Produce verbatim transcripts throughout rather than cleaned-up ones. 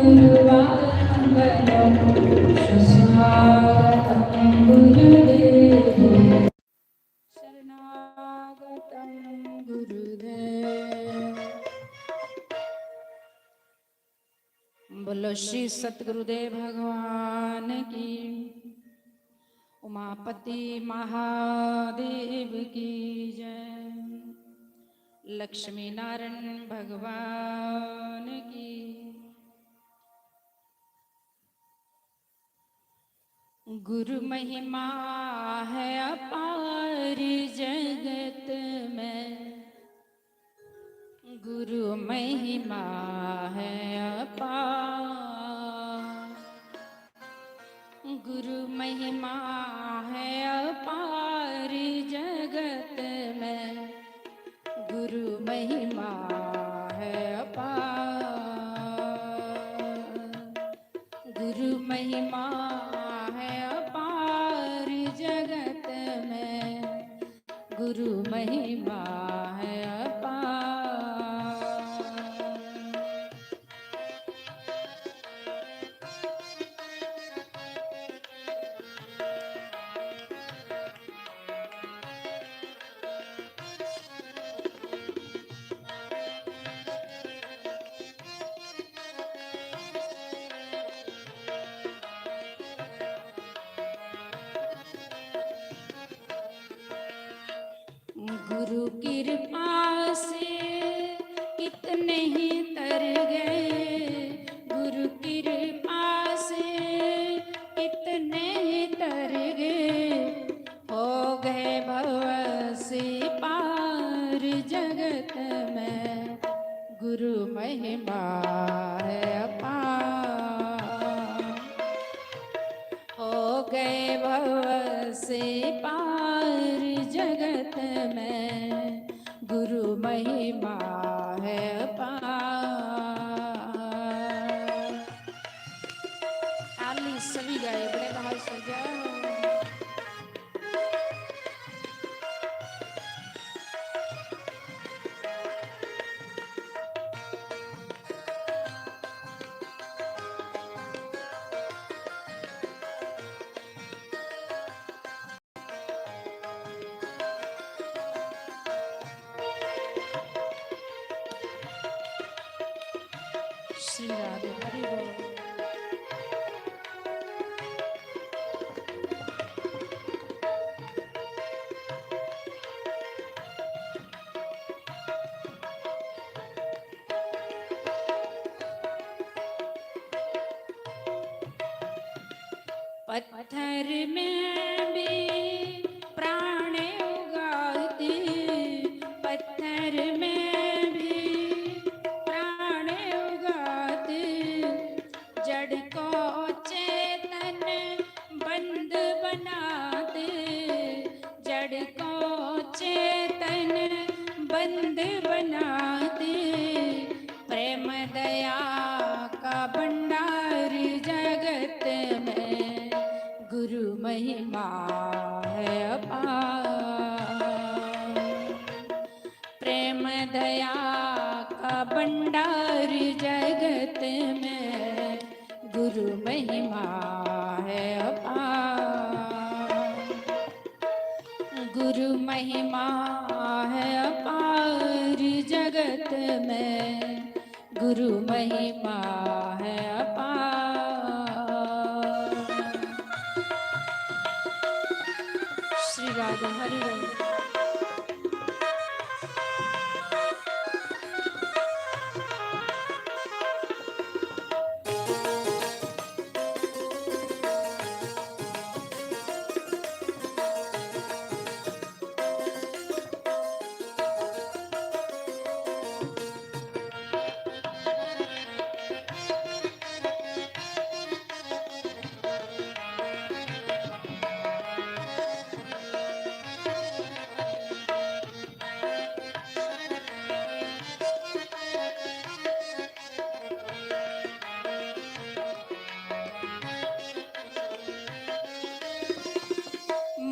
गुरुवारं वयं सुस्वागतं गुरुदेवे। शरणागतं गुरुदेव। बोलो श्री सतगुरुदेव भगवान की, उमापति महादेव की जय, लक्ष्मी नारायण भगवान की। गुरु महिमा है अपार जगत में, गुरु महिमा है अपार, गुरु महिमा है अपार जगत में, गुरु महिमा है अपार, गुरु महिमा है अपार जगत में, गुरु महिमा है अपार। गुरु कृपा से कितने ही तर गए, गुरु कृपा से कितने ही तर गए, हो गए भव से पार जगत में, गुरु महिमा है अपार। हो गए भव से पार जगत में, गुरु महिमा है अपार। ताली सभी गाए, बड़े भाव से जय हो। श्री राधे हरि बोल। पत्थर में भी प्राण उगाते, पत्थर में भी प्राण उगाते, जड़ को चेतन बंद बनाते, जड़ को चेतन बंद बनाते, प्रेम दया का भंडार जगत में, गुरु महिमा है अपार। प्रेम दया का भंडार जगत में, गुरु महिमा है अपार। गुरु महिमा है अपार जगत में, गुरु महिमा है अपार। श्री राधे हरि बोल।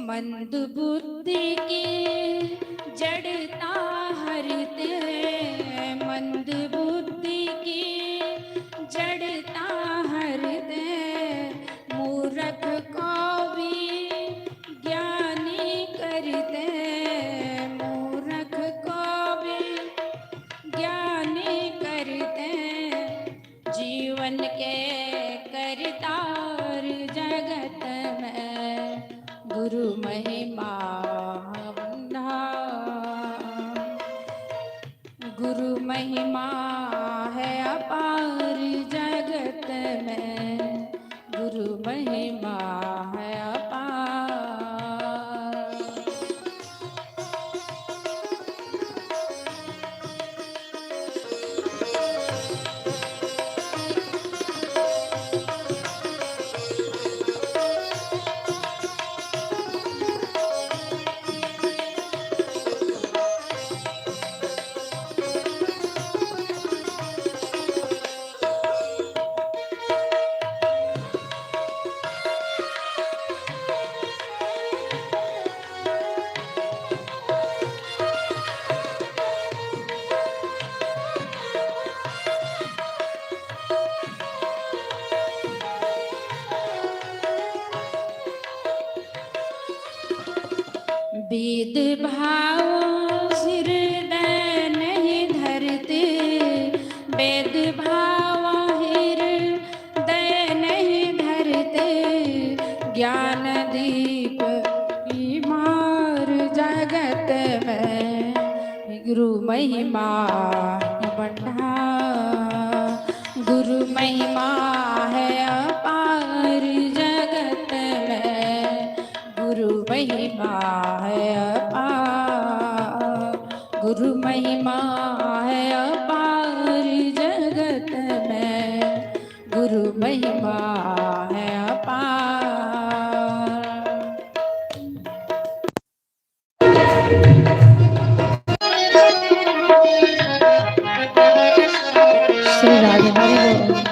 मंद बुद्धि की जड़ता हरते, मंद बुद्धि की जड़ता पन के करतार जगत में गुरु महिमा अपार। गुरु महिमा है अपार जगत में, गुरु महिमा है अपार। भेद भाव हृदय नहीं धरते, भेद भाव हृदय नहीं धरते, ज्ञान दीप की मार जगत में गुरु महिमा अपार। गुरु महिमा है अपार जगत में, गुरु महिमा है अपार। गुरु महिमा है अपार जगत में, गुरु महिमा है अपार। श्री राधे हरि बोल।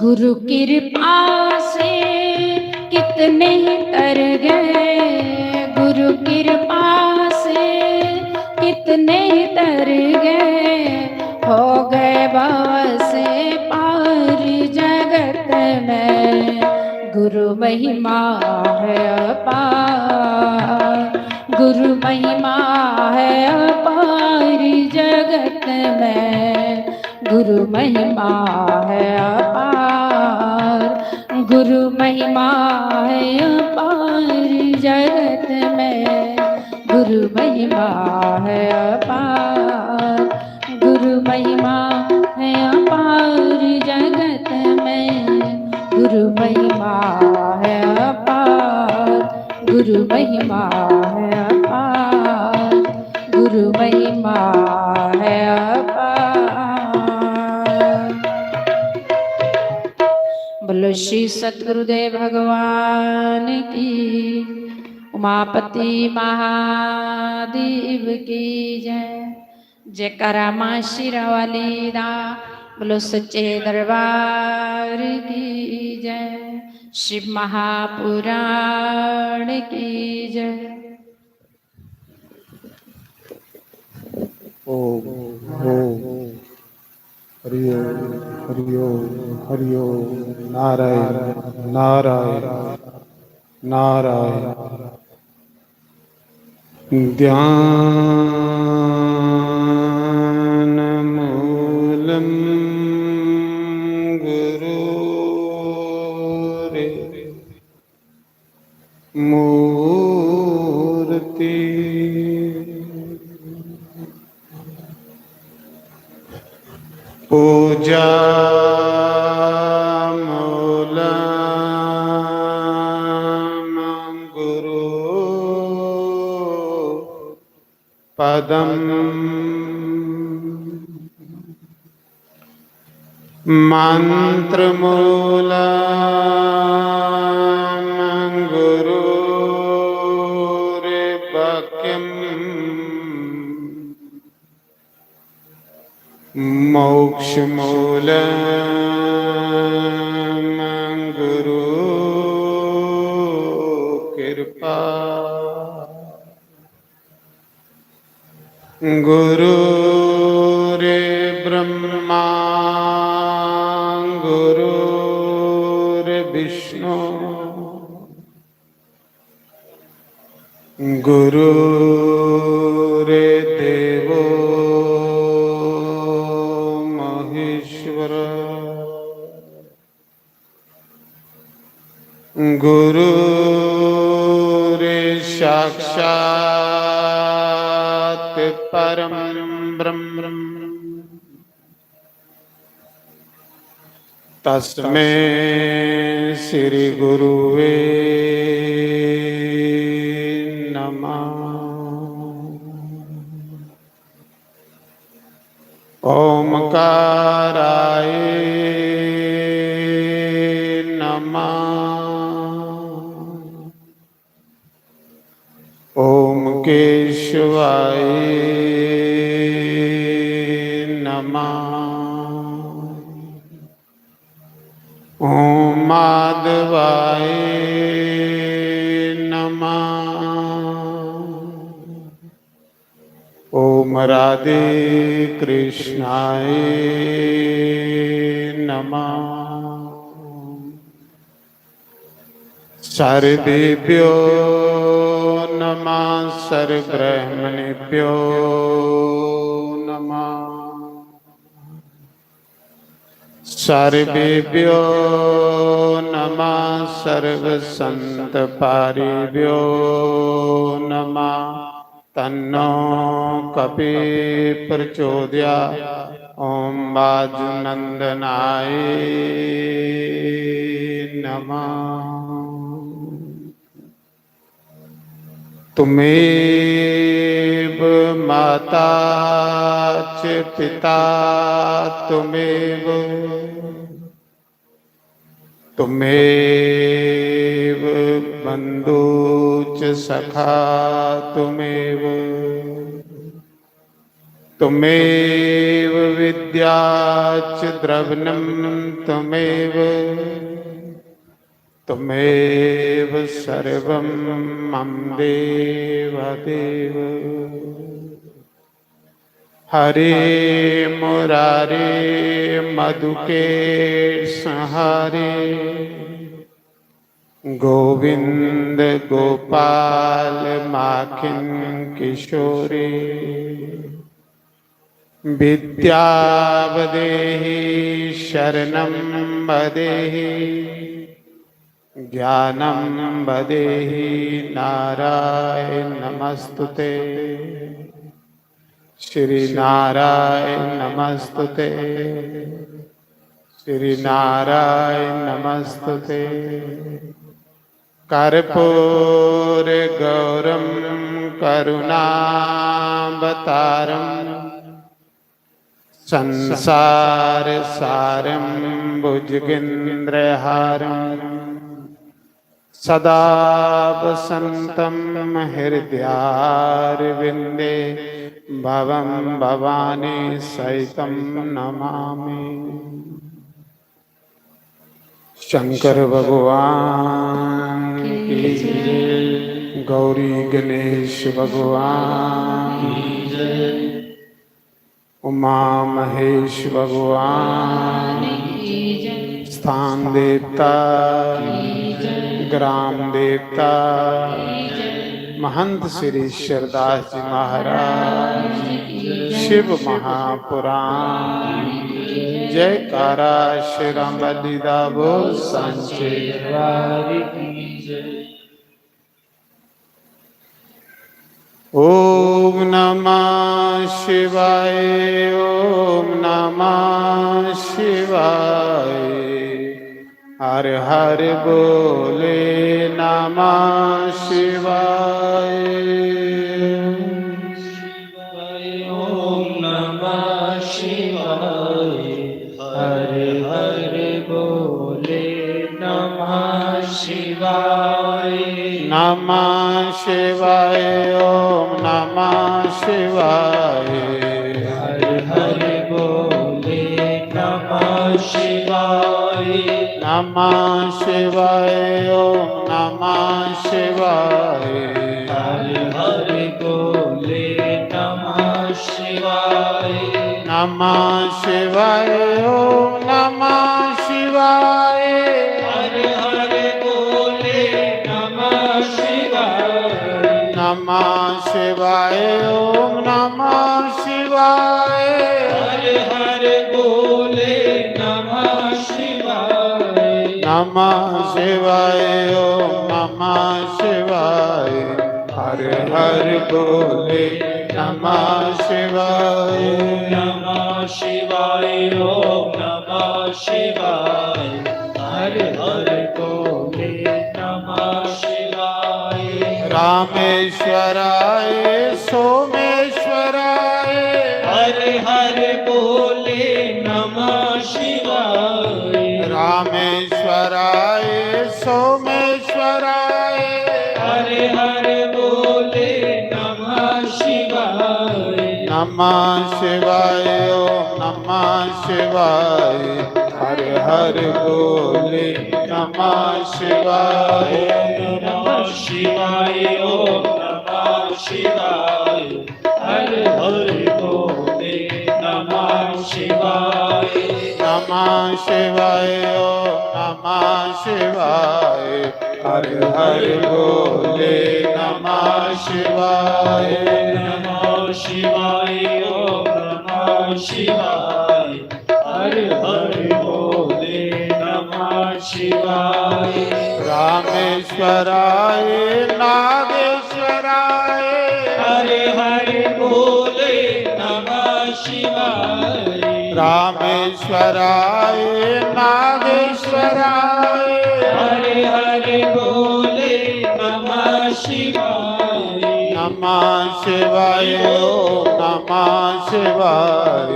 गुरु कृपा से कितने ही तर गए, गुरु कृपा से कितने ही तर गए, हो गए भव से पार जगत में। गुरु महिमा है अपार, गुरु महिमा है अपार जगत में। गुरु महिमा है अपार, गुरु महिमा है अपार जगत में। गुरु महिमा है अपार, गुरु महिमा है अपार जगत में। गुरु महिमा है अपार, गुरु महिमा है अपार, गुरु महिमा है अपार। बोलो श्री सतगुरुदेव भगवान की, उमापति महादेव की जय। जयकारा माँ शेरावाली दा, बोलो सच्चे दरबार की जय, शिव महापुराण की जय। ओम, ओम। हरि ओम, हरि ओम, हरि ओम। नारायण, नारायण, नारायण। ध्यानमूलं गुरोरे मूर्ति। पूजा मूलम गुरु पदम। मंत्र मूलम गुरु वाक्यम् मोक्षमूलं गुरु कृपा। गुरुर्ब्रह्मा गुरुर्विष्णु गुरुर्देवो महेश्वर। गुरुर्साक्षात् परं ब्रह्म तस्मै श्री गुरुवे नमः। ओमकाराय नमः। ओम केशवाय नमः। ओम माधवाय नमः। ओम राधे कृष्णाय नमः। सर्वेभ्यो नमः, सर्वब्रह्मणेभ्यो नमः। सर्वेभ्यो नमः, सर्वसंतपारिभ्यो नमः। तन्नो कपि प्रचोदया। ओम वायुनंदनाय नमः। त्वमेव माता च पिता त्वमेव, त्वमेव बंधु च सखा त्वमेव, त्वमेव विद्या च द्रविणं त्वमेव, त्वमेव सर्वं मम देव देव। हरे मुरारे मधुके संहारे, गोविंद गोपाल माखन किशोरे। विद्या वदेहि शरणं वदेहि, ज्ञानं वदेहि नारायण नमस्तुते। श्री नारायण नमस्तुते। श्री नारायण नमस्तुते। कर्पूर गौरम करुणावतारम, संसार सारम भुजगेंद्र हारम, सदा वसंतम हृदयारविंदे, भवम भवानी सहितम नमामि। शंकर भगवान की जय। गौरी गणेश भगवान की जय। उमा महेश भगवान की जय। स्थान देवता की जय। ग्राम देवता की जय। महंत श्री ईश्वरदास जी महाराज की जय। शिव महापुराण की जय। जयकारा श्री रामबली दा बोल सांचे दरबार की जय। ओम नमः शिवाय, ओम नमः शिवाय। हर हर बोले नमः शिवाय। ओम नमः शिवाय। हर हर बोले नमः शिवाय। नमः शिवाय, ओम नमः शिवाय। हर हर बोले नमः शिवाय। नमः शिवाय, ओम नमः शिवाय। हर हर बोले नमः शिवाय। नमः शिवाय, ओम नमः शिवाय। हर हर बोले नमः शिवाय। नमः शिवाय, ओम नमः शिवाय। हर हर बोले नमः शिवाय। नमः शिवाय, ओम नमः शिवाय। हर हर बोले नमः शिवाय। ओम नमः शिवाय, ओम नमः शिवाय। हर हर बोले नमः शिवाय। रामेश्वराय सोमेश्वराय। हर हर बोले नमः शिवाय। रामेश्वराय सोमेश्वराय। हर हर बोले नमः शिवाय। नमः शिवाय, ओम नमः शिवाय। हर हर बोले नमः शिवाय। ओम नमः शिवाय, ओम नमः शिवाय। हर हर बोले नमः शिवाय। नमः शिवाय, ओम नमः शिवाय। हर हर बोले नमः शिवाय। नमः शिवाय, ओम नमः शिवाय। हर हर बोले नमः शिवाय। रामेश्वराय नागेश्वराय। हर हर बोले नमः शिवाय। रामेश्वराय नागेश्वराय। हर हर बोले नमः शिवाय। नमः शिवाय, ओम नमः शिवाय।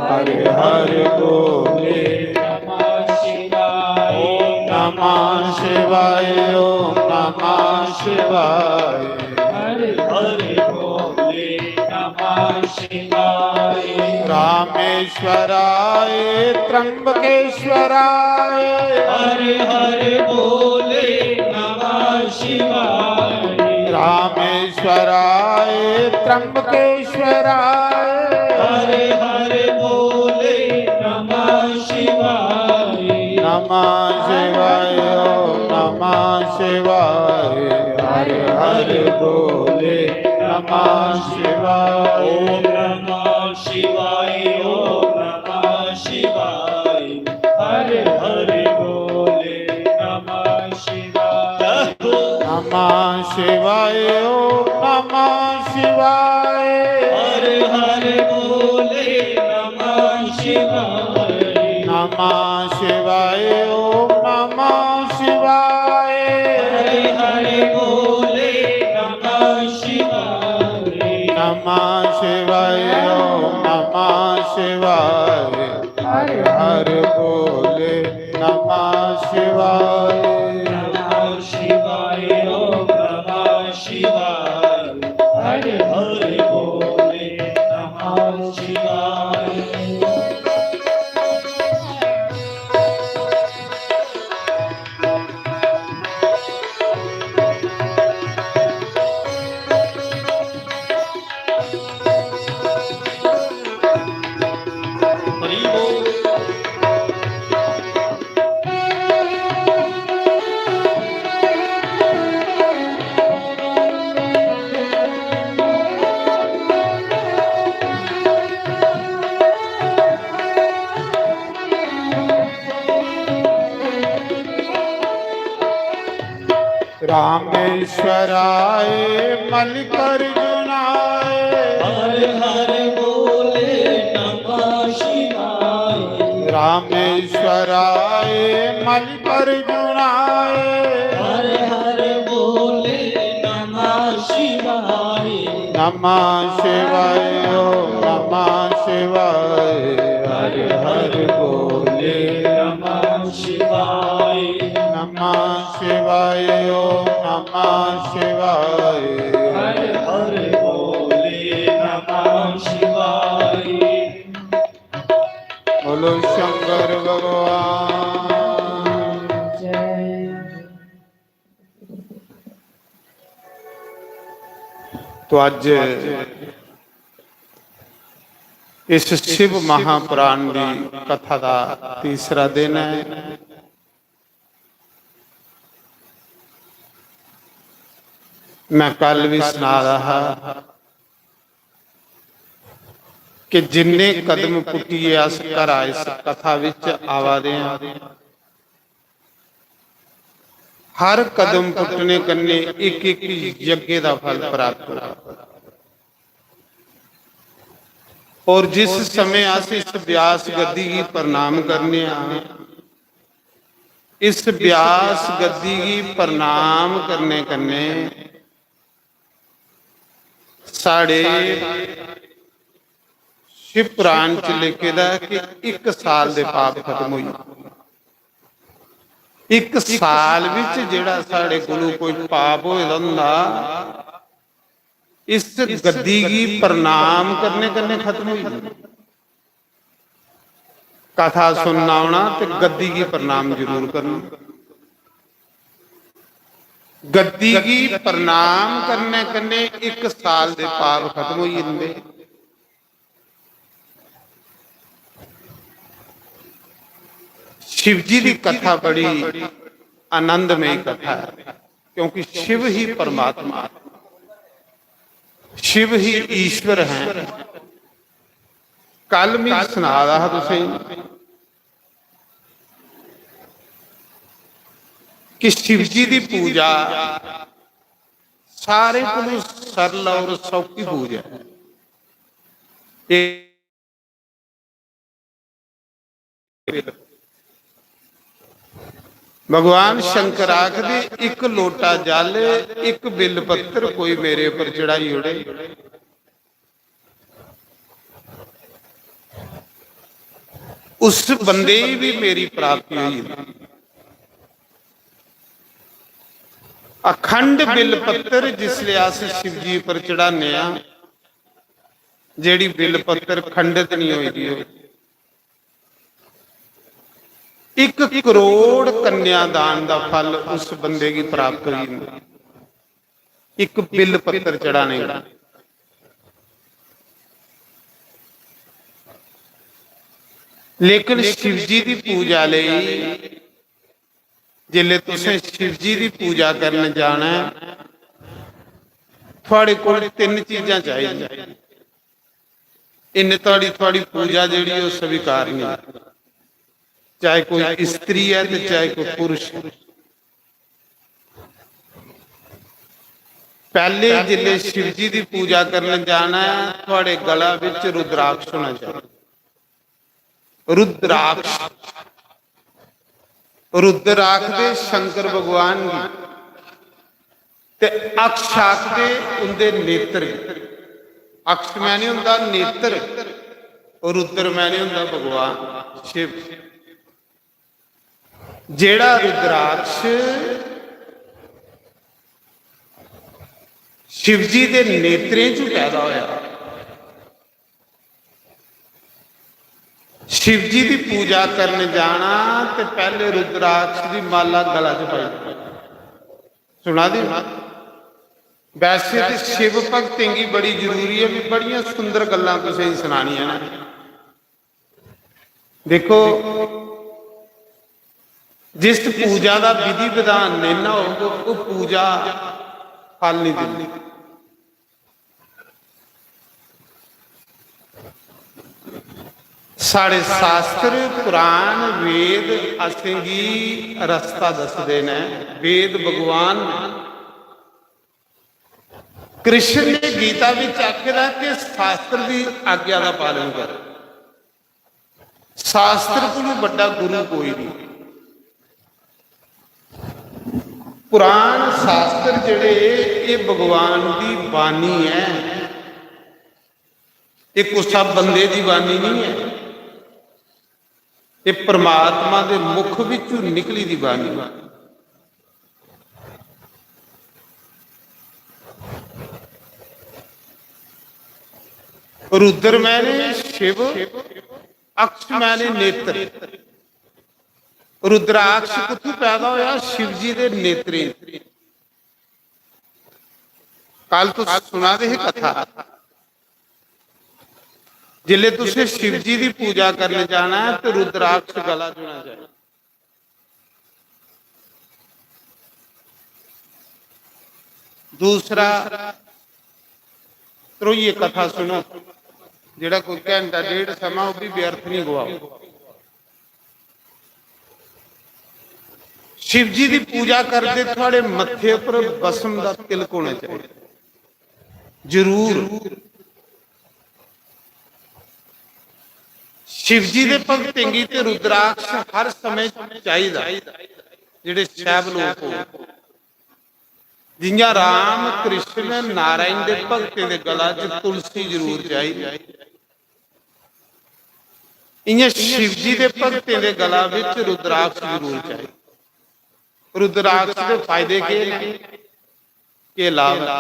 हर हर बोले नमः शिवाय। ओम नमः शिवाय, ओम नमः शिवाय। हर हर बोले नमः शिवाय। रामेश्वराय त्र्यंबकेश्वराय। हर हर बोले नमः शिवाय। रामेश्वराय त्र्यंबकेश्वराय। हर हर बोले नमः शिवाय। नमः शिवाय, ओम नमः शिवाय। हर हर बोले नमः शिवाय। ओम नमः शिवाय, ओम नमः शिवाय। हर हर बोले नमः शिवाय। नमः शिवाय, ओम नमः शिवाय। हर हर बोले नमः शिवाय। नमः शिवाय, ओम नमः शिवाय। हर हर बोले नमः शिवाय। नमः शिवाय, ओम नमः शिवाय। हर हर बोले नमः शिवाय। नमः शिवाय, ओम नमः शिवाय। हर हर बोले नमः शिवाय। रामेश्वराय मल्लिकार्जुनाय। हर हर बोले नमः शिवाय। रामेश्वराय मल्लिकार्जुनाय। हर हर बोले नमः शिवाय। नमः शिवाय, ओम नमः शिवाय। हर हर बोले नमः शिवाय। नमः शिवाय। शिवाय, ओम नमः शिवाय। हर हर भोले नमः शिवाय। बोलो शंकर भगवान। तो अज इस शिव महापुराण की कथा का तीसरा दिन है। मैं कल भी सुना रहा कि जिन्ने कदम पुट्टियै अस घरा इस कथा विच आवा दे आं, हर कदम पुट्टने कन्नै इक इक यज्ञ दा फल प्राप्त होगा। और जिस समय अस इस व्यास गद्दी गी प्रणाम करने आं, इस व्यास गद्दी गी प्रणाम करने कन्नै साढ़े शिव पुराण च लिखे दा है कि इक साल दे पाप खत्म होई, इक साल विच जेड़ा साढ़े कोलों कोई पाप होए दा हुंदा, इस गद्दी गी प्रणाम करने कन्नै खत्म होई जंदा। कथा सुनना आना ते गद्दी गी प्रणाम जरूर करना। गद्दी गी प्रणाम करने कन्नै इक साल दे पाप खत्म होई जंदे। शिव जी दी कथा बड़ी आनंदमय कथा है, क्योंकि शिव ही परमात्मा है, शिव ही ईश्वर है। कल मैं सुना रहा तुसें कि शिव जी दी पूजा सारे कोलों सरल और सौखी पूजा है। ये भगवान शंकर आखदे, "इक लोटा जल, इक बिल पत्तर कोई मेरे पर चढ़ाई ओड़े।" उस बंदे गी भी मेरी प्राप्ति होई जंदी। अखंड बिल पत्तर जिसले अस शिव जी पर चढ़ाने आं, जेड़ी बिल पत्तर खंडित नहीं होई दी हो, एक करोड़ कन्यादान का फल उस बंदे की प्राप्त होई जंदा। एक बिल पत्तर चढ़ाने का। लेकिन शिव जी की पूजा ले, जिसले तुसें शिव जी की पूजा करन जाना है, थुआड़े कोल तिन चीजां चाहिदियां। इन्ने थुआड़ी, थुआड़ी पूजा जेह्ड़ी ओह् स्वीकार नहीं। चाहे कोई स्त्री है ते चाहे कोई पुरुष। पहले जिसले शिव जी की पूजा करने जाना है, थुआड़े गला विच रुद्राक्ष होना चाहिए। रुद्राक्ष, रुद्र आखदे शंकर भगवान गी, ते अक्ष आखदे उंदे नेत्र गी। अक्ष मैने होंदा नेत्र, रुद्र मैने होंदा भगवान शिव। जेड़ा रुद्राक्ष शिव जी दे नेत्रें च पैदा होया, शिव जी की पूजा करने जाना ते पहले रुद्राक्ष की माला गला च पाई। सुना दी? वैसे तो शिव भक्तें की बड़ी जरूरी है, भी बड़ियां सुंदर गल्लां तुसें गी सुनानियां न। देखो, जिस पूजा का विधि विधान नहीं ना हो, वो पूजा फल नहीं देती। साढ़े शास्त्र, पुराण, वेद असेंगी रस्ता दसदे न। वेद भगवान ने, कृष्ण ने गीता विच आखे दा कि शास्त्र की आज्ञा का पालन करो। शास्त्र कोलू बड़ा गुरु कोई नहीं। पुराण शास्त्र जेड़े, ये भगवान की बाणी है, ये कुसा बंदे की बाणी नहीं है, ये परमात्मा के मुख विचों निकली दी बाणी है। रुद्रमय ने शिव, अक्षमय ने नेत्र। रुद्राक्ष कुत्थों पैदा होया? शिव जी दे नेत्रें। कल तुस सुना दे हे कथा, जिसले तुसें शिव जी दी पूजा करने जाना है तो रुद्राक्ष गला जुना चाहिए। दूसरा, ध्रोइयै कथा सुनो, जेड़ा कोई घंटा डेढ़ समा, वो भी व्यर्थ नहीं गवाओ। शिव जी दी पूजा करदे थुआड़े मत्थे उपर भस्म दा तिलक होना चाहिए, जरूर। शिव जी दे भगतें गी ते रुद्राक्ष हर समय चाहिदा, जेड़े शैव लोक हो। जियां राम, कृष्ण, नारायण दे भगतें दे गला च तुलसी जरूर चाहिदी, इयां शिव जी दे भगतें दे गला विच रुद्राक्ष जरूर चाहिदा। रुद्राक्ष दे फायदे केह ने, केह लाभ है?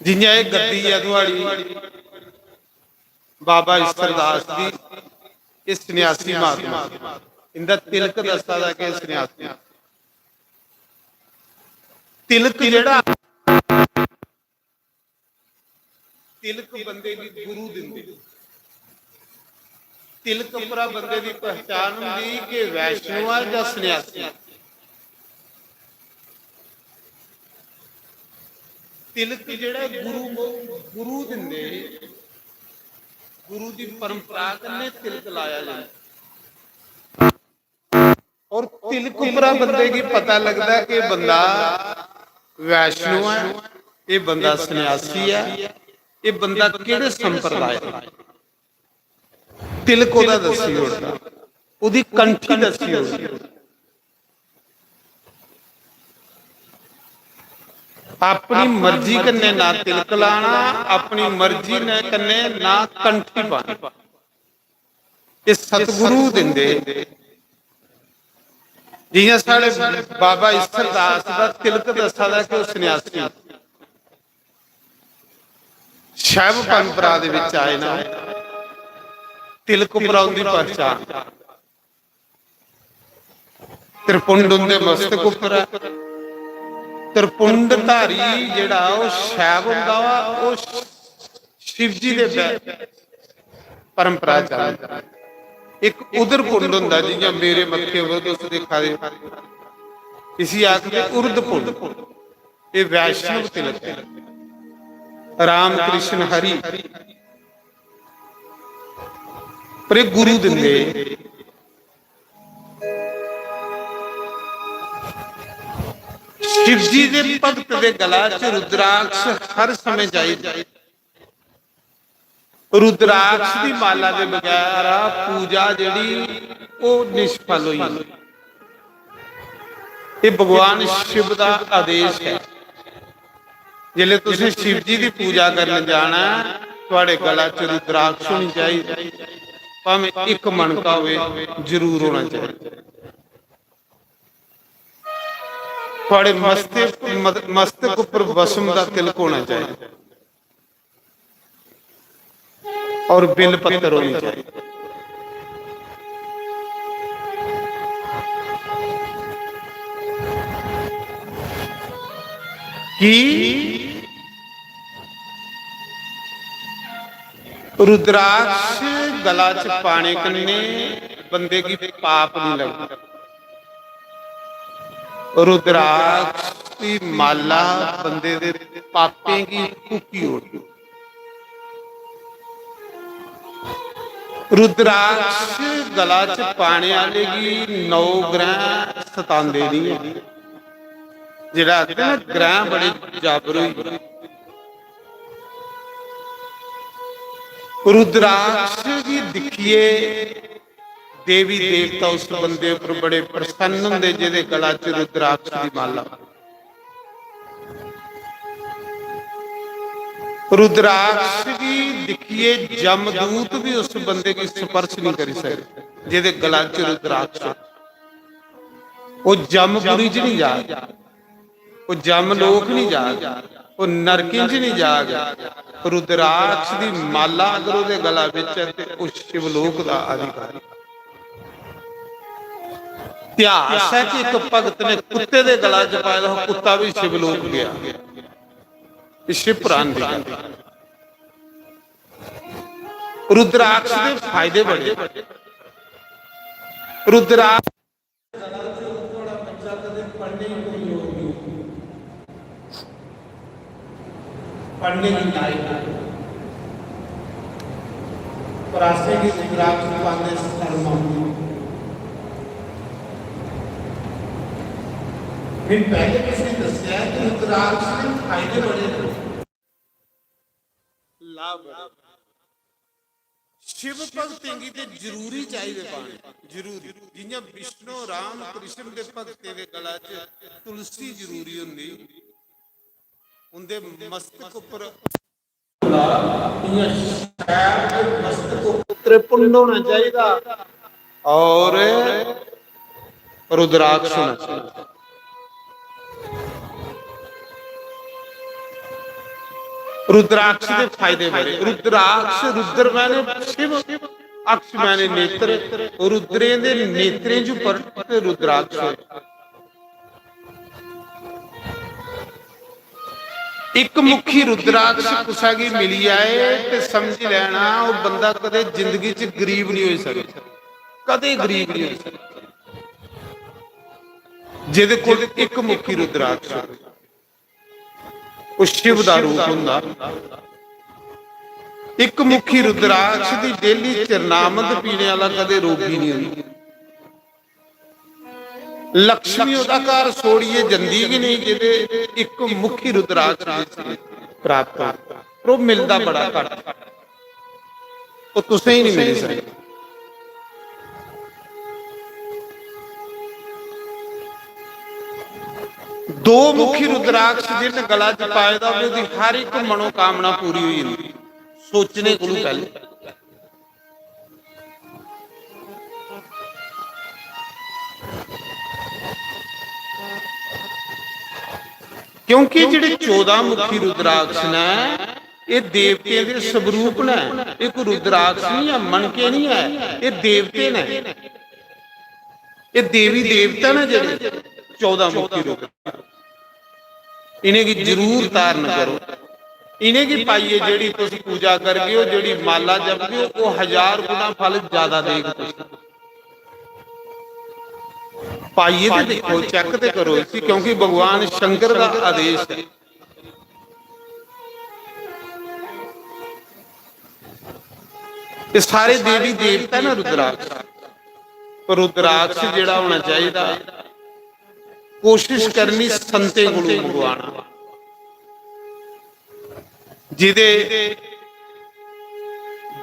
जियां एह गद्दी ऐ थुआड़ी, बाबा ईसरदास दी, एह सन्यासी महात्मा, इंदा तिलक दस्सा दा कि सन्यासी। तिलक जेड़ा, तिलक बंदे गी गुरु दिंदे। तिलक उप्परा बंदे दी पहचान होंदी कि वैष्णव है या सन्यासी। तिलक जेड़ा गुरु, गुरु दिंदे, गुरु दी परंपरा कन्नै तिलक लाया जंदा। और तिलक उप्परा बंदे गी पता लगदा कि बंदा वैष्णव है, एह बंदा सन्यासी है, एह बंदा केहड़े संप्रदाय दा। तिलक ओहदा दस्सी ओड़दा, ओहदी कंठी दस्सी ओड़दी। अपनी मर्जी कन्नै ना तिलक लाना, अपनी मर्जी ने कन्नै ना कंठी पानी। एह सतगुरु दिंदे। जियां साढ़े बाबा ईसरदास दा तिलक दस्सा दा कि ओह सन्यासी, शैव परंपरा दे विच आए ना, तिलक उप्परा उंदी पहचान। त्रिपुंड उंदे मस्तक उप्पर है। त्रिपुंडधारी जेड़ा ओह शैव होंदा वा, ओह शिव जी दे बै-, परंपरा चलदी। इक उदर पुंड होंदा, जियां मेरे मत्थे उप्पर तुस दिक्खा दे, इसी आखदे उर्द पुंड। एह वैष्णव तिलक है। राम कृष्ण हरि, पर एह गुरु दिंदे। शिव जी दे भक्त दे गला च रुद्राक्ष हर समय चाहिदा। रुद्राक्ष दी माला दे बगैर पूजा जेह्ड़ी, ओह् निष्फल होई जंदी। एह् भगवान शिव दा आदेश ऐ। जिसलै तुसें शिव जी दी पूजा करन जाना ऐ, थुआढ़े गला च रुद्राक्ष होनी चाहिदी, भामें इक मणका होवे, जरूर होना चाहिदा। थुआढ़े मस्तक, मत-, मस्तक उप्पर भस्म दा तिलक होना चाहिदा। और बिल पत्तर होनी चाहिए। कि रुद्राक्ष गला च पाने कन्नै बंदे गी पाप नहीं लगदा। रुद्राक्ष दी माला बंदे दे पापें गी फूकी ओड़दी। रुद्राक्ष गला च पाने आह्ले गी नौ ग्रह सतांदे नहीं ऐ। जेह्ड़ा आखदे ना, ग्रह बड़े जाबर होई गे। रुद्राक्ष गी दिक्खियै देवी देवता उस बंदे उप्पर बड़े प्रसन्न होंदे, जेह्दे गला च रुद्राक्ष दी माला। रुद्राक्ष गी दिक्खियै जमदूत भी उस बंदे गी स्पर्श नहीं करी सकदे, जेह्दे गला च रुद्राक्ष। ओह् जमपुरी च नहीं जा, ओह् जम लोक नहीं जा। ओह् नरकें च नहीं जाग। रुद्राक्ष दी माला अगर ओह्दे गला बिच ऐ ते ओह् शिवलोक दा अधिकारी। इतिहास है कि इक भगत ने कुत्ते दे गला च पाए दा हा, कुत्ता भी शिवलोक गया। ये शिव पुराण दी गल्ल। रुद्राक्ष दे फायदे बड़े। रुद्राक्ष पढ़ने की लायक है। पर असें गी रुद्राक्ष पाने शर्म आंदी। मैं पहले किसी ने दस्या कि रुद्राक्ष के फायदे बड़े हैं। लाभ बड़े। शिव भगतें गी ते जरूरी चाहिदे पाने, जरूरी। जियां विष्णु, राम, कृष्ण दे भगतें दे गला च तुलसी जरूरी होंदी, उंदे मस्तक उप्पर, इयां शैल दे मस्तक उप्पर त्रिपुंड होना चाहिदा और रुद्राक्ष होना चाहिदा। रुद्राक्ष के फायदे बड़े। रुद्राक्ष, रुद्र माने शिव, अक्ष माने नेत्र। रुद्रें दे नेत्रें च प्रकट रुद्राक्ष होए। इक मुखी रुद्राक्ष कुसै गी मिली जाए ते समझी लैना, ओह् बंदा कदें जिंदगी च गरीब नहीं होई सकदा, कदें गरीब नहीं होई सकदा। जेह्दे कोल इक मुखी रुद्राक्ष होए, ओह् शिव दा रूप होंदा। इक मुखी रुद्राक्ष दी डेली चरणामृत पीने आह्ला कदें रोगी नहीं होंदा। लक्ष्मी ओह्दा घर छोड़ियै जंदी गै नहीं, जेह्दे इक मुखी रुद्राक्ष जिसी प्राप्त हो, पर ओह् मिलदा बड़ा घट्ट, ओह् तुसें ही नहीं मिली सकदा। दो मुखी रुद्राक्ष जिन गला च पाए दा होवे, ओह्दी हर इक मनोकामना पूरी होई जंदी, सोचने कोलू पैह्ले। क्योंकि जेह्ड़े चौदां मुखी रुद्राक्ष न, एह् देवतें दे स्वरूप न। एह् कोई रुद्राक्ष नहीं ऐ, मनके नहीं ऐ, एह् देवते न। एह् देवी देवता न जेह्ड़े चौदां मुखी रुद्राक्ष, इ'नेंगी जरूर धारण करो। इ'नेंगी पाइयै जेह्ड़ी तुस पूजा करगे ओ, जेह्ड़ी माला जपगे ओ, ओह् हजार गुणा फल ज्यादा देग तुसेंगी। पाइयै ते दिक्खो, चेक ते करो इसी, क्योंकि भगवान शंकर दा आदेश ऐ। ये सारे देवी देवता ना रुद्राक्ष, पर रुद्राक्ष जेह्ड़ा होना चाहिदा, कोशिश करनी संतें कोलू मंगवाना, जेह्दे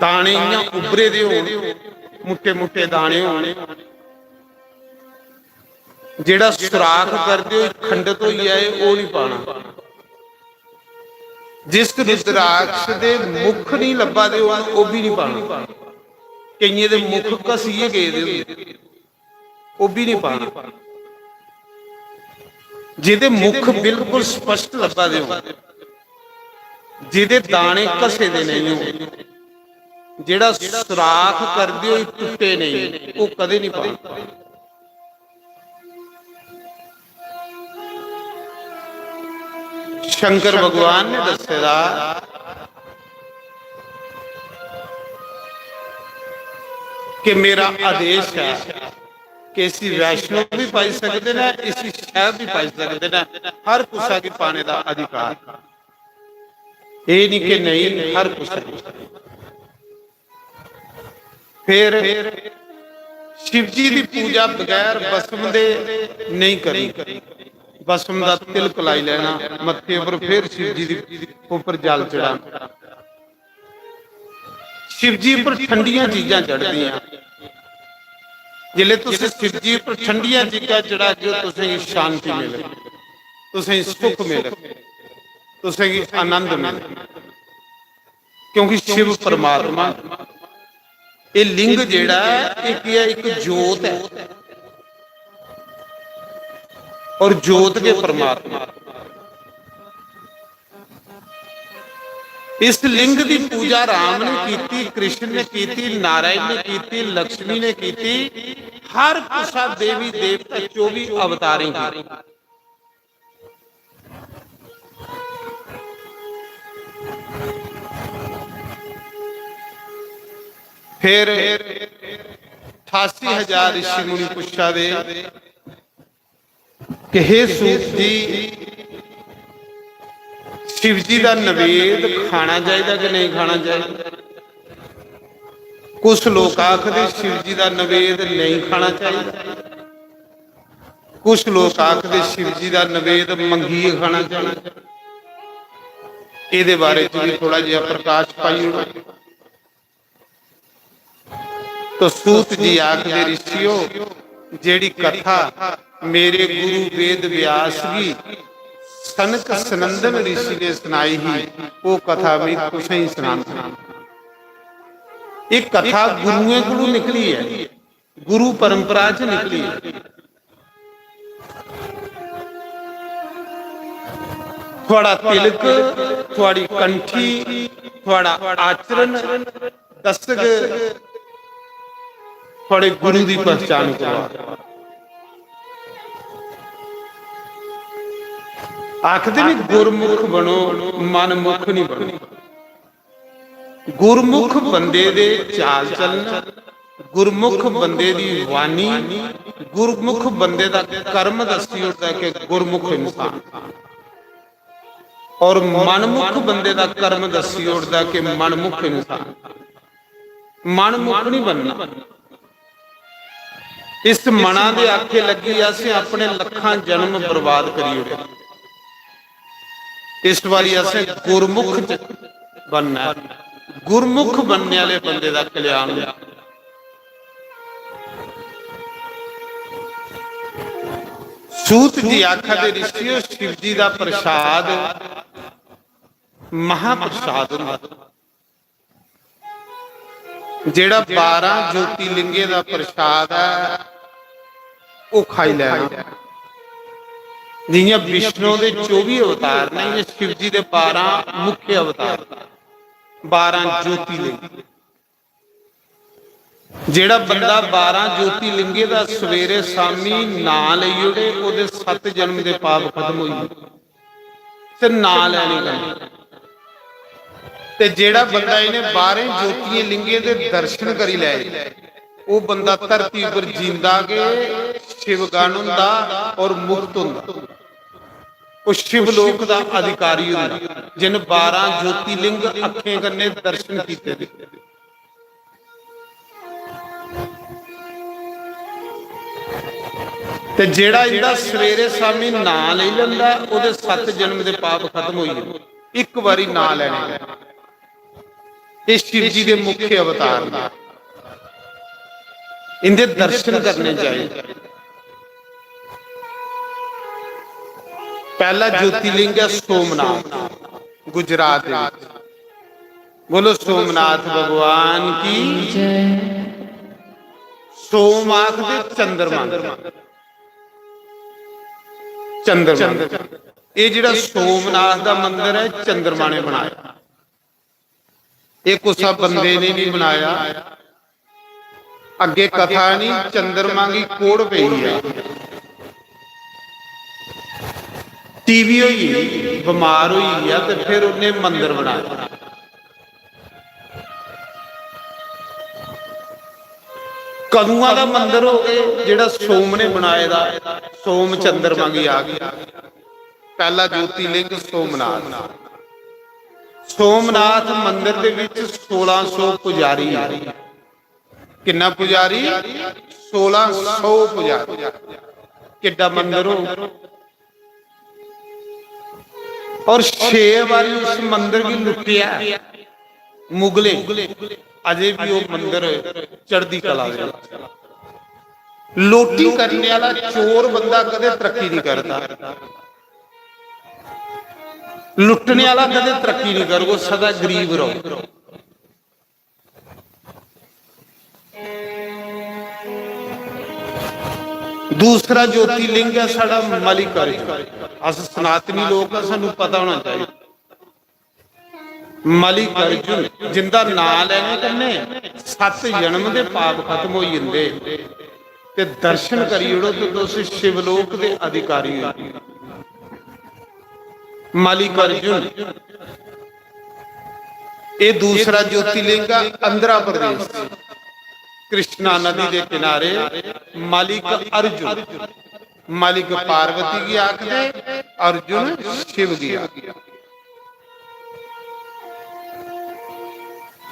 दाने इ'यां उब्भरे दे होन, मुट्टे मुट्टे दाने होन, जेह्ड़ा सुराख करदे होई खंडत होई जाए, ओह् निं पाना। जिस रुद्राक्ष दे मुख निं लब्भा दे होन, ओह् बी निं पाना। केइयें दे मुख घसियै गेदे होंदे, ओह् बी निं पाना। जेह्दे मुख बिल्कुल स्पष्ट लब्भा दे होन, जेह्दे दाने घसे दे नेईं होन, जेह्ड़ा सुराख करदे होई टुट्टे नेईं, ओह् कदें निं पाना। शंकर भगवान ने दस्से दा कि मेरा आदेश ऐ कि इसी वैष्णो भी पाई सकदे न, इसी शैव भी पाई सकदे न, हर कुसै गी पाने दा अधिकार। एह् निं कि नेईं, हर कुसै गी। फिर शिव जी दी पूजा बगैर भस्म दे नेईं करनी। भस्म दा तिलक लाई लैना मत्थे उप्पर, फिर शिव जी दी उप्पर जल चढ़ाना। शिव जी उप्पर ठंडियां चीजां चढ़दियां। जिसलै तुस शिव जी उप्पर ठंडियां चीजां चढ़ागे, तुसेंगी शांति मिलग, तुसेंगी सुख मिलग, तुसेंगी आनंद मिलग। क्योंकि शिव परमात्मा, ये लिंग जेड़ा है, एक, एक जोत है, और जोत के परमात्मा। इस लिंग दी पूजा राम ने कीती, कृष्ण ने कीती, नारायण ने कीती, लक्ष्मी ने कीती, हर कुसा देवी देवता चौबी अवतारें की। फिर अठासी हजार ऋषि मुनि पुच्छा दे कि हे सूत जी, शिव जी दा नवेद खाना चाहिदा कि नहीं खाना चाहिदा? कुछ लोग आखदे शिव जी दा नवेद नहीं खाना चाहिदा, कुछ लोग आखदे शिव जी दा नवेद मंगियै खाना चाहिदा। एदे बारे च भी थोड़ा जिहा प्रकाश पाई ओड़ो। तो सूत जी आखदे, ऋषियो, जेड़ी कथा मेरे गुरु वेद व्यास गी सनक सनंदन ऋषि ने सुनाई ही, वो कथा मैं तुसें ही सुनाना। एक कथा गुरुएं कोलों निकली है, गुरु परंपरा च निकली है। थुआड़ा तिलक, थुआड़ी कंठी, थुआड़ा आचरण दस्सग थुआड़े गुरु दी पहचान करवा। आखदे ने गुरमुख बनो, मनमुख नहीं बनो। गुरमुख बंदे दे चाल चलन, गुरमुख बंदे दी वाणी, गुरमुख बंदे दा कर्म दस्सी ओड़दा कि गुरमुख इंसान, और मनमुख बंदे दा कर्म दस्सी ओड़दा कि मनमुख इंसान। मनमुख नहीं बनना। इस मना दे आखे लगी असें अपने लखां जन्म बर्बाद करी ओड़े। इस बारी असें गुरमुख च बनना है। गुरमुख बनने वाले बंदे दा कल्याण होंदा। सूत जी आखा दे, ऋषियो, शिव जी दा प्रसाद महाप्रसाद होंदा। जेड़ा बारां ज्योतिर्लिंगे दा प्रसाद है, ओह खाई लैना। जियां विष्णु दे चौबी अवतार ने, इयां शिव जी दे बारां मुख्य अवतार, बारां ज्योतिर्लिंग। जेड़ा बंदा बारां ज्योतिर्लिंगे दा सवेरे शामी नां लेई ओड़े, ओदे सत्त जन्म दे पाप खत्म होई गे। ते नां लैने कन्नै। ते जेड़ा बंदा इ'नें बारें ज्योतियें लिंगें दे दर्शन करी लै, ओह बंदा धरती पर जींदा गै शिवगन होंदा और मुक्त होंदा। ओह शिवलोक दा अधिकारी होंदा, जिन बारां ज्योतिर्लिंग अक्खें कन्नै दर्शन कीते दे। ते जेड़ा इंदा सवेरे शामी नां लेई लैंदा, ओहदे सत्त जन्म दे पाप खत्म होई जंदे। इक बारी नां लैने दा। एह शिव जी दे मुख्य अवतार ने, इंदे दर्शन करने चाहिए। पहला ज्योतिर्लिंग है सोमनाथ, गुजरात दे विच। बोलो सोमनाथ भगवान की जय। सोम आखदे चंद्रमा गी। चंद्रमा। ये जेड़ा सोमनाथ दा मंदिर है, चंद्रमा ने बनाया। ये कुसा बंदे ने नहीं बनाया। अगे कथा नहीं, चंद्रमा की कोड़ पई है। टीवी होई, बीमार होई गया ते फिर उन्हें मंदिर बनाया। कदुआं दा मंदिर हो गए, जेड़ा सोम ने बनाए दा, सोम चंद्रमा की आ गया। पहला ज्योतिर्लिंग सोमनाथ। सोमनाथ मंदिर दे विच सोलह सौ पुजारी है। किन्ना पुजारी? सोलह सौ पुजारी। किड्डा मंदिर हो। और छे बारी उस मंदिर गी लुट्टिया मुगले, अजे भी वो मंदिर चढ़दी कला दे। लोटी करने वाला चोर बंदा कदे तरक्की नहीं करता, लुट्टने वाला कदे तरक्की नहीं करग, सदा गरीब रहो। दूसरा ज्योतिर्लिंग है साडा मल्लिकार्जुन। अस सनातनी लोग आ, सानू पता होना चाहिए। मलिक अर्जुन, जिंदा नां लैने कन्नै सत्त जन्म दे पाप खत्म होई जंदे, ते दर्शन करी ओड़ो ते तुस शिवलोक दे अधिकारी होई जाओ। मलिक अर्जुन, ये दूसरा ज्योतिर्लिंग है, आंध्र प्रदेश, कृष्णा नदी के किनारे मलिक अर्जुन। मलिक पार्वती गी आखदे, अर्जुन शिव गी आखदे।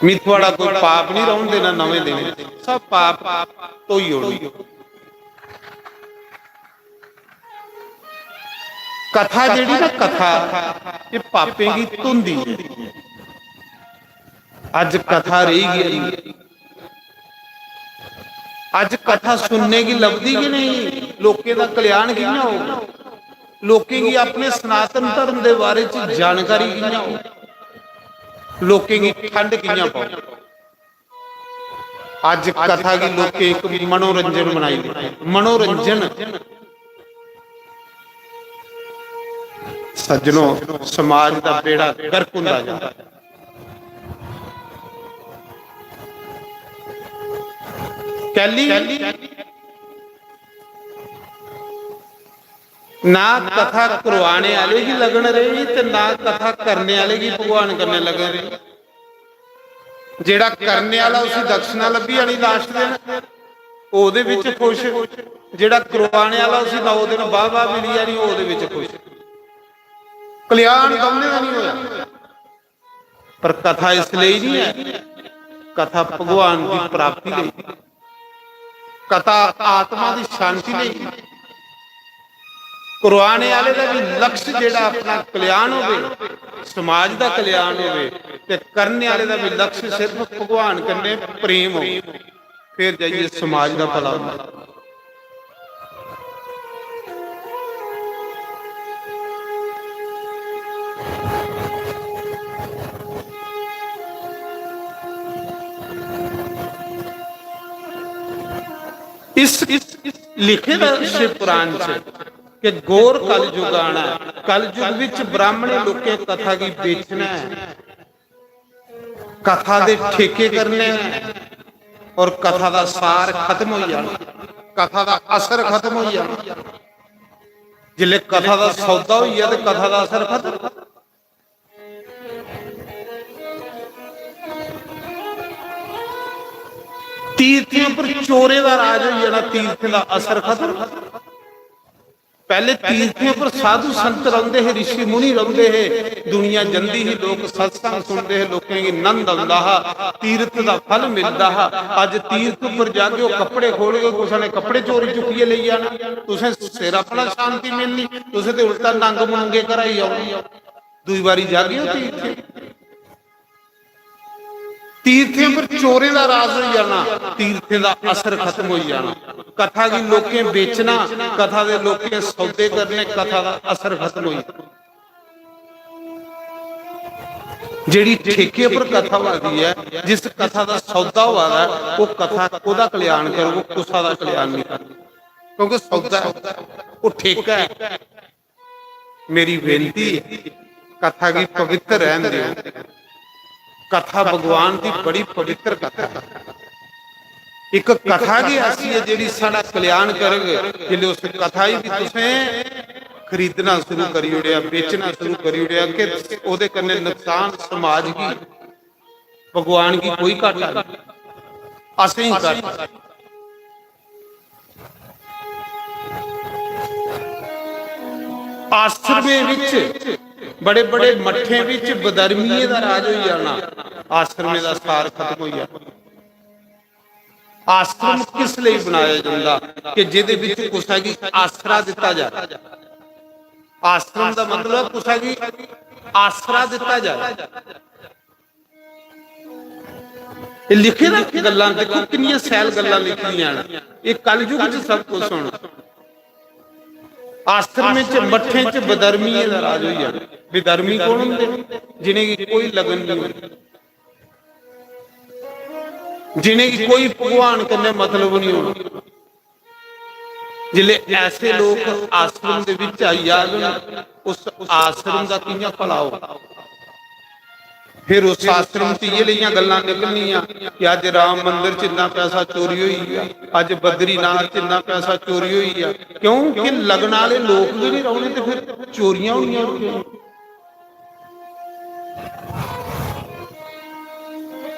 मी थुआड़ा कोई पाप नहीं रौहन देना, नमें देने, सब पाप धोई ओड़ो। कथा जेड़ी ना, कथा ये पापें गी धुंदी है। अज कथा रेही गई, अज कथा सुनने की लभदी कि नहीं? लोकें दा कल्याण कियां होग? लोकें गी अपने सनातन धर्म दे बारे च जानकारी कियां होग? लोकें गी ठंड कियां पौग? अज कथा गी लोकें एक मनोरंजन बनाई दित्ता, मनोरंजन। सज्जनो, समाज दा बेड़ा गर्क हुंदा जा। कैली ना कथा करवाने आले गी लगन रेही ते ना कथा करने आले गी भगवान कन्नै लगन रेही। जेड़ा करने आला उसी दक्षिणा लब्भी जानी लास्ट दिन, ओह्दे बिच खुश। जेड़ा करवाने आला उसी नौ दिन बाह बाह मिली जानी, ओह्दे बिच खुश। कल्याण दौनें दा नहीं होया। पर कथा इस लेई नहीं है, कथा भगवान दी प्राप्ति लेई, कथा आत्मा दी शांति लेई। करवाने आले दा भी लक्ष्य जेड़ा अपना कल्याण होवे, समाज दा कल्याण होवे, ते करने आले दा भी लक्ष्य सिर्फ भगवान कन्नै प्रेम होवे, फिर जाइए समाज दा भला होंदा। इस, इस, इस लिखे दा शिव पुराण च कि घोर कलयुग आना है। कलयुग विच ब्राह्मणे लोकें कथा गी बेचना है, कथा दे ठेके करने हैं और कथा दा सार खत्म हो जाना, कथा दा असर खत्म हो जाना। जिसले कथा दा सौदा हो गया तो कथा दा असर खत्म। तीर्थें पर चोरें दा राज हो जाना, तीर्थें दा असर खत्म। पहले तीर्थें पर साधु संत रौंदे हे, ऋषि मुनि रौंदे हे, दुनिया जंदी ही, लोक सत्संग सुनदे हे, लोकें गी नंद आंदा हा, तीर्थ दा फल मिलदा हा। अज तीर्थ पर जागे, ओ कपड़े खोलगे, कुसै ने कपड़े चोरी चुक्कियै लेई जाना, तुसें सिर अपना शांति मिलनी, तुसें ते उल्टा नंग मुंगे कराई आओ। दूई बारी जागे ओ तीर्थ, तीर्थें पर चोरें दा राज होई जाना, तीर्थें दा असर खत्म होई जाना। कथा गी लोकें बेचना, कथा दे लोकें सौदे करने, कथा दा असर खत्म होई जाना। जेड़ी ठेके पर कथा होआ दी है, जिस कथा दा सौदा होआ दा है, वो कथा कोदा कल्याण करग, वो कुसा दा कल्याण नहीं करग, क्योंकि सौदा है, वो ठेका है। मेरी बेनती है, कथा गी पवित्र रहन दियो। कथा भगवान दी बड़ी पवित्र कथा है। एक कथा गी ऐसी है जेड़ी साढ़ा कल्याण करग। जिसले उस कथा गी भी तुसें खरीदना शुरू करी ओड़ेआ, बेचना शुरू करी ओड़ेआ कि ओहदे कन्नै नुकसान समाज गी, भगवान गी कोई घाटा नहीं, असें ही घाटा। आश्रमें विच, बड़े बड़े मठें विच बधर्मिये दा राज होई जाना, आश्रमें दा सार खत्म होई जाना। आश्रम किस लेई बनाया जंदा कि जेदे विच कुसै गी आसरा दिता जाए। आश्रम दा मतलब कुसै गी आसरा दिता जाए। एह् लिखे दा गल्लां दिक्खो, किन्नियां सैल गल्लां लिखी दियां न। एह् कलयुग च सब कुछ होना। आश्रम च, मठें च बधर्मियें दा राज होई जाना। विधर्मी कौन होंदे? जिनेंगी कोई लगन नहीं होंदी, जिनेंगी कोई भगवान कन्नै मतलब नहीं होना। जिसले ऐसे लोक आश्रम दे विच आई जान, उस आश्रम दा कियां भला हो? फिर उस आश्रम च इ'यै लेइयां गल्लां निकलनियां कि अज्ज राम मंदर च इन्ना पैसा चोरी होई गेआ, अज्ज बद्रीनाथ च इन्ना पैसा चोरी होई गेआ। क्योंकि लगन आह्ले लोक गै निं रौह्ने ते फिर चोरियां होनियां।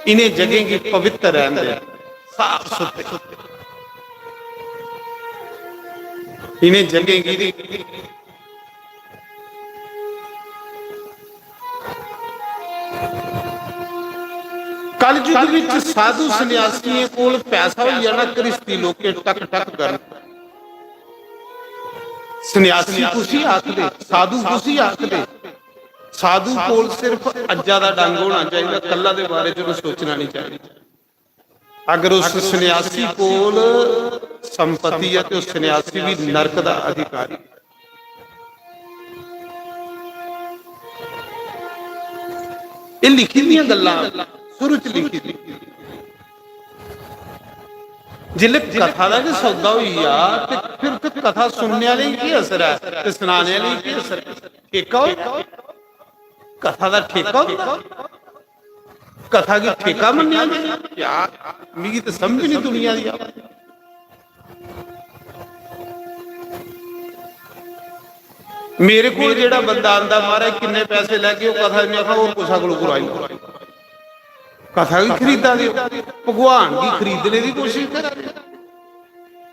इ'नें जगहें गी पवित्र रैह्न देन, साफ सुथरे। इ'नें जगहें गी कलयुग विच साधु संन्यासियें कोल पैसा होई जाना, घ्रिस्ती लोकें टक टक करना। संन्यासी कुसी आखदे, साधु कुसी आखदे? साधु कोल सिर्फ अज्जा दा डंग होना चाहिदा, कल्ला दे बारे च उ'नें सोचना नहीं चाहिदा। अगर उस संन्यासी कोल संपत्ति है, तो संन्यासी भी नरक दा अधिकारी। एह् लिखी दियां गल्लां, शुरू च लिखी दी। जिसलै कथा दा गै सौदा होई जा, ते फिर उत्थै कथा सुनने आह्ले गी केह् असर ऐ ते सनाने आह्ले गी केह् असर ऐ? ठेका होई, कथा दा ठेका होंदा? कथा गी ठेका मन्नेआ जंदा? यार, मिगी ते समझ नहीं दुनिया दी। मेरे कोल जेह्ड़ा बंदा आंदा, "महाराज, किन्ने पैसे लैगे?" ओह् कथा इ'यां आखा, "होर कुसै कोल कराई लैओ।" कथा गी खरीदा दे ओ, भगवान गी खरीदने दी कोशिश करा दे ओ।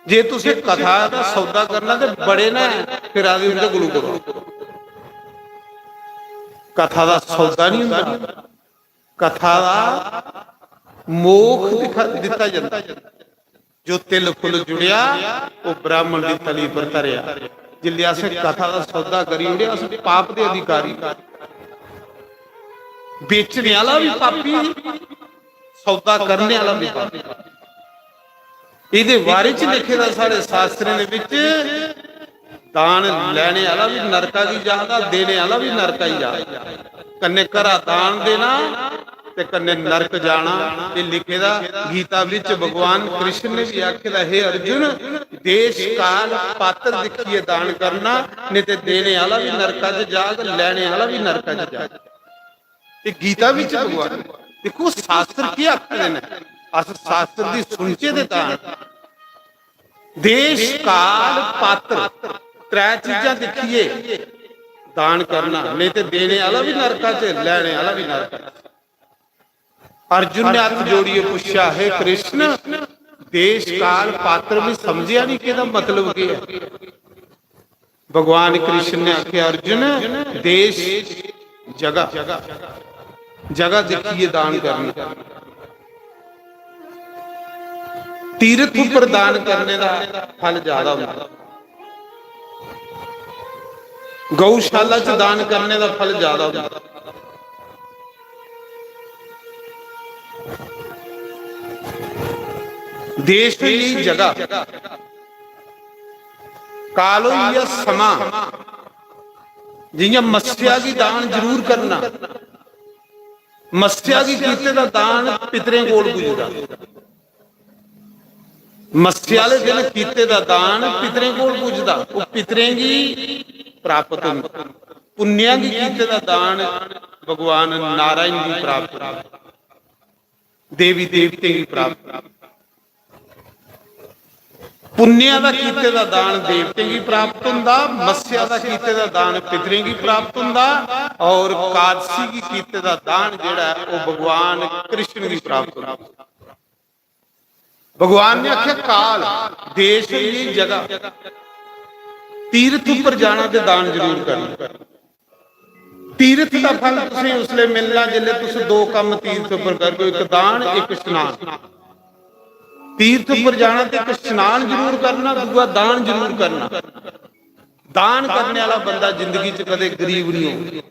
जे तुसें कथा दा सौदा करना ते बड़े न, फिर आखदे उं'दे कोलों करो। कथा दा सौदा नहीं होंदा, कथा दा मोख दिखा-, दित्ता जंदा। जो तिल फुल जुड़ेआ, ओह् ब्राह्मण दी तली पर धरेआ। जिसलै असें कथा दा सौदा करी ओड़ेआ, अस पाप दे अधिकारी। बेचने आह्ला बी पापी, सौदा करने आह्ला बी पापी। एह्दे बारे च लिखे दा साढ़े शास्त्रें दे बिच, दान लैने आह्ला बी नरका गी जा दा, देने आह्ला बी नरका गी जा दा। कन्नै घरा दान देना ते कन्नै नरक जाना, एह् लिखे दा गीता बिच। भगवान कृष्ण ने भी आखे दा, "हे अर्जुन, देश काल पात्र दिक्खियै दान करना, नेईं ते देने आह्ला बी नरका च जाग, लैने आह्ला बी नरका च जाग।" एह् गीता बिच भगवान, दिक्खो शास्त्र केह् आखदे न, अस शास्त्र दी सुनचे ते तां। देश, काल, पात्र, त्रै चीजां दिक्खियै दान करना, नेईं ते देने आह्ला बी नरका च, लैने आह्ला बी नरका च। अर्जुन ने हत्थ जोड़ियै पुच्छेआ, "हे कृष्ण, देश, काल, पात्र में समझेआ नहीं, केह्दा मतलब केह् ऐ?" भगवान कृष्ण ने आखेआ, "अर्जुन, देश जगह, जगह दिक्खियै दान करना।" तीर्थ उप्पर दान करने दा फल ज्यादा होंदा, गौशाला च दान करने दा फल ज्यादा होंदा। देश होई गेई जगह, काल होई गेआ समां। जि'यां मस्सेआ गी दान जरूर करना, मस्सेआ गी कीते दा दान पितरें कोल पुजदा। मस्सेआ आह्ले दिन कीते दा दान पितरें कोल पुजदा, ओह् पितरें गी प्राप्त होंदा। पुण्या गी कीते दा दान भगवान नारायण गी प्राप्त होंदा, देवी देवतें गी प्राप्त होंदा। पुण्या दा कीते दा दान देवतें गी प्राप्त होंदा, मस्सेआ दा कीते दा दान पितरें गी प्राप्त होंदा, और कादसी गी कीते दा दान जेह्ड़ा ऐ, ओह् भगवान कृष्ण गी प्राप्त होंदा। भगवान ने आखेआ, "काल, देश होई गेई जगह, तीर्थ उप्पर जाना ते दान जरूर करना।" तीर्थ दा फल तुसें उसलै मिलना जिसलै तुस दो कम्म तीर्थ उप्पर करगे, इक दान, इक स्नान। तीर्थ उप्पर जाना ते इक स्नान जरूर करना, दूआ दान जरूर करना। दान करने आह्ला बंदा जिंदगी च कदें गरीब नहीं होग।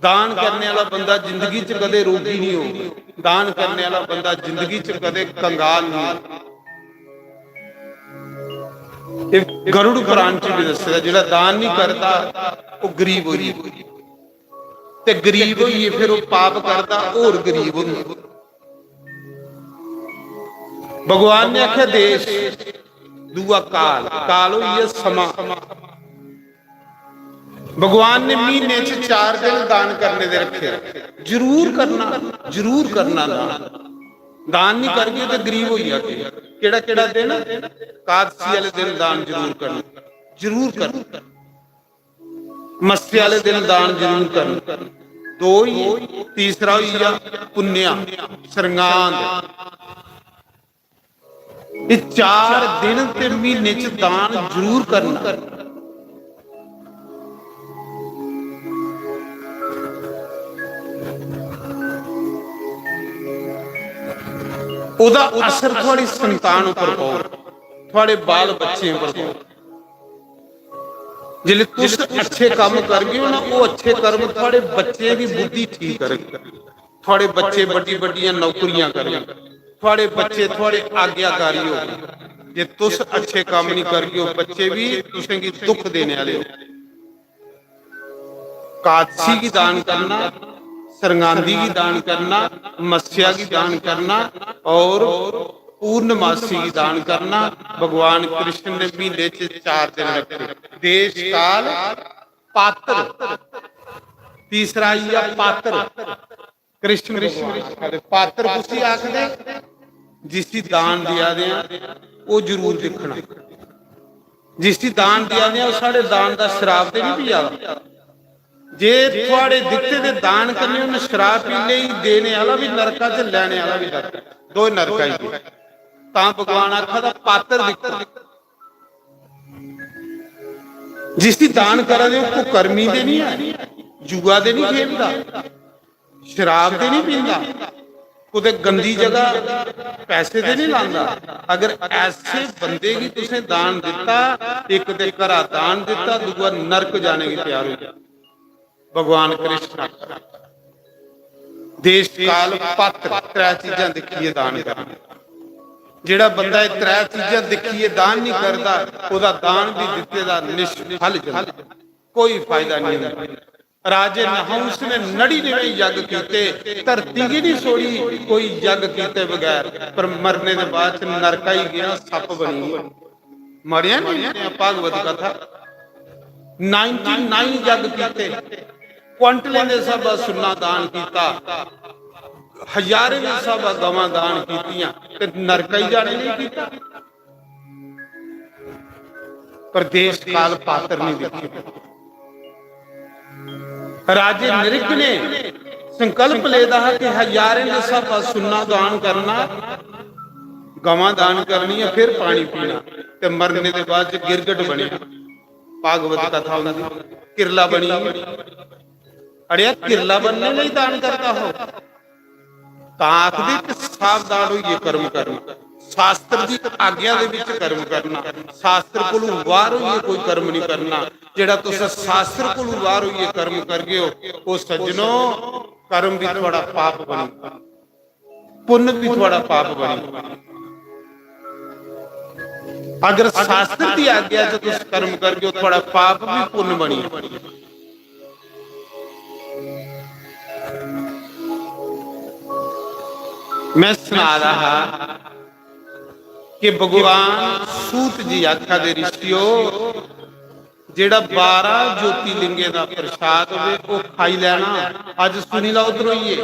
दान करने आह्ला बंदा जिंदगी च कदें रोगी नहीं होग। दान करने आह्ला बंदा जिंदगी च कदें कंगाल नहीं होग। एह् गरुड़ पुराण च भी दस्से दा, जेह्ड़ा दान नहीं करदा, ओह् गरीब होई जंदा। ते गरीब होइयै फिर ओह् पाप करदा, होर गरीब होंदा। भगवान ने आखेआ देश, दूआ काल, काल होई गेआ समां। भगवान ने म्हीने च चार दिन दान करने दे रखे, जरूर करना, जरूर करना दान। दान नहीं करगे तो गरीब होई जागे। केड़ा केड़ा दिन? एकादशी वाले दिन दान जरूर करना, जरूर करना। मस्से वाले दिन दान जरूर करना। दो ही, तीसरा होई गेआ पुण्य, सरंगांद। ये चार दिन ते महीने च दान जरूर करना। ओदा असर थुआड़ी संतान उपर पौग, थुआड़े बाल बच्चें उपर पौग। जिसले तुस अच्छे काम करगे हो ना, वो अच्छे कर्म थुआड़े बच्चें दी बुद्धि ठीक करग। थुआड़े बच्चे बड्डी बड्डियां नौकरियां करन, थुआड़े बच्चे थुआड़े आज्ञाकारी होन। जे तुस अच्छे काम नहीं करगे, वो बच्चे भी तुसेंगी दुख देने वाले हो। कादसी गी दान करना, सरंगांदी गी दान करना, मस्या गी दान करना और पूर्णमासी गी दान करना। भगवान कृष्ण ने महीने च चार दिन रखे। देश काल पात्र, तीसरा आई गेआ पात्र। कृष्ण भगवान आखदे, पात्र कुसी आखदे? जिसी दान देआ दे आं, ओह् जरूर दिक्खना। जिसी दान देआ दे आं, ओह् साढ़े दान दा शराब ते नहीं पिया दा? जे थुआड़े दित्ते दे दान कन्नै उन्नै शराब पी लेई, देने आह्ला बी नरका च, लैने आह्ला बी नरक, दो नरका ही गे। तां भगवान आखा दा, पात्र दिक्खो। जिसी दान करा दे, ओह् कुकर्मी ते नहीं है, जुआ ते नहीं खेलदा, शराब ते नहीं पींदा, कुतै गंदी जगह पैसे ते नहीं लांदा। अगर ऐसे बंदे गी तुसें दान दित्ता, इक ते घरा दान दित्ता, दूआ नरक जाने गी त्यार होई जाना। भगवान कृष्ण आखदा, देश काल पात्र, त्रै चीजां दिक्खियै दान करना। जेड़ा बंदा एह् त्रै चीजां दिक्खियै दान नहीं करदा, ओह्दा दान भी दित्ते दा निष्फल जंदा, कोई फायदा नहीं होंदा। राजे नहुस ने नड़िनवे यज्ञ कीते, धरती गी नहीं छोड़ी कोई यज्ञ कीते बगैर, पर मरने दे बाद च नरका ही गया, सप्प बनी गया। मरेआ नहीं, मरेआ। भागवत कथा, नाइनटी नाइन यज्ञ कीते, क्वांटलें दे स्हाबा सुन्ना दान कीता, हजारें दे स्हाबा गवां दान कीतियां, ते नरका ही जाने नहीं कीता। पर देश काल पात्र नहीं दिक्खे। राजे नृग ने संकल्प लेदा हा कि हजारें दे स्हाबा सुन्ना दान करना, गवां दान करनियां, फिर पानी पीना, ते मरने दे बाद च गिरगट बनेआ। भागवत कथा उंदी, किरला बनी। अड़ेआ, किरला बनने लेई दान करदा हो? तां आखदे कि सावधान होइयै कर्म करना, शास्त्र दी आज्ञा दे विच कर्म करना, शास्त्र कोलू बाहर होइयै कोई कर्म नहीं करना। जेड़ा तुस शास्त्र कोलू बाहर होइयै कर्म करगे हो, ओ सज्जनो, कर्म भी थुआड़ा पाप बनी, पुण्य भी थुआड़ा पाप बनी। अगर शास्त्र दी आज्ञा च तुस कर्म करगे हो, थुआड़ा पाप भी पुण्य बनी। मैं सना दा हा कि भगवान सूत जी आखा दे, ऋषियो, जेड़ा बारह ज्योतिर्लिंगें दा प्रसाद होवे, ओह खाई लैना। अज सुनी लैओ, धरोइये,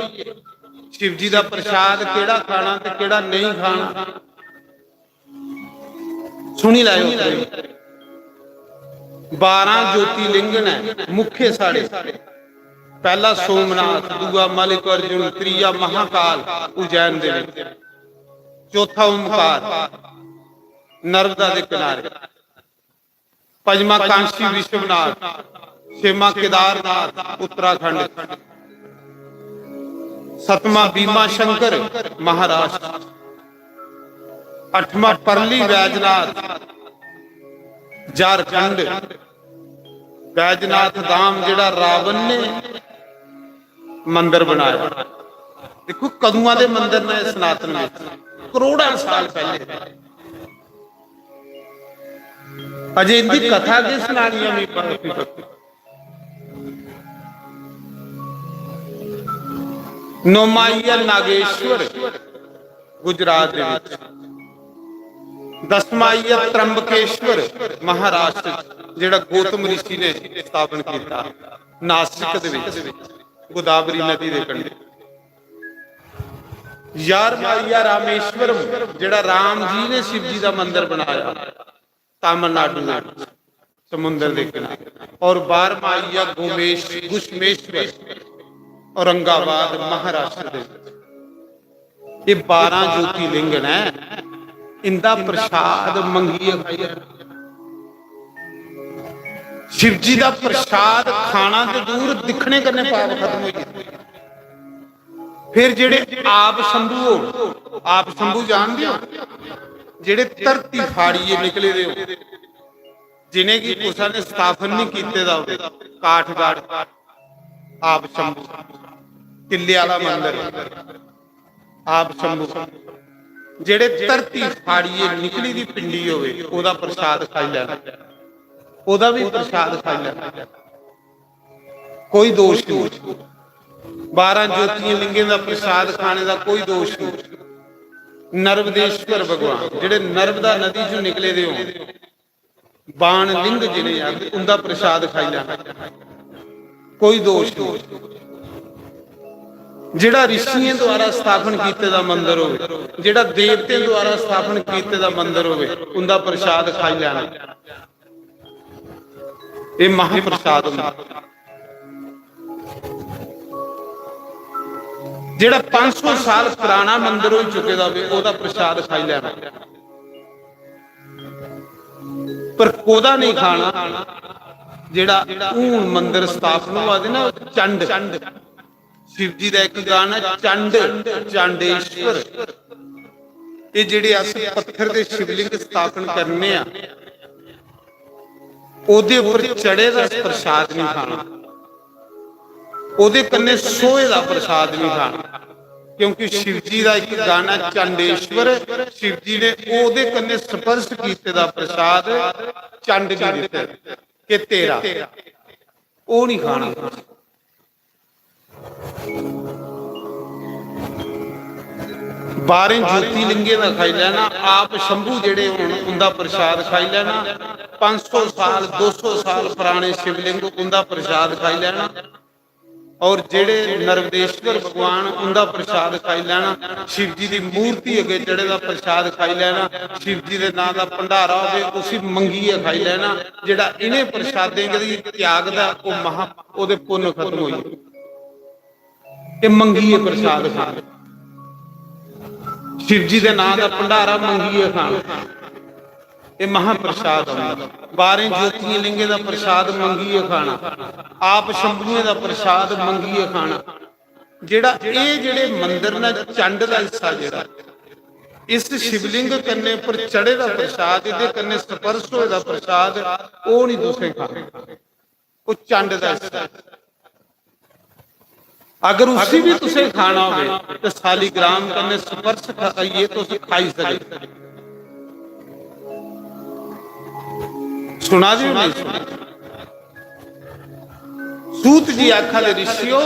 शिव जी दा प्रसाद केड़ा खाना ते केड़ा नहीं खाना। सुनी लैओ, बारह ज्योतिर्लिंग ने मुख्य साढ़े। पहला सोमनाथ, दूआ मल्लिकार्जुन, त्रीया महाकाल उज्जैन दे विच, चौथा ओमकार नर्मदा दे किनारे, पंजमा कांशी विश्वनाथ, छेमा केदारनाथ उत्तराखंड, सतमा भीमा शंकर महाराष्ट्र, अठमा परली बैजनाथ झारखंड। बैजनाथ धाम जेड़ा रावण ने मंदर बनाया। देखो, कदुआं दे मंदर ने सनातन विच, करोड़ां साल पहले। अजे इंदी कथा के सनानी है, मिगी पता नहीं। नौमा आई गेआ नागेश्वर, गुजरात दे विच। दसमा आई गेआ त्र्यंबकेश्वर, महाराष्ट्र च। ਜਿਹੜਾ ਗੌਤਮ ਰਿਸ਼ੀ ਨੇ ਸਥਾਪਨ ਕੀਤਾ ਨਾਸਿਕ ਦੇ ਵਿੱਚ, ਗੋਦਾਵਰੀ ਨਦੀ ਦੇ ਕੰਢੇ। ਯਾਰਮ ਆਈਆ ਰਾਮੇਸ਼ਵਰਮ, ਜਿਹੜਾ ਰਾਮ ਜੀ ਨੇ ਸ਼ਿਵ ਜੀ ਦਾ ਮੰਦਿਰ ਬਣਾਇਆ ਤਮਿਲਨਾਡੂ ਦੇ ਵਿੱਚ, ਸਮੁੰਦਰ ਦੇ ਕਿਨਾਰੇ। ਔਰ ਬਾਰਮ ਆਈਆ ਗੋਮੇਸ਼, ਗੁਸ਼ਮੇਸ਼ਵਰ, औरंगाबाद महाराष्ट्र ਦੇ ਵਿੱਚ। ਇਹ ਬਾਰਾਂ ਜੋਤੀਲਿੰਗ ਨੇ, ਇਹਦਾ ਪ੍ਰਸ਼ਾਦ ਮੰਗੀਏ ਖਾਈਏ। ਸ਼ਿਵ ਜੀ ਦਾ ਪ੍ਰਸ਼ਾਦ ਖਾਣਾ ਤੇ ਦੂਰ, ਦਿਖਣੇ ਕਰਨੇ ਪਾਪ ਖਤਮ ਹੋ ਜਾਂਦੇ। ਫਿਰ ਜਿਹੜੇ ਆਪ ਸ਼ੰਭੂ ਹੋ, ਆਪ ਸ਼ੰਭੂ ਜਾਣਦੇ ਹੋ, ਜਿਹੜੇ ਧਰਤੀ ਫਾੜੀਏ ਨਿਕਲੇ ਦੇ ਹੋ, ਜਿਨੇ ਕੀ ਕੁਸਾ ਨੇ ਸਥਾਪਨ ਨਹੀਂ ਕੀਤੇ ਦਾ ਹੋਵੇ, ਕਾਠਗੜ੍ਹ ਆਪ ਸ਼ੰਭੂ, ਟਿੱਲੇ ਵਾਲਾ ਮੰਦਿਰ ਆਪ ਸ਼ੰਭੂ, ਜਿਹੜੇ ਧਰਤੀ ਫਾੜੀਏ ਨਿਕਲੀ ਦੀ ਪਿੰਡੀ ਹੋਵੇ, ਉਹਦਾ ਪ੍ਰਸ਼ਾਦ ਖਾਈ ਲੈਣਾ, ਉਹਦਾ ਵੀ ਪ੍ਰਸ਼ਾਦ ਖਾਈ ਲੈਣਾ, ਕੋਈ ਦੋਸ਼ ਨਹੀਂ। ਬਾਰਾਂ ਜੋਤੀਆਂ ਲਿੰਗੇ ਦਾ ਪ੍ਰਸ਼ਾਦ ਖਾਣੇ ਦਾ ਕੋਈ ਦੋਸ਼ ਨਹੀਂ। ਨਰਵਦੇਸ਼ਵਰ ਭਗਵਾਨ ਜਿਹੜੇ ਨਰਵਦਾ ਨਦੀ ਚੋਂ ਨਿਕਲੇ ਦੇ ਹੋਣ, ਬਾਣ ਲਿੰਗ ਜਿਹਨੇ ਆ, ਉਹਦਾ ਪ੍ਰਸ਼ਾਦ ਖਾਈ ਲੈਣਾ, ਕੋਈ ਦੋਸ਼ ਨਹੀਂ। ਜਿਹੜਾ ਰਿਸ਼ੀਆਂ ਦੁਆਰਾ ਸਥਾਪਨ ਕੀਤੇ ਦਾ ਮੰਦਿਰ ਹੋਵੇ, ਜਿਹੜਾ ਦੇਵਤਿਆਂ ਦੁਆਰਾ ਸਥਾਪਨ ਕੀਤੇ ਦਾ ਮੰਦਿਰ ਹੋਵੇ, ਉਹਦਾ ਪ੍ਰਸ਼ਾਦ ਖਾਈ ਲੈਣਾ। ਇਹ ਮਹਾਪ੍ਰਸ਼ਾਦ ਹੁੰਦਾ। ਜਿਹੜਾ ਪੰਜ ਸੌ ਸਾਲ ਪੁਰਾਣਾ ਮੰਦਿਰ ਹੋ ਚੁੱਕੇ ਦਾ ਹੋਵੇ, ਉਹਦਾ ਪ੍ਰਸ਼ਾਦ ਖਾਈ ਲੈਣਾ। ਪਰ ਕੋਦਾ ਨਹੀਂ ਖਾਣਾ, ਜਿਹੜਾ ਹੁਣ ਮੰਦਿਰ ਸਥਾਪਨ ਹੋਆ ਦੇ ਨਾ, ਚੰਡ, ਸ਼ਿਵ ਜੀ ਦਾ ਇੱਕ ਗਾਣਾ, ਚੰਡ, ਚੰਡੇਸ਼ਵਰ। ਇਹ ਜਿਹੜੇ ਅਸੀਂ ਪੱਥਰ ਦੇ ਸ਼ਿਵਲਿੰਗ ਸਥਾਪਨ ਕਰਨੇ ਆ, ਉਹਦੇ ਉੱਪਰ ਚੜੇ ਦਾ ਪ੍ਰਸ਼ਾਦ ਨਹੀਂ ਖਾਣਾ, ਉਹਦੇ ਕੰਨੇ ਸੋਏ ਦਾ ਪ੍ਰਸ਼ਾਦ ਨਹੀਂ ਖਾਣਾ, ਕਿਉਂਕਿ ਸ਼ਿਵ ਜੀ ਦਾ ਇੱਕ ਗਾਣਾ ਚੰਡੇਸ਼ਵਰ, ਸ਼ਿਵ ਜੀ ਨੇ ਉਹਦੇ ਕੰਨੇ ਸਪਰਸ਼ ਕੀਤੇ ਦਾ ਪ੍ਰਸ਼ਾਦ ਚੰਡ ਨਹੀਂ ਦਿੱਤਾ ਕਿ ਤੇਰਾ, ਉਹ ਨਹੀਂ ਖਾਣਾ। ਬਾਰੇ ਜੋਤੀ ਲਿੰਗੇ ਦਾ ਖਾਈ ਲੈਣਾ, ਆਪ ਸ਼ੰਭੂ ਜਿਹੜੇ ਹੋਣ, ਉਹਦਾ ਪ੍ਰਸ਼ਾਦ ਖਾਈ ਲੈਣਾ। ਪੰਜ ਸੌ ਸਾਲ, ਦੋ ਸੌ ਸਾਲ ਪੁਰਾਣੇ ਸ਼ਿਵਲਿੰਗ, ਉਹਦਾ ਪ੍ਰਸ਼ਾਦ ਖਾਈ ਲੈਣਾ। ਔਰ ਜਿਹੜੇ ਨਰਵਦੇਸ਼ਵਰ ਭਗਵਾਨ, ਉਹਦਾ ਪ੍ਰਸ਼ਾਦ ਖਾਈ ਲੈਣਾ। ਸ਼ਿਵ ਜੀ ਦੀ ਮੂਰਤੀ ਅੱਗੇ ਚੜੇ ਦਾ ਪ੍ਰਸ਼ਾਦ ਖਾਈ ਲੈਣਾ। ਸ਼ਿਵ ਜੀ ਦੇ ਨਾਂ ਦਾ ਭੰਡਾਰਾ ਹੋਵੇ, ਉਸੇ ਮੰਗੀਏ ਖਾਈ ਲੈਣਾ। ਜਿਹੜਾ ਇਹਨੇ ਪ੍ਰਸ਼ਾਦੇ ਕਦੀ ਤਿਆਗਦਾ, ਉਹ ਮਹਾ, ਉਹਦੇ ਪੁੰਨ ਖਤਮ ਹੋਈ। ਇਹ ਮੰਗੀਏ ਪ੍ਰਸ਼ਾਦ ਖਾਣ, ਸ਼ਿਵ ਜੀ ਦੇ ਨਾਂ ਦਾ ਭੰਡਾਰਾ ਮੰਗੀਏ ਖਾਣ, ਇਹ ਮਹਾਪ੍ਰਸ਼ਾਦ ਆਉਂਦਾ। ਬਾਰੇ ਜੋਤੀਏ ਲਿੰਗੇ ਦਾ ਪ੍ਰਸ਼ਾਦ ਮੰਗੀਏ ਖਾਣਾ, ਆਪ ਸ਼ੰਭੂਏ ਦਾ ਪ੍ਰਸ਼ਾਦ ਮੰਗੀਏ ਖਾਣਾ। ਜਿਹੜਾ ਇਹ ਜਿਹੜੇ ਮੰਦਿਰ ਨਾਲ ਚੰਡ ਦਾ ਹਿੱਸਾ ਜਿਹੜਾ ਇਸ ਸ਼ਿਵਲਿੰਗ ਕੰਨੇ ਉੱਪਰ ਚੜੇ ਦਾ ਪ੍ਰਸ਼ਾਦ, ਇਹਦੇ ਕੰਨੇ ਸਪਰਸ਼ ਹੋਏ ਦਾ ਪ੍ਰਸ਼ਾਦ, ਉਹ ਨਹੀਂ ਤੁਸੀਂ ਖਾਣਾ, ਉਹ ਚੰਡ ਦਾ ਹਿੱਸਾ। अगर उसी भी तुसे खाना होवे तो शालिग्राम कन्ने स्पर्श खाइए तो उसे खाई सके। सुना दियो नहीं सुना? सूत जी आखा दे ऋषियो,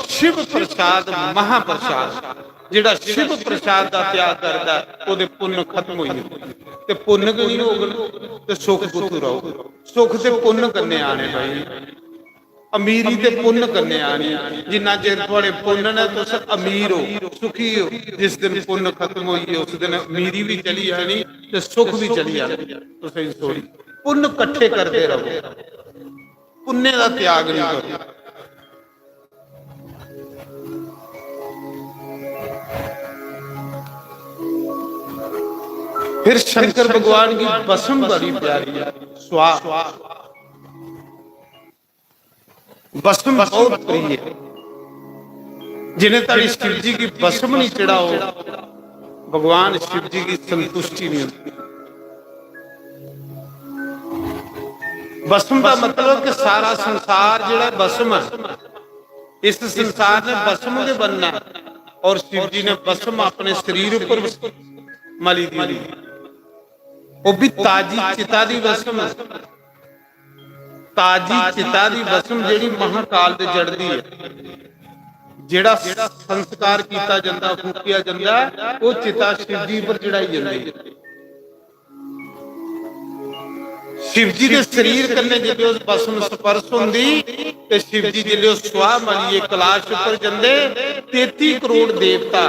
शिव प्रसाद महाप्रसाद, ਜਿਹੜਾ ਸ਼ਿਵ ਪ੍ਰਸ਼ਾਦ ਦਾ ਤਿਆਗ ਕਰਦਾ ਉਹਦੇ ਪੁੰਨ ਖਤਮ ਹੋਈ ਤੇ ਪੁੰਨ ਗਣੀ ਹੋ ਗਏ ਤੇ ਸੁਖ ਗੁੱਥੂ ਰਹੋ। ਸੁਖ ਤੇ ਪੁੰਨ ਕਰਨੇ ਆਣੇ ਭਾਈ। अमीरी ते पुन्न कन्ने आनी। जिन्ना चिर थुआड़े पुन्न ने, तुस अमीर हो, सुखी हो। जिस दिन पुन्न खत्म होई गे, उस दिन अमीरी भी चली जानी ते सुख भी चली जाना। तुसें सोड़ी पुन्न कट्ठे करदे रहो, पुन्ने दा त्याग नहीं करो। फिर शंकर भगवान की भस्म बड़ी प्यारी है, स्वाहा। भस्म बहुत प्रिय है। जिन्हें तक शिव जी की भस्म नहीं चढ़ाओ, भगवान शिव जी की संतुष्टि नहीं होती। भस्म का मतलब कि सारा संसार जो भस्म है, इस संसार ने भस्म के बनना है। और शिव जी ने भस्म अपने शरीर पर मली दी। वो भी ताजी चिता दी भस्म है। ताजी चिता दी भस्म जेड़ी महाकाल ते चढ़दी है, जेड़ा संस्कार कीता जंदा, फूकिया जंदा, वो चिता शिव जी पर चढ़ाई जंदी है। शिव जी दे शरीर कन्नै जिसलै उस भस्म स्पर्श होंदी ते शिव जी जिसलै ओह् स्वाह मलियै कैलाश उप्पर जंदे, तेती करोड़ देवता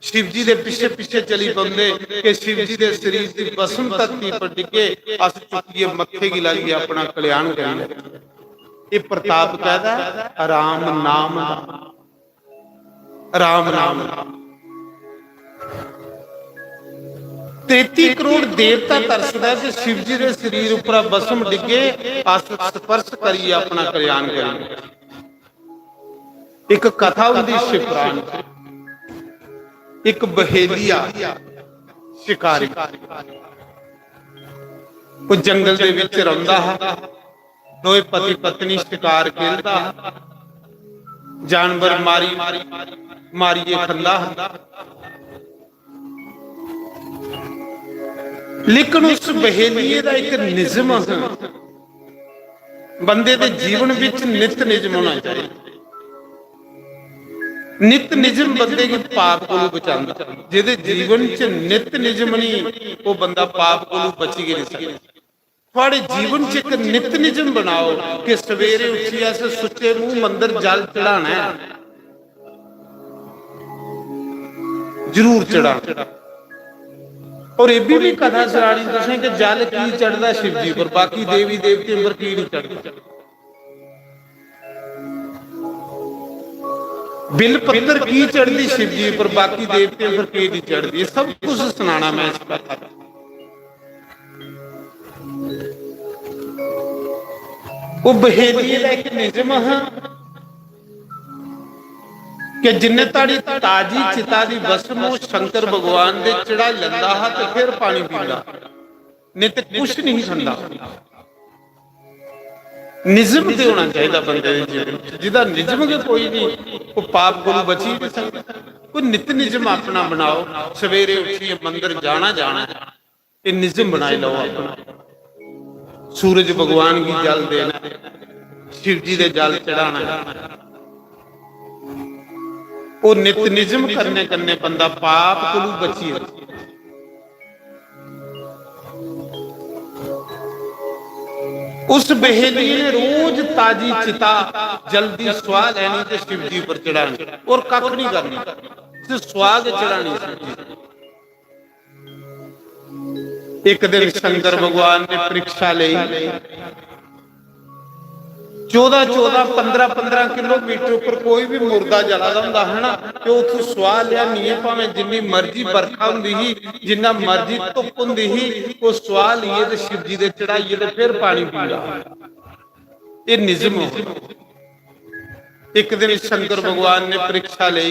शिव जी दे पिच्छे पिच्छे चली पौंदे कि शिव जी दे शरीर दी भस्म धरती पर डिग्गे, अस चुक्कियै मत्थे गी लाइयै अपना कल्याण करी लैचै। एह् प्रताप कैह्दा ऐ? राम नाम दा। राम नाम दा। तेती करोड़ देवता तरसदा ऐ कि शिव जी दे शरीर उप्परा भस्म डिग्गे, अस स्पर्श करियै अपना कल्याण करिए। एक कथा होंदी शिवपुराण च, एक बहेलिया शिकारी, वो जंगल दे विच रौंदा हा। दोए पति पत्नी शिकार खेलदा हा, जानवर मारी, मारियै खंदा हा। लेकिन उस बहेलिये दा एक निजम हा, बंदे दे जीवन विच नित निजम होना चाहिए। नित निजम बंदे गी पाप कोलू बचांदा। जेदे जीवन च नित निजम नहीं, वो बंदा पाप कोलू बची गै नहीं सकदा। थुआड़े जीवन च एक नित निजम बनाओ कि सवेरे उठियै अस सुच्चे मुंह मंदर जल चढ़ाना है, जरूर चढ़ाना। और एह् बी, बी कथा सनानी तुसें कि जल की चढ़दा शिव जी पर, बाकी देवी देवतें पर की नहीं चढ़दा। बिल पत्तर की चढ़दी शिव जी पर, बाकी देवतें पर की नहीं चढ़दी, सब कुछ सुनाना मैं इस कथा दा। वो बहेलिये दा एक निजम हा कि जिन्ने ताड़ी ताजी चिता दी भस्म ओह् शंकर भगवान दे चढ़ाई लैंदा हा ते फिर पानी पींदा, नहीं ते कुछ नहीं खंदा। निजम ते होना चाहिए बंदे दे जीवन च। जिदा निजम गै कोई नहीं, वो पाप कोलू बची नहीं सकता। कोई नित निजम अपना बनाओ, सवेरे उठिए मंदिर जाना, जाना है, ये निजम बनाई लो अपना। सूरज भगवान की जल देना, शिव जी दे जल चढ़ाना है। वो नित निजम करने कन्ने बंदा पाप कोलू बची जंदा। उस बहेलिये ने रोज ताजी चिता जलदी स्वाह लेनी ते शिव जी पर चढ़ानी और कख नहीं करना, सिर्फ स्वाह गै चढ़ानी शिव जी। एक दिन शंकर भगवान ने परीक्षा ली। चौदह चौदह, पन्द्रह पन्द्रह किलोमीटर पर कोई भी मुर्दा जला दा होंदा है ना, ते उत्थों स्वाह लिया नहीं है, भावें जिन्नी मर्जी बरखा होंदी ही, जिन्ना मर्जी धुप होंदी ही, वो स्वाह लिए ते शिव जी दे चढ़ाइए ते फिर पानी पींदा। ये निजम हो। एक दिन शंकर भगवान ने परीक्षा ली।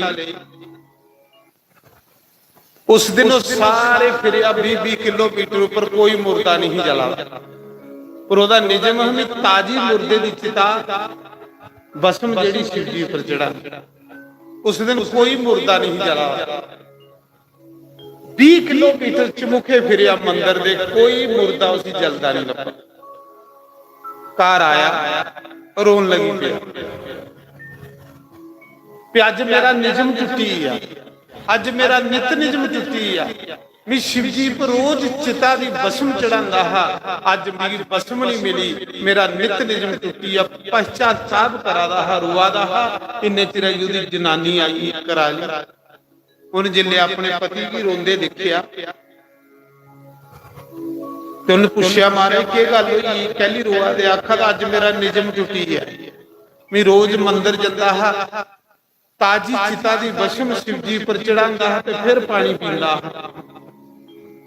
उस दिन वो सारे फिरिया बीह बीह किलोमीटर ऊपर कोई मुर्दा नहीं जला। पर ओदा निजम हम ताजी मुर्दे दी चिता भस्म जेड़ी शिव जी पर चढ़ा। उस दिन कोई मुर्दा नहीं जला। बीह किलोमीटर चमुखे फिरिया मंदिर दे, कोई मुर्दा उसी जलदा नहीं लब्भा। घर आया, रोन लगी पिया। भी अज मेरा निजम टुट्टी गया, अज मेरा नित निजम टुट्टी गया। मैं शिव जी पर रोज चिता दी भस्म चढ़ांदा हा, अज मिगी भस्म नहीं मिली, मेरा नित निजम टुट्टी गया। पश्चाताप करा दा हा, रोआ दा हा। इन्ने चिरा च ओदी जनानी आई, कराली। उन जिल्ले अपने पति गी रोंदे दिक्खेआ ते उन्हें पुछेआ, "महाराज, केह् गल्ल होई? कैल्ली रोआ दे?" आखा दा, "अज्ज मेरा निजम टुट्टी गेआ। मैं रोज मंदर जंदा हा, ताजी चिता दी भस्म शिव जी पर चढ़ांदा हा ते फिर पानी पींदा हा।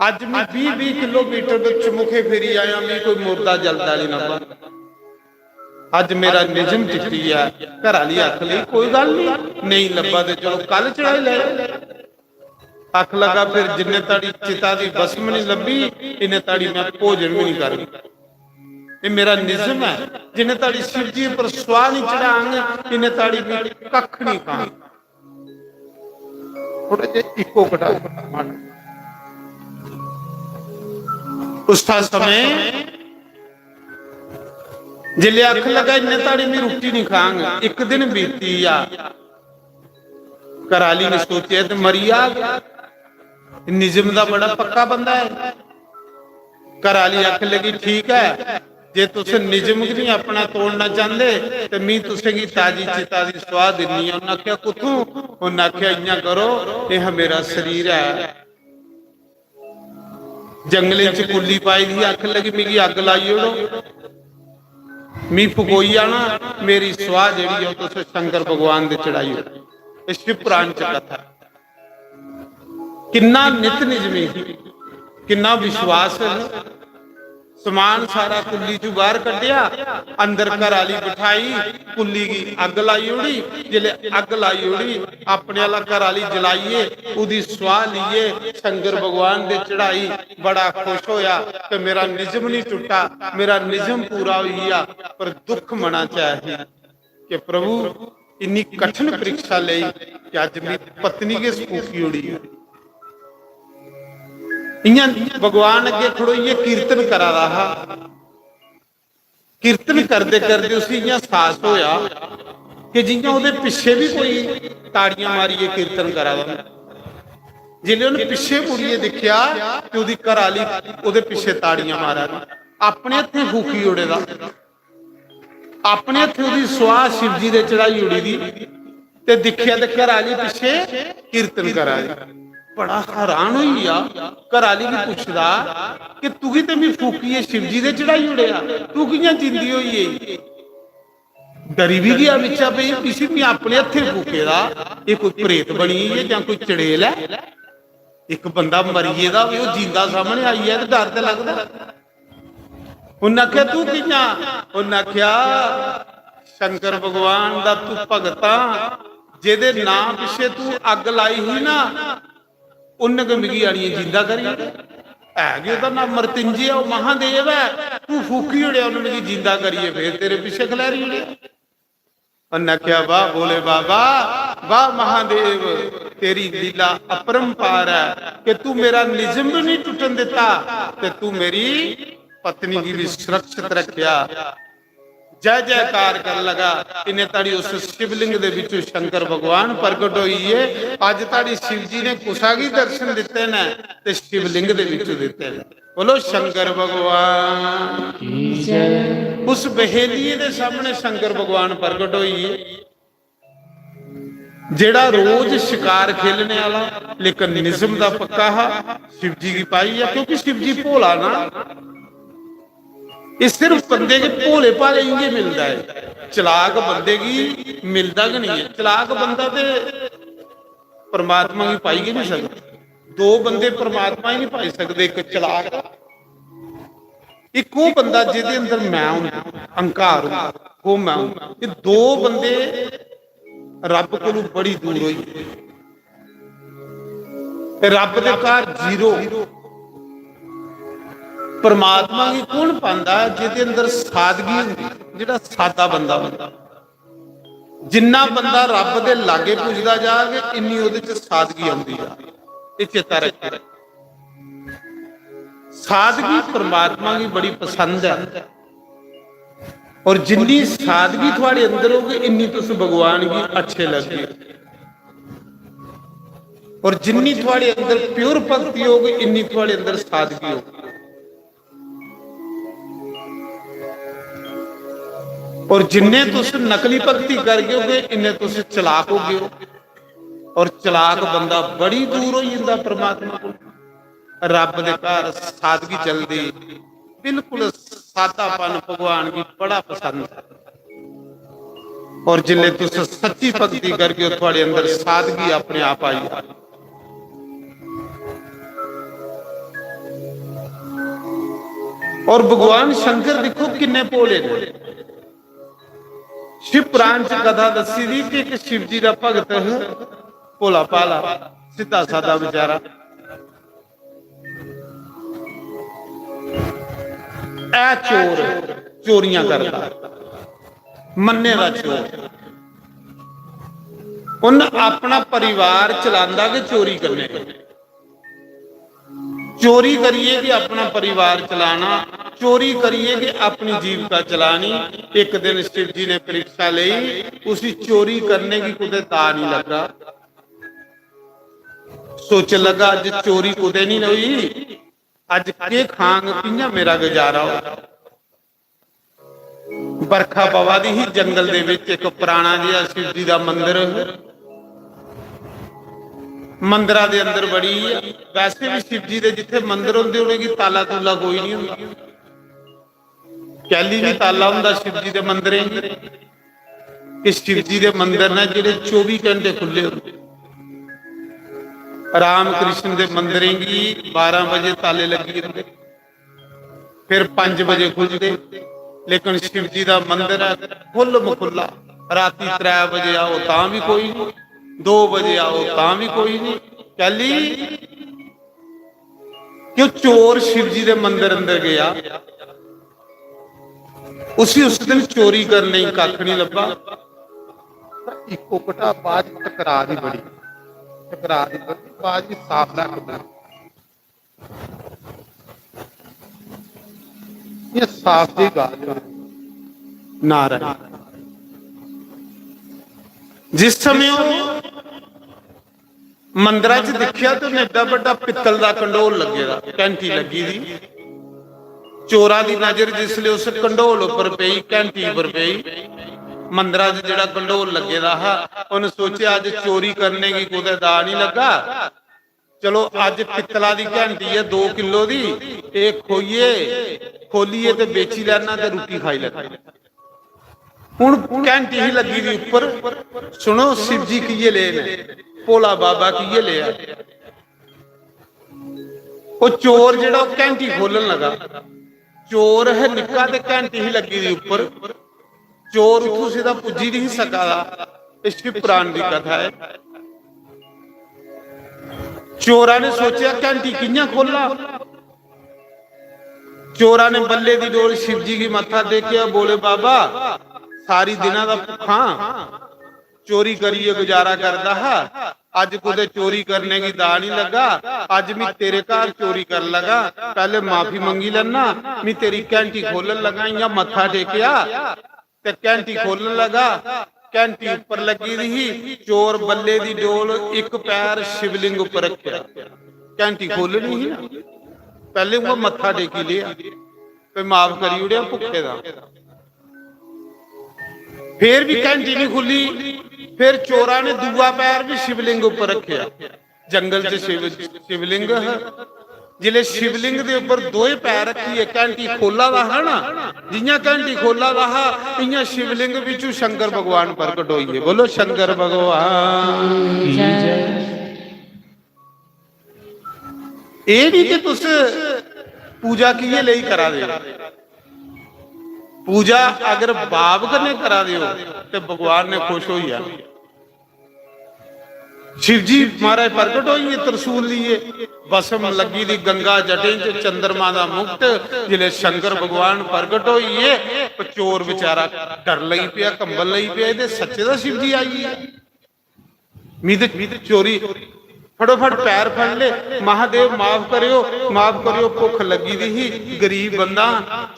अज्ज मैं बीह बीह किलोमीटर दे चमुखे फिरी आया, मैं कोई मुर्दा जलदा नहीं लब्भा।" अज मेरा निजम टुट्टी ऐ। घर आली आख लगी, "कोई गल्ल नहीं, नहीं लब्भा ते चलो कल चढ़ाई लैओ।" आख लगा, "फिर जिन्ने ताड़ी चिता दी भस्म नहीं लब्भी, इन्ने ताड़ी मैं भोजन भी नहीं करना। ये मेरा निजम है, जिन्ने ताड़ी शिव जी पर स्वाह नहीं चढ़ांग, इन्ने ताड़ी मैं कख नहीं खांग।" थोड़ा जिहा इको कटा मन। उस समय जिल्ले आख लगा, "इन्ने ताड़ी मैं रुट्टी नहीं खांग," एक दिन बीती गया। घर आली ने सोचेआ, "ते मरी जाग, निजम दा बड़ा पक्का बंदा है।" घर आह्ली आखन लगी, "ठीक ऐ, जे तुस निजम गै निं अपना तोड़ना चांह्दे ते मी तुसेंगी ताजी चिता दी सुआह् दिन्नी आं।" उन्नै आखेआ, "कुत्थूं?" उन्नै आखेआ, "इ'यां करो, एह् मेरा शरीर ऐ।" जंगलें च कुल्ली पाई दी ही, आखन लगी, "मिगी अग्ग लाई ओड़ो, मी फकोई जाना, मेरी सुआह् जेह्ड़ी ऐ, ओह् तुस शंकर भगवान दे चढ़ाई ओड़ो।" एह् शिव पुराण च कथा ऐ। किन्ना नित निजमी ही, किन्ना विश्वास है। समान सारा कुल्ली चू बाहर कड्ढेआ, अंदर घर आह्ली बठाई, कुल्ली गी अग्ग लाई ओड़ी। जिसलै अग्ग लाई ओड़ी, अपने आह्ला घर आह्ली जलाइयै, ओह्दी सुआह् लेइयै शंकर भगवान दे चढ़ाई। बड़ा खुश होया कि मेरा निजम नहीं टुट्टा, मेरा निजम पूरा होई गेआ। पर दुख मना च ऐ ही कि प्रभु, इन्नी कठिन परीक्षा लेई कि अज्ज मेरी पत्नी गै फूकी ओड़ी ऐ। इ'यां भगवान अग्गें खड़ोइयै कीर्तन करा दा हा। कीर्तन करदे करदे उसी इ'यां साहस होया कि जि'यां ओह्दे पिच्छे बी कोई ताड़ियां मारियै कीर्तन करा दा। जिसलै उन्नै पिच्छे मुड़ियै दिक्खेआ ते ओह्दी घर आह्ली ओह्दे पिच्छे ताड़ियां मारा दी, अपने हत्थें फूकी ओड़े दा। अपने हत्थें ओह्दी सुआह् शिव जी दे चढ़ाई ओड़ी दी। ते दिक्खेआ ते घर आह्ली पिच्छे कीर्तन करा दी। बड़ा हैरान होई गेआ। घर आह्ली गी पुछदा कि "तुगी ते मी फूकियै शिव जी दे चढ़ाई ओड़ेआ, तू कि'यां जिंदी होई गेई?" डरी बी गेआ बिच्चा, "भई इसी मी अपने हत्थें फूके दा, एह् कोई प्रेत बनी गेई ऐ जां कोई चड़ेल ऐ? इक बंदा मरी गेदा होऐ, ओह् जींदा सामने आई जाए ते डर ते लगदा।" उन्नै आखेआ, "तू कि'यां?" उन्नै आखेआ, "शंकर भगवान दा तू भगत आं, जेह्दे नां पिच्छे तू अग्ग लाई ही ना, उन्न गै मिगी आनियै जींदा करी ओड़ेआ। है गै ओह्दा नां मृत्युंजय, ओह् महादेव ऐ, तू फूकी ओड़ेआ, उन्न मिगी जींदा करियै फिर तेरे पिच्छे खलैरी ओड़ेआ।" उन्नै आखेआ, "वाह भोले बाबा, वाह महादेव, तेरी लीला अपरंपार है कि तू मेरा निजम भी नहीं टुटन दिता ते तू मेरी पत्नी गी भी सुरक्षित रखेआ।" जय जयकार कर लगा। इन्ने ताड़ी उस शिवलिंग दे विचों शंकर भगवान प्रगट होई गे। अज ताड़ी शिव जी ने कुसा गी दर्शन दिते ने ते शिवलिंग दे विचों दिते ने। बोलो शंकर भगवान की जय। उस बहेलिये दे सामने शंकर भगवान प्रगट होई गे। जेड़ा रोज शिकार खेलने आला, लेकिन निजम दा पक्का हा, शिव जी गी पाई गेआ, क्योंकि शिव जी भोला ना। ये सिर्फ बंदे के भोले भाले ही ये मिलदा है, चलाक बंदे गी मिलदा गै नहीं है। चलाक बंदा ते परमात्मा गी पाई गै नहीं सकदा। दो बंदे परमात्मा ही नहीं पाई सकदे, एक चलाक, एक वो बंदा जेदे अंदर मैं हूं, अहंकार हूं, वो मैं हूं। ये दो बंदे रब कोलू बड़ी दूर होई गे। ते रब दे घर जीरो। परमात्मा गी कौन पांदा? जेदे अंदर सादगी होंदी, जेड़ा सादा बंदा होंदा। जिन्ना बंदा रब दे लागे पुजदा जाग, इन्नी ओदे च सादगी आंदी जाग। ये चेता रखो, सादगी परमात्मा गी बड़ी पसंद है। और जिन्नी सादगी थुआड़े अंदर होगी, इन्नी तुस भगवान गी अच्छे लगगे। और जिन्नी थुआड़े अंदर प्योर भक्ति होगी, इन्नी थुआड़े अंदर सादगी होगी। और जिन्ने तुस नकली भक्ति करगे होगे, इन्ने तुस चलाक होगे हो। और चलाक बंदा बड़ी दूर होई जंदा परमात्मा को। रब दे घर सादगी चलदी, बिल्कुल सादापन भगवान गी बड़ा पसंद है। और जिल्ले तुस सच्ची भक्ति करगे हो, थुआड़े अंदर सादगी अपने आप आई जाए। और भगवान शंकर देखो किन्ने भोले ने। शिव पुराण च कथा दस्सी दी कि एक शिव जी दा भगत हा, भोला भाला, सिद्धा सादा बेचारा। ऐ चोर, चोरियां करदा, मन्ने दा चोर। उन्न अपना परिवार चलांदा गै चोरी कन्नै। चोरी करियै गै अपना परिवार चलाना, चोरी करियै गै अपनी जीविका चलानी। एक दिन शिव जी ने परीक्षा लेई, उसी चोरी करने गी कुतै दा नहीं लगा। सोचन लगा, "अज्ज चोरी कुतै नहीं होई, अज्ज केह् खांग, कि'यां मेरा गुजारा हो? बरखा पवा दी ही, जंगल दे विच इक पुराना जिहा शिव जी दा मंदर, मंदरा दे अंदर बड़ी ऐ। वैसे भी शिव जी दे जित्थे मंदर होंदे, उ'नेंगी ताला तूला कोई नहीं होंदा। कैली भी ताला होंदा शिव जी दे मंदरें गी। कि शिव जी दे मंदर ने जेह्ड़े चौबी घंटे खु'ल्ले होंदे। राम कृष्ण दे मंदरें गी बारां बजे ताले लग्गी जंदे, फिर पंज बजे खु'लदे, लेकिन शिव जी दा मंदर ऐ खु'ल्ल मखु'ल्ला। राती त्रै बजे आओ तां भी कोई नहीं, दो बजे आओ तां भी कोई नहीं। कैली? क्यों? चोर शिव जी दे मंदर अंदर गया, उसी उस दिन चोरी करने गी कक्ख नहीं लब्भा। इक ओकटा बाज टकरा दी बड़ी, टकरा दी बड़ी, बाज भी साफ दा कपड़ा। ये साफ दी गल्ल है। नारायण। जिस समय वो मंदरा च दिक्खेआ ते उन्हें एड्डा बड्डा पित्तल दा कंडोल लग्गे दा, घैंटी लग्गी दी। चोरा दी नजर जिसले उस कंडोल उप्पर पेई, घैंटी उप्पर पेई, मंदरा च जेह्ड़ा कंडोल लग्गे दा हा, उन्हें सोचेआ, "अज्ज चोरी करने गी कुतै दा नहीं लग्गा, चलो अज्ज पित्तला दी घैंटी ऐ दो किलो दी, एह् खोइये, खोलियै ते बेची लैना ते रुट्टी खाई लैना।" हुन घैंटी ही लग्गी दी उप्पर, सुनो शिव जी किये ले ने, भोला बाबा किये ले आ। ओह् चोर जेह्ड़ा ओह् घैंटी खोलन लगा, चोर है निक्का ते घैंटी ही लग्गी दी उप्पर, चोर उत्थों सिद्धा पुज्जी नहीं सका दा। एह् शिव पुराण दी कथा है। चोरा ने सोचेआ घैंटी कि'यां खोलां। चोरा ने बल्ले दी डोल शिव जी गी मत्था टेकेआ, बोले, "बाबा, सारी दिना दा भुक्खा, चोरी करियै गुजारा करदा हा, अज्ज कुतै चोरी करने गी दा नहीं लग्गा, अज्ज मैं तेरे घर चोरी कर लगा, पैह्ले माफी मंगी लैना, मैं तेरी घैंटी खोलन लगा।" इ'यां मत्था टेकेआ ते घैंटी खोलन लगा। घैंटी उप्पर लग्गी दी ही, चोर बल्ले दी डोल इक पैर शिवलिंग उप्पर रखेआ, घैंटी खोलनी ही ना, पैह्ले उ'आं मत्था टेकी लेआ, ते माफ करी ओड़ेआ भुक्खे दा। फिर भी घैंटी नहीं खुली। फिर चोरा ने दूआ पैर भी शिवलिंग उप्पर रखेआ। जंगल च शिव, शिवलिंग हा। जिसले शिवलिंग दे उप्पर दोए पैर रखियै घैंटी खोला दा हा ना, जियां घैंटी खोला दा हा, इयां शिवलिंग बिचू शंकर भगवान प्रकट होई गे। बोलो शंकर भगवान की जय। एह् नहीं कि तुस पूजा किये लेई करा दे हो। पूजा अगर भाव कन्नै करा दे हो ते भगवान ने खुश होई जाना। शिव जी महाराज प्रकट होई गे, त्रिशूल लिए, भस्म लग्गी दी गंगा जटें च, चंद्रमा दा मुकुट। जिसले शंकर भगवान प्रकट होई गे, ते चोर बेचारा डर लगी पेआ, कंबन लगी पेआ, "एह् ते सच्चे दा शिव जी आई गे।" मी ते, मी ते चोरी, फटोफट पैर फड़ ले, "महादेव माफ करेओ, माफ करेओ, भुक्ख लग्गी दी ही, गरीब बंदा,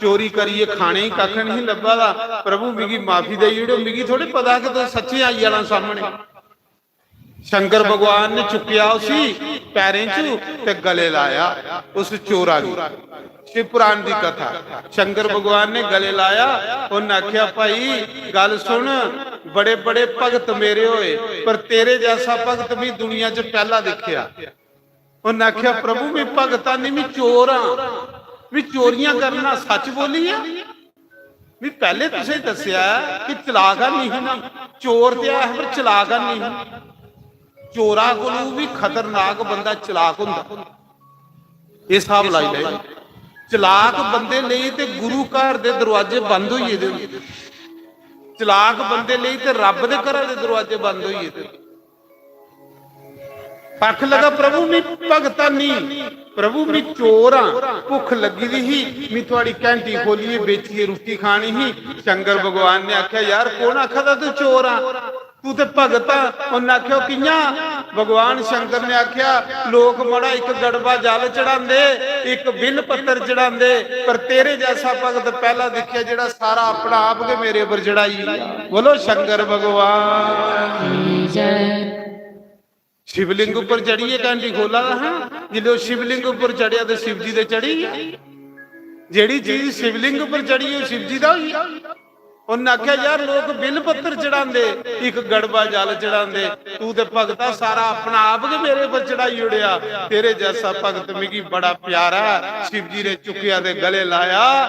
चोरी करियै खाने गी कक्ख नहीं लब्भा दा, प्रभु मिगी माफी देई ओड़ो, मिगी थोड़े पता कि तुस सच्चे आई जाना सामने।" शंकर भगवान ने चुक्केआ उसी पैरें चू ते गले लाया उस चोरा गी। शिव पुराण दी कथा। शंकर भगवान ने गले लाया, उन्हें आख्या, "भाई, गल सुन, बड़े बड़े भगत मेरे होए, पर तेरे जैसा भगत भी दुनिया च पैह्ला दिक्खेआ।" उन्हें आख्या, "प्रभु, मैं भगत हां नहीं, मैं चोर हां, मैं चोरियां करना, सच बोलिया।" मैं पैह्ले तुसें दस्सेआ कि चलाक हां नहीं ना, चोर ते ऐ पर चलाक हां नहीं। चोरा कोलू भी खतरनाक बंदा चलाक होंदा। एह् स्हाब लाई लैओ, चलाक बंदे लेई ते गुरु घर दे दरवाजे बंद होई गेदे होंदे, चलाक बंदे लेई ते रब दे घरा दे दरवाजे बंद होई गेदे होंदे। आखन लगा, "प्रभु, मी भगत हां नहीं, प्रभु, मी चोर हां, भुक्ख लगी दी ही, मी थुआड़ी घैंटी खोलियै बेचियै रुट्टी खानी ही।" शंकर भगवान ने आखेआ, "यार, कौन आखा दा तू चोर हां? तू ते भगत हां।" उन्नै आखेआ, "ओह् कि'यां?" भगवान शंकर ने आखेआ, "लोक मड़ा इक गड़बा जल चढ़ांदे, इक बिल पत्तर चढ़ांदे, पर तेरे जैसा भगत पैह्ला दिक्खेआ जेह्ड़ा सारा अपना आप गै मेरे पर चढ़ाई।" बोलो शंकर भगवान की जय। शिवलिंग उप्पर चढ़ियै घंटी खोला दा हा। जिसलै ओह् शिवलिंग उप्पर चढ़ेआ ते शिव जी दे चढ़ी गेआ। जेह्ड़ी चीज शिवलिंग उप्पर चढ़ी, ओह् शिव जी दा होई गेआ। उन्नै आखेआ, "यार, लोक बिल पत्तर चढ़ांदे, इक गड़बा जल चढ़ांदे, तू ते भगता सारा अपना आप गै मेरे पर चढ़ाई ओड़ेआ। तेरे जैसा भगत मिगी बड़ा प्यारा ऐ।" शिव जी ने चुक्केआ ते गले लाया।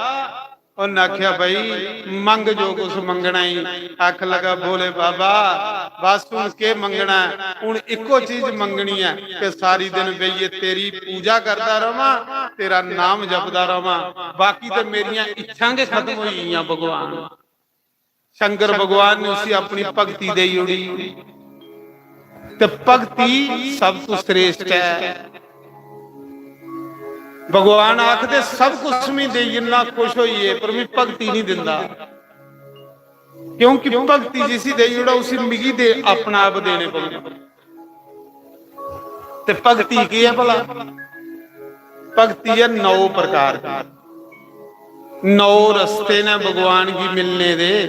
उन्नै आखेआ, "भाई, मंग जो कुछ मंगना ही।" आख लगा, "भोले बाबा, बस हून केह् मंगना ऐ? हून इक्को चीज मंगनी ऐ कि सारी दिन बेहियै तेरी पूजा करदा रवां, तेरा नाम जपदा रवां, बाकी ते मेरियां इच्छां गै खत्म होई गेइयां भगवान।" शंकर भगवान ने उसी अपनी भक्ति देई ओड़ी। ते भक्ति सब तू श्रेष्ठ ऐ। भगवान आखदे, "सब कुछ मी देई इन्ना खुश होइए, पर मी भक्ति नहीं दिंदा।" क्योंकि भक्ति जिसी देई ओड़ा, उसी मिगी दे, अपना आप देने पौंदे। ते भक्ति केह् ऐ भला? भक्ति ऐ नौ प्रकार दी। नौ रस्ते न भगवान गी मिलने दे।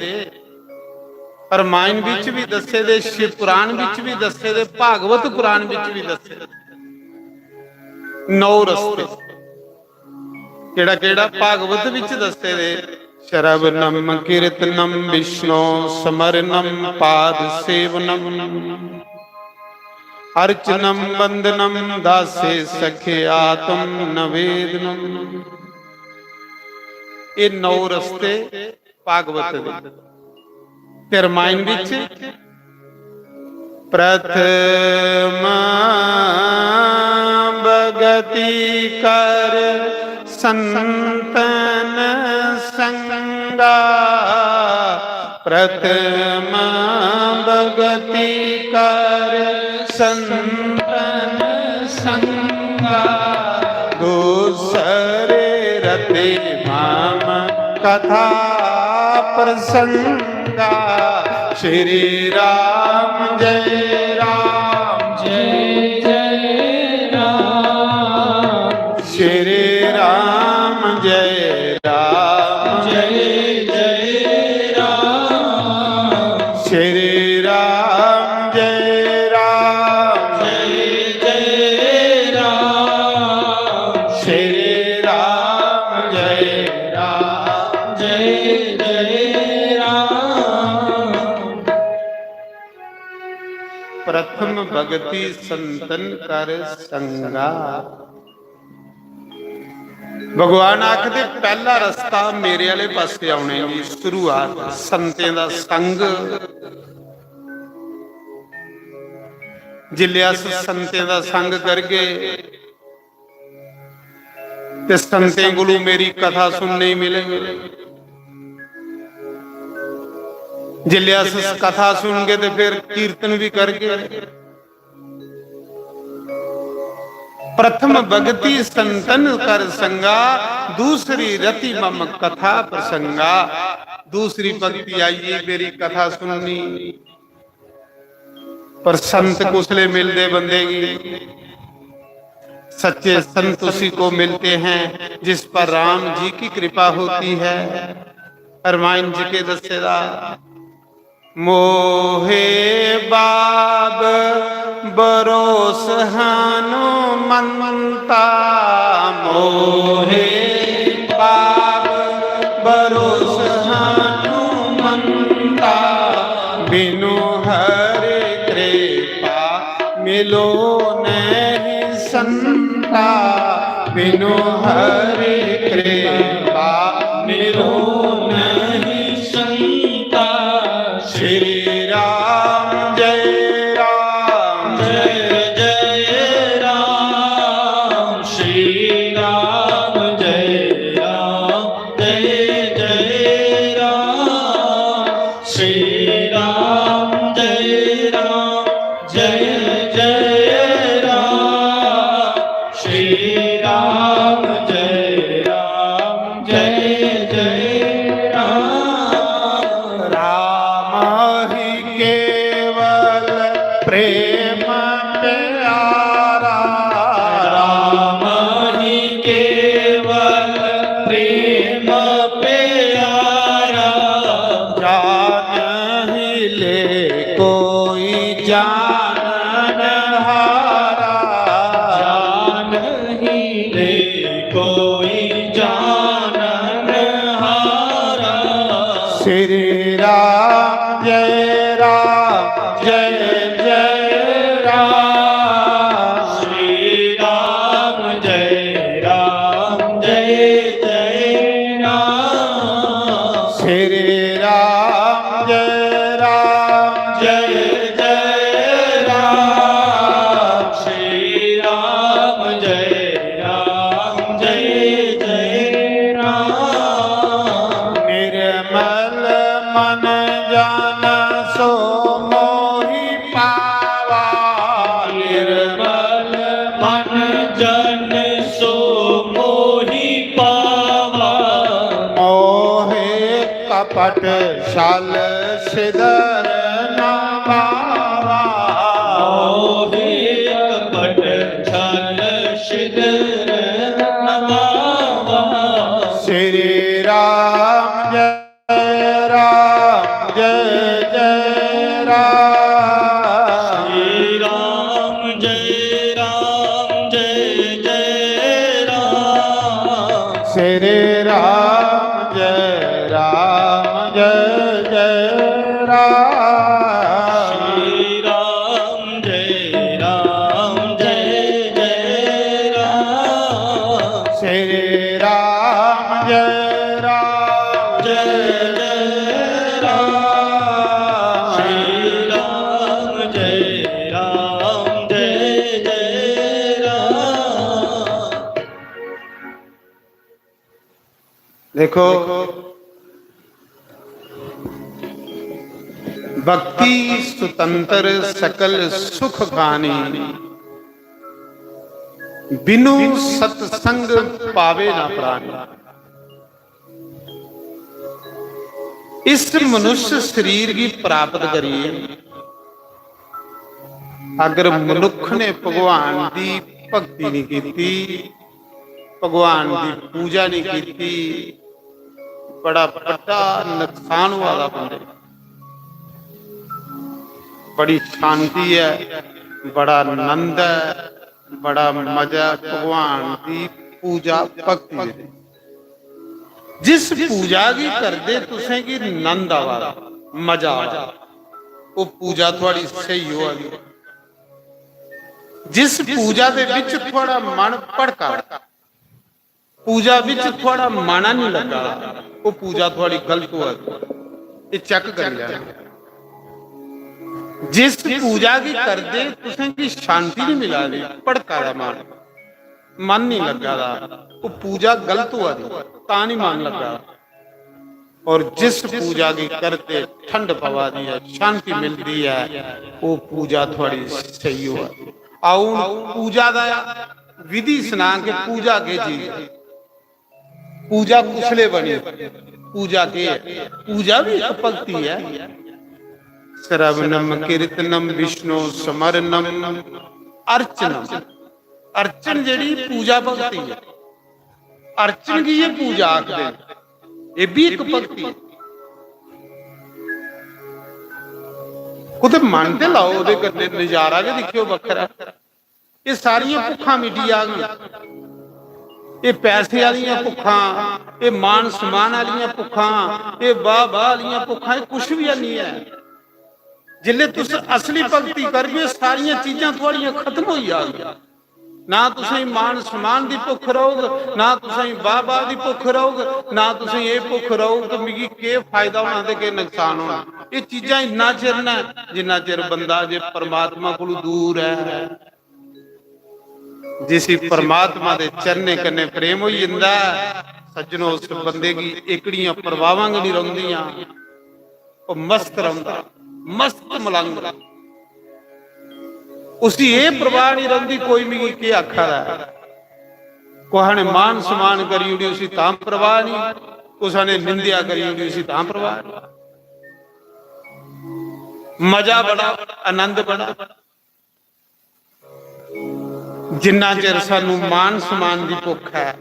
रमायण बिच भी दस्से दे, शिव पुराण बिच भी दस्से दे, भागवत पुराण बिच भी दस्से दे। नौ रस्ते। केड़ा केड़ा भागवत विच दस्से दे? श्रवणम कीर्तनम विष्णो स्मरणम पाद सेवनम अर्चनम वंदनम दासे सखे आत्म नवेदनम। ये नौ रस्ते भागवत दे। ते रामायण विच प्रथम भगति कर संतन संगा, प्रथम भगति कर संतन संगा, दूसरे रति मम कथा प्रसंगा। श्री राम जय राम, जय जय राम। श्री राम जय राम, जय जय राम। श्री राम जय राम, जय जय राम। श्री राम जय राम, जय जय राम। प्रथम भगति संतन कर संगा। भगवान आखदे, पैह्ला रस्ता मेरे आह्ले पासे औने दी शुरुआत संतें दा संग। जिसलै अस संतें दा संग करगे ते संतें कोलू मेरी कथा सुनने गी मिलग। जिसलै अस कथा सुनगे ते फिर कीर्तन भी करगे। प्रथम भगति संतन कर संगा, दूसरी रति मम कथा प्रसंगा। दूसरी भक्ति आई मेरी कथा सुननी। पर संत कुसले मिलदे बंदे गी? सच्चे संत उसी को मिलते हैं जिस पर राम जी की कृपा होती है। रामायण जी के दस्से दा, मोहे बाब बरोस हनुमंता, मोहे बाब बरोस हनुमंता, बिनु हरि कृपा मिलो नहीं संता, बिनु हरि कृपा मिलो नहीं संता। श्री राम जय राम, जय जय राम। श्री राम जय राम, जय जय राम। श्री राम जय राम, जय जय राम। श्री राम जय राम, जय जय राम। राम ही केवल प्रेम प्यारा, राम ही केवल प्रेम प्यारा। जान ही ले कोई जान जय जय राम श्री राम, जय राम जय जय राम श्री राम, जय राम जय जय राम श्री राम, जय राम जय जय राम। निर्मल मन जन सो मोहि पावा, निर्मल मन जन सो मोहि पावा। मोहे कपट छल छिदर न भावा, मोहे कपट छल छिदर न भावा। श्री राम जय राम जय जय राम। श्री राम जय राम जय जय राम। श्री राम जय राम जय जय राम। श्री राम जय राम जय जय राम। श्री राम जय राम जय जय राम। श्री राम जय राम जय जय राम। देखो, भक्ति सुतंत्र सकल सुख खानी, बिनु सत्संग पावे ना प्राणी। इस मनुष्य शरीर गी प्राप्त करियै अगर मनुख ने भगवान दी भक्ति नहीं कीती, भगवान दी पूजा नहीं कीती, बड़ा बड़ा नुकसान होआ दा बंदे। बड़ी शांति है, बड़ा आनंद है, बड़ा मजा है भगवान दी पूजा भक्ति दे। जिस पूजा गी करदे तुसें गी नंद आवा दा, मजा आवा दा, ओह् पूजा थुआड़ी स्हेई होआ दी। जिस पूजा दे बिच थुआड़ा मन भड़का दा, पूजा बिच थुआड़ा मन नहीं लग्गा दा, ओह् पूजा थुआड़ी गलत होआ दी। एह् चेक करी लैना। जिस पूजा गी करदे तुसें गी शांति नहीं मिला दी, भड़का दा मन, मन नहीं लग्गा दा, ओह् पूजा गलत होआ दी, तां नहीं मन लग्गा दा। और जिस पूजा गी करदे ठंड पवा दी है, शांति मिलदी है, ओह् पूजा थुआड़ी स्हेई होआ दी। आओ, हून पूजा दा विधि सनां कि पूजा केह् चीज ऐ। पूजा कुसले बनी? पूजा केह् ऐ? पूजा भी इक भक्ति ऐ। श्रवणम कीर्तनम विष्णु स्मरणम अर्चनम। अर्चन जेह्ड़ी पूजा भक्ति ऐ, अर्चन गी एह् पूजा आखदे न। एह् बी इक भक्ति ऐ। कुतै मन ते लाओ, ओह्दे कन्नै नजारा गै दिक्खेओ बक्खरा। एह् सारियां भुक्खां मिटी जाङन। एह् पैसे आह्लियां भुक्खां, एह् मान सम्मान आह्लियां भुक्खां, एह् वाह वाह आह्लियां भुक्खां, एह् कुछ बी हैनी ऐ। जिसलै तुस असली भक्ति करगे, सारियां चीजां थुआड़ियां खत्म होई जाङन। ना तुसेंगी मान सम्मान दी भुक्ख रौह्ग, ना तुसेंगी वाह वाह दी भुक्ख रौह्ग, ना तुसेंगी एह् भुक्ख रौह्ग कि मिगी केह् फायदा होना ते केह् नुकसान होना। एह् चीजां इन्ना चिर न जिन्ना चिर बंदा जे परमात्मा कोलू दूर ऐ। जिसी परमात्मा दे चरणें कन्नै प्रेम होई जंदा ऐ, सज्जनो, उस बंदे गी एकड़ियां परवाहां गै निं रौंह्दियां। ओह् मस्त रौंह्दा, मस्त मलंग। उसी एह् परवाह निं रौंह्दी कोई मिगी केह् आखा दा ऐ। कुसै ने मान सम्मान करी ओड़ी, उसी तां परवाह निं, कुसै ने निंदेआ करी ओड़ी, उसी तां परवाह निं। मजा बड़ा, आनंद बड़ा। जिन्ना चिर सानू मान सम्मान दी भुक्ख ऐ,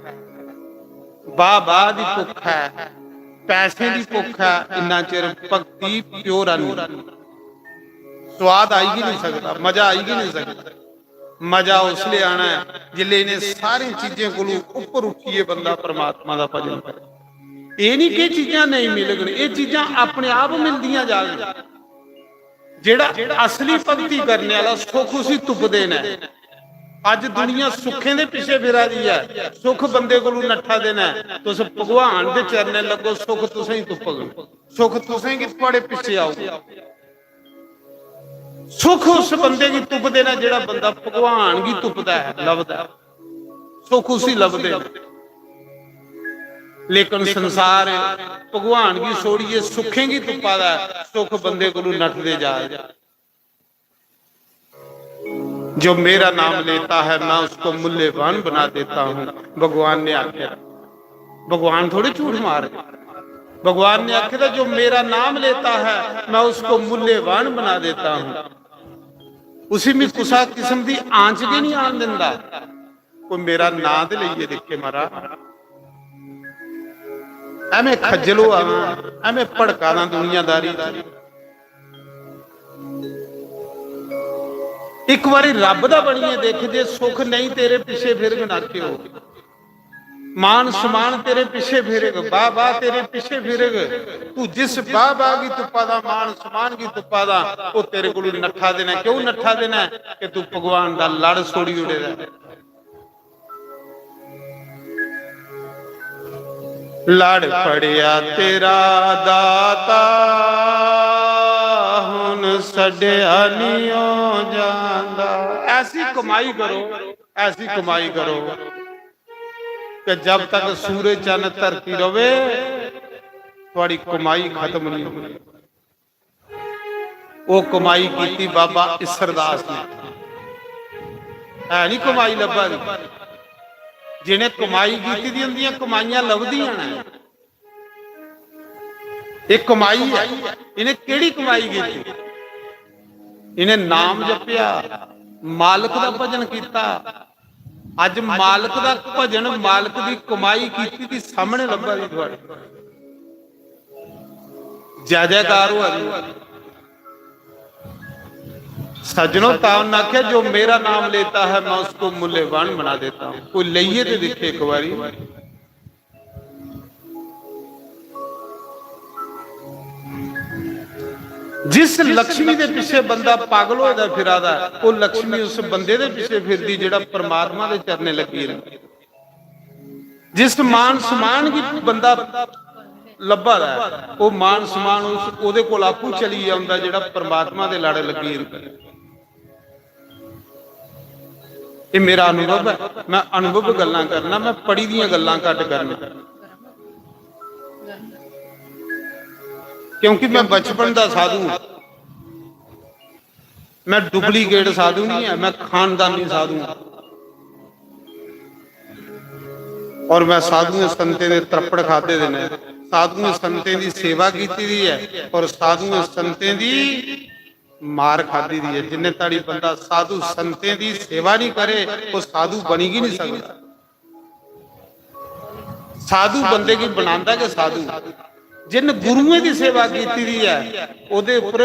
वाह वाह दी भुक्ख ऐ, पैसें दी भुक्ख ऐ, इन्ना चिर भक्ति प्योर आनी। स्वाद आई गै नहीं सकदा, मजा आई गै नहीं सकदा। मजा उसले आना ऐ जिसले इन्हें सारी चीजें कोलू उप्पर उठियै बंदा परमात्मा दा भजन करे। एह् नहीं कि चीजां नहीं मिलगन, एह् चीजां अपने आप मिलदियां जागन। जेड़ा असली भक्ति करने वाला सुख उसी तुपदे न। अज दुनिया सुखें दे पिछे फिरा दी ऐ, सुख बंदे कोलू नट्ठा दे न। तुस भगवान दे चरणें लगो, सुख तुसें ही तुपग, सुख तुसें गी थुआड़े पिछे आऊगा। सुख उस बंदे गी तुपदे न जेड़ा बंदा भगवान गी तुपदा है, लभदा है, सुख उसी लभदे न। लेकिन संसार भगवान गी छोड़िए सुखें गी तुप्पा दा है, सुख बंदे कोलू नठदे जा रहे। जो मेरा नाम लेता है, मैं उसको मूल्यवान बना देता हूं, भगवान ने आख्या। भगवान थोड़े झूठ मार, भगवान ने आखे था, जो मेरा नाम लेता है, मैं उसको मूल्यवान बना देता हूं। उसी मैं कुसा किस्म दी आंच के नहीं आन दिंदा। कोई मेरा नां ते लेइए दिखे महाराज, एवें खज्जल होआ ना, एवें भड़का ना दुनियादारी च। एक बारी रब दा बनिए देख, जे सुख नहीं तेरे पिछे फिरग ना क्यों, मान सम्मान तेरे पिछे फिरग, बाह बाह तेरे पिछे फिरग। तू जिस बाह बाह की तुप्पा दा, मान सम्मान की तुप्पा दा, वो तेरे को नठा देना। क्यों नठा देना? कि तू भगवान का लड़ छोड़ी उड़े दा। लड़ पड़िया तेरा दाता, हुन सड्या नियो जांदा। ऐसी कमाई करो, ऐसी कमाई करो कि जब तक सूरज चंद धरती रवे, थोड़ी कमाई खत्म नहीं होगी। वो कमाई कीती बाबा इसरदास ने। है नहीं कमाई लब्भा दी। जिन्हें कमाई कीती दी उंदियां कमाइयां लभदियां ने। एक कमाई है। इन्हें केड़ी कमाई कीती? इन्हें नाम जपिया, मालक का भजन किया। अज मालक का भजन, मालक की कमाई कीती दी सामने लब्भा दी थुआड़े। जय जयकार होआ दी। सज्जनो, ता उन्हें आख्या, जो मेरा नाम लेता है, मैं उसको मूल्यवान बना देता हूं। कोई लेइए ते दिखे एक बारी। जिस लक्ष्मी दे पिछे बंदा पागल होए दा फिरा दा, वो लक्ष्मी उस बंदे दे पिछे फिरदी जेड़ा परमात्मा दे चरणे लगी रहे। जिस मान सम्मान की बंदा लब्भा दा है, वो मान सम्मान उस, ओदे कोल आपू चली आंदा जेड़ा परमात्मा दे लड़ लगी रहे। ये मेरा अनुभव है, मैं अनुभव गल्लां करना, मैं पढ़ी दियां गल्लां घट करना, क्योंकि मैं बचपन का साधु हां। मैं डुप्लीकेट साधु नहीं है, मैं खानदानी साधु हां। और मैं साधुएं संतें दे त्रप्पड़ खादे दे ने, साधुएं संतें दी सेवा कीती दी है और साधुएं संतें दी मार खादी दी है। जिन्ने ताड़ी बंदा साधु संतें दी सेवा नहीं करे, वो साधु बनी ही नहीं सकता। साधु बंदे की बनांदा के साधु। जिन गुरुएं दी सेवा कीती दी है, ओदे ऊपर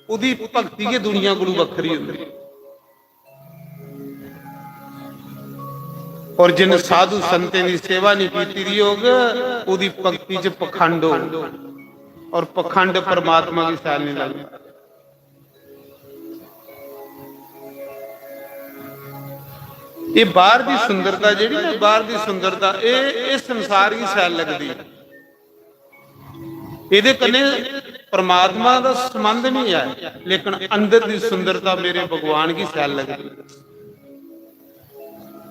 ओदी भक्ति गै दुनिया कोलू वक्खरी होंदी। और जिन साधु संतें दी सेवा नहीं कीती दी होग, ओदी भक्ति च पखंड होग, और पखंड परमात्मा की सैल नहीं लगदा। ये बाहर दी सुंदरता जेड़ी ना, बाहर दी सुंदरता, ये, ये संसार की सैल लगदी। एदे कन्नै परमात्मा दा संबंध नहीं है, लेकिन अंदर दी सुंदरता मेरे भगवान की सैल लगदी।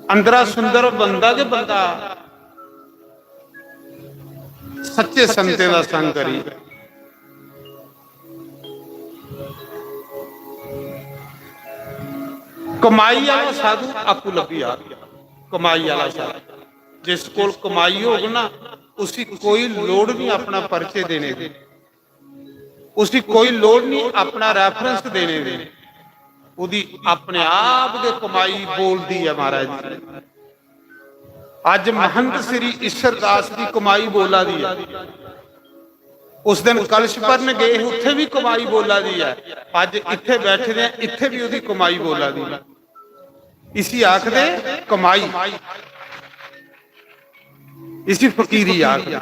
अंदरा सुंदर बनदा गै बनदा सच्चे संतें दा संग करी। कमाई आह्ला साधु आपू लब्भी जाग। कमाई आह्ला साधु, जिस कोल कमाई होग ना, उसी कोई लोड़ नहीं अपना परिचय देने दी, उसी कोई लोड़ नहीं अपना रेफरेंस देने दी। ओदी अपने आप गै कमाई बोलदी है महाराज जी। अज महंत श्री ईश्वरदास की कमाई बोला दी है। उस दिन कलश भरन गए, उत्थे भी कमाई बोला दी है। अज इत्थे बैठे दे, इत्थे भी ओदी कमाई बोला दी है। इसी आखदे कमाई, इसी फकीरी आखदे।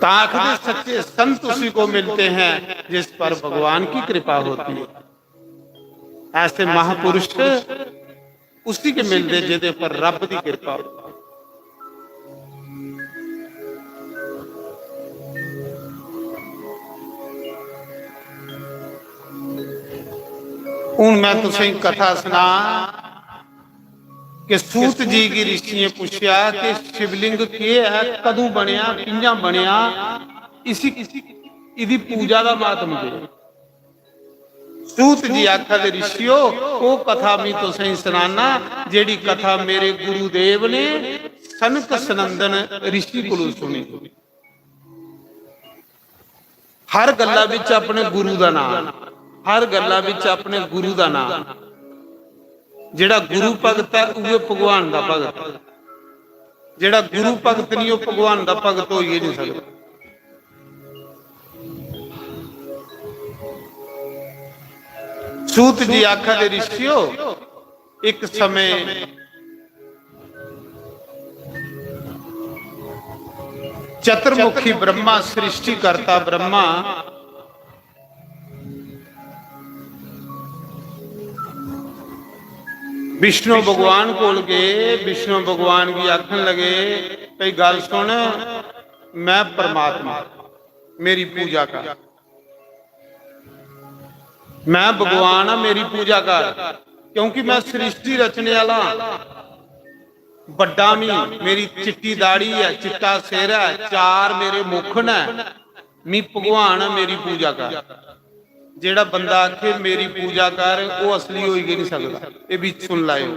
तां आखदे, सच्चे संत उसी को मिलते हैं जिस पर भगवान की कृपा होती है। ऐसे महापुरुष उसी के मिलदे जेदे पर रब दी कृपा हो। हूं मैं तुसें कथा सुना कि सूत जी गी ऋषियें पुछेआ कि शिवलिंग केह् ऐ, कदूं बनेआ, कि'यां बनेआ, इसी, इदी पूजा दा महात्म केह्? सूत जी आखा दे, ऋषियो, ओह् कथा मैं तुसें सनाना जेह्ड़ी कथा मेरे गुरुदेव ने सनक सनंदन ऋषि कोलों सुनी। हर गल्ला बिच अपने गुरु दा नाम, हर गल्ला बिच अपने गुरु दा नाम। जेह्ड़ा गुरु भगत ऐ, उ'ऐ भगवान दा भगत ऐ। जेह्ड़ा गुरु भगत नहीं, ओह् भगवान दा भगत होई गै नहीं सकदा। सूत जी आखा दे, ऋषियो, एक समय चतुर्मुखी ब्रह्मा, सृष्टिकर्ता ब्रह्मा विष्णु भगवान कोल गए। विष्णु भगवान गी आखन लगे, "भई गल सुन, मैं परमात्मा, मेरी पूजा कर।" मैं भगवान आं, मेरी पूजा कर, क्योंकि मैं सृष्टि रचने आह्ला आं। बड्डा मी, मेरी चिट्टी दाढ़ी ऐ, चिट्टा सिर ऐ, चार मेरे मुख न, मी भगवान आं, मेरी पूजा कर। जेह्ड़ा बंदा आखे, "मेरी पूजा कर," ओह् असली होई गै निं सकदा। एह् बी सुन लैओ।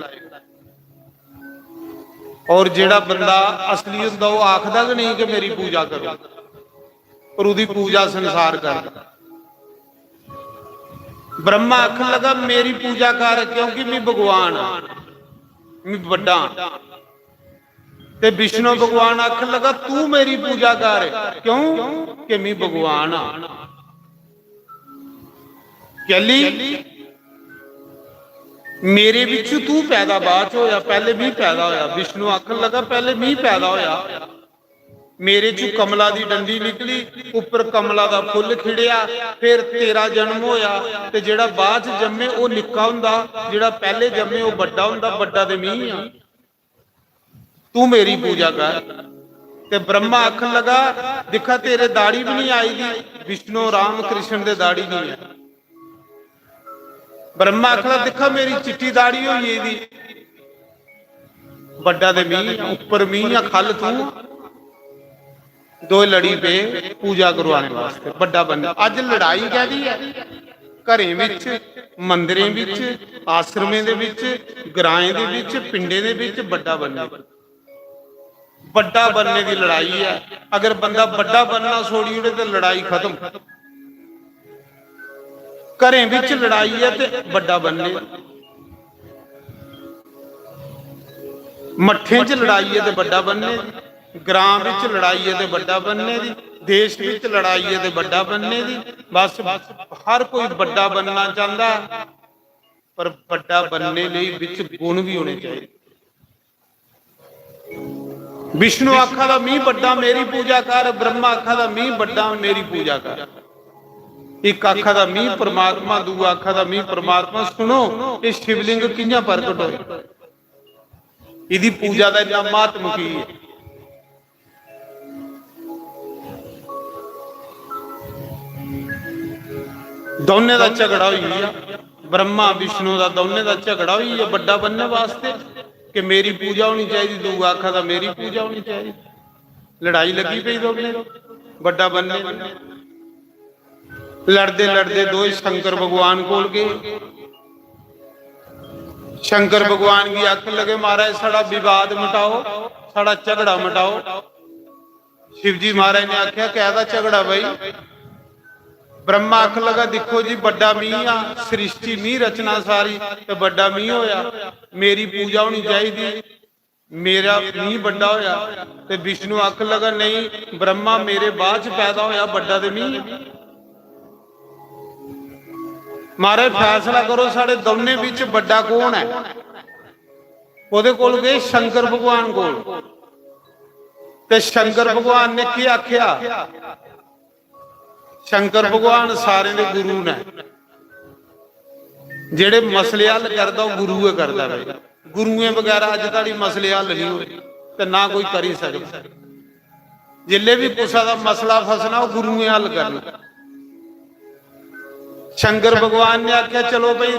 और जेह्ड़ा बंदा असली होंदा, ओह् आखदा गै नेईं कि मेरी पूजा करो, पर ओह्दी पूजा संसार करदा। ब्रह्मा आखन लगा, "मेरी पूजा कर, क्योंकि मैं भगवान आं, मैं बड्डा आं।" ते विष्णु भगवान आखन लगा, "तू मेरी पूजा कर, क्यों कि मैं भगवान आं।" कैली? मेरे बिच तू पैदा बाद च होया, पैह्ले मी पैदा होया। विष्णु आखन लगा, "पैह्ले मी पैदा होया, मेरे च कमला दी डंडी निकली, उप्पर कमला दा फुल्ल खिड़ेआ, फिर तेरा जन्म होया, ते जेह्ड़ा बाद च जम्मे ओह् निक्का हुंदा, जेह्ड़ा पैह्ले जम्मे ओह् बड्डा हुंदा, बड्डा ते मी आं।" तू मेरी पूजा कर। ते ब्रह्मा आखन लगा, "दिक्खा, तेरे दाढ़ी भी नहीं आई दी, विष्णु राम कृष्ण दे दाढ़ी नहीं है।" ब्रह्मा आखदा, "दिक्खा, मेरी चिट्टी दाढ़ी होई गेदी, बड्डा ते मी, उप्पर मी आं, ख'ल्ल तू।" दो लड़ी पे पूजा करवाने वास्ते, बड्डा बनने। अज लड़ाई कैदी है? घरें बिच, मंदिरें बिच, आश्रमें दे बिच, ग्राएं दे बिच, पिंडें दे बिच बड्डा बनने, बड्डा बनने दी लड़ाई है। अगर बंदा बड्डा बनना छोड़ी ओड़े तो लड़ाई खत्म। घरें बिच लड़ाई है ते बड्डा बनने, मट्ठें च लड़ाई है ते बड्डा बनने दी, ग्रां बिच लड़ाई है ते बड्डा बनने दी, देश बिच लड़ाई है ते बड्डा बनने दी। बस हर कोई बड्डा बनना चाहता है, पर बड्डा बनने लेई बिच गुण भी होने चाहिए। विष्णु आखा दा, "मी बड्डा, मेरी पूजा कर।" ब्रह्मा आखा दा, "मी बड्डा, मेरी पूजा कर।" इक आखा दा, "मी परमात्मा", दूआ आखा दा, "मी परमात्मा।" सुनो, एह् शिवलिंग कि'यां प्रगट होए, एह्दी पूजा दा इन्ना महात्म की है? दौनें दा झगड़ा होई गेआ, ब्रह्मा विष्णु दा दौनें दा झगड़ा होई गेआ बड्डा बनने वास्ते, कि मेरी पूजा होनी चाहिए, दूआ आखा दा मेरी पूजा होनी चाहिए। लड़ाई लगी पई दौनें दी, बड्डा बनने दी। लड़दे लड़दे दोए शंकर भगवान कोल गए। शंकर भगवान गी आखन लगे, "महाराज, साढ़ा विवाद मिटाओ, साढ़ा झगड़ा मिटाओ।" शिव जी महाराज ने आख्या, "कैदा झगड़ा भाई?" ब्रह्मा आखन लगा, "दिक्खो जी, बड्डा मी आ, सृष्टि मी रचना सारी, ते बड्डा मी होया, मेरी पूजा होनी चाहिदी, मेरा मी बड्डा होया।" ते विष्णु आखन लगा, "नहीं, ब्रह्मा मेरे बाद च पैदा होया, बड्डा ते मी।" महाराज, फैसला करो, साढ़े दौनें बिच बड्डा कौन है? ओदे कोल गए शंकर भगवान कोल। ते शंकर भगवान ने केह् आखेआ? शंकर भगवान सारें दे गुरु न, जेह्ड़े मसले हल करदा, ओह् गुरु गै करदा भाई। गुरुएं बगैरा अज्ज धोड़ी मसले हल नहीं होए ते ना कोई करी सकदा। जिसले भी कुसै दा मसला फसना, ओह् गुरुएं हल करना। शंकर भगवान ने आखेआ, "चलो भाई,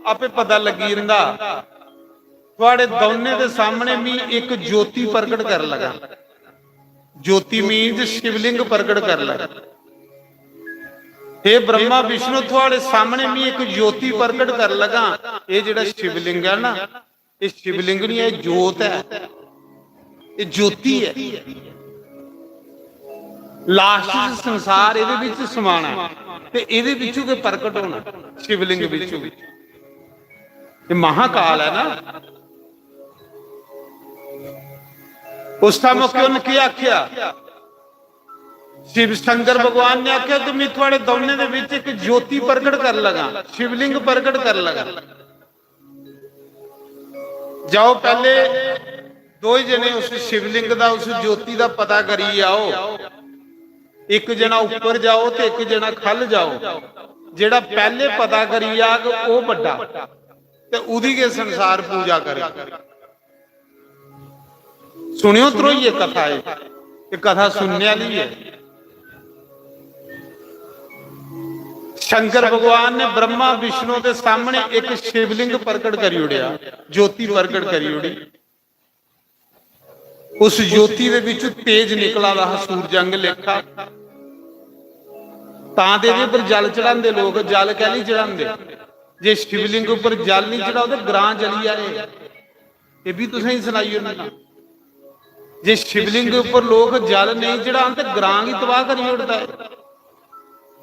आपे पता लग्गी जंदा। थुआड़े दौनें दे सामने मी इक ज्योति प्रगट कर लगा, ज्योति मीन्स शिवलिंग प्रगट कर लगा। हे ब्रह्मा विष्णु, थुआड़े सामने मी इक ज्योति प्रगट कर लगा।" ये जेह्ड़ा शिवलिंग है ना, ये शिवलिंग नहीं है, जोत है, ये ज्योति है। लास्ट च संसार एह्दे बिच समाना ते एह्दे बिचों गै प्रकट होना, शिवलिंग बिचों। ये महाकाल है ना। उस टाइम उन्हें केह् आखेआ? शिव शंकर भगवान ने आखेआ कि मैं थुआड़े दौनें दे बिच इक ज्योति प्रकट कर लगा, शिवलिंग प्रकट कर लगा। जाओ, पैह्ले दोए जने उस शिवलिंग दा, उस ज्योति दा पता करियै आओ। इक जना उप्पर जाओ ते इक जना ख'ल्ल जाओ। जेह्ड़ा पैह्ले पता करियै आग, ओह् बड्डा, ते ओह्दी गै संसार पूजा करे। सुनेओ ध्रोइयै कथा, एह्, एह् कथा सुनने आह्ली ऐ। शंकर भगवान ने ब्रह्मा विष्णु दे सामने इक शिवलिंग प्रकट करी ओड़ेआ, ज्योति प्रकट करी ओड़ी। उस ज्योति दे बिच तेज निकला दा हा, सूरज आंगर लेखा। तां ते एह्दे पर जल चढ़ांदे लोक। जल कैह्ली चढ़ांदे? जे शिवलिंग उप्पर जल नहीं चढ़ाओ ते ग्रां जली जाए। एह् बी तुसें गी सनाई ओड़ना। जे शिवलिंग उप्पर लोक जल नेईं चढ़ान ते ग्रां गी तबाह करी ओड़दा ऐ।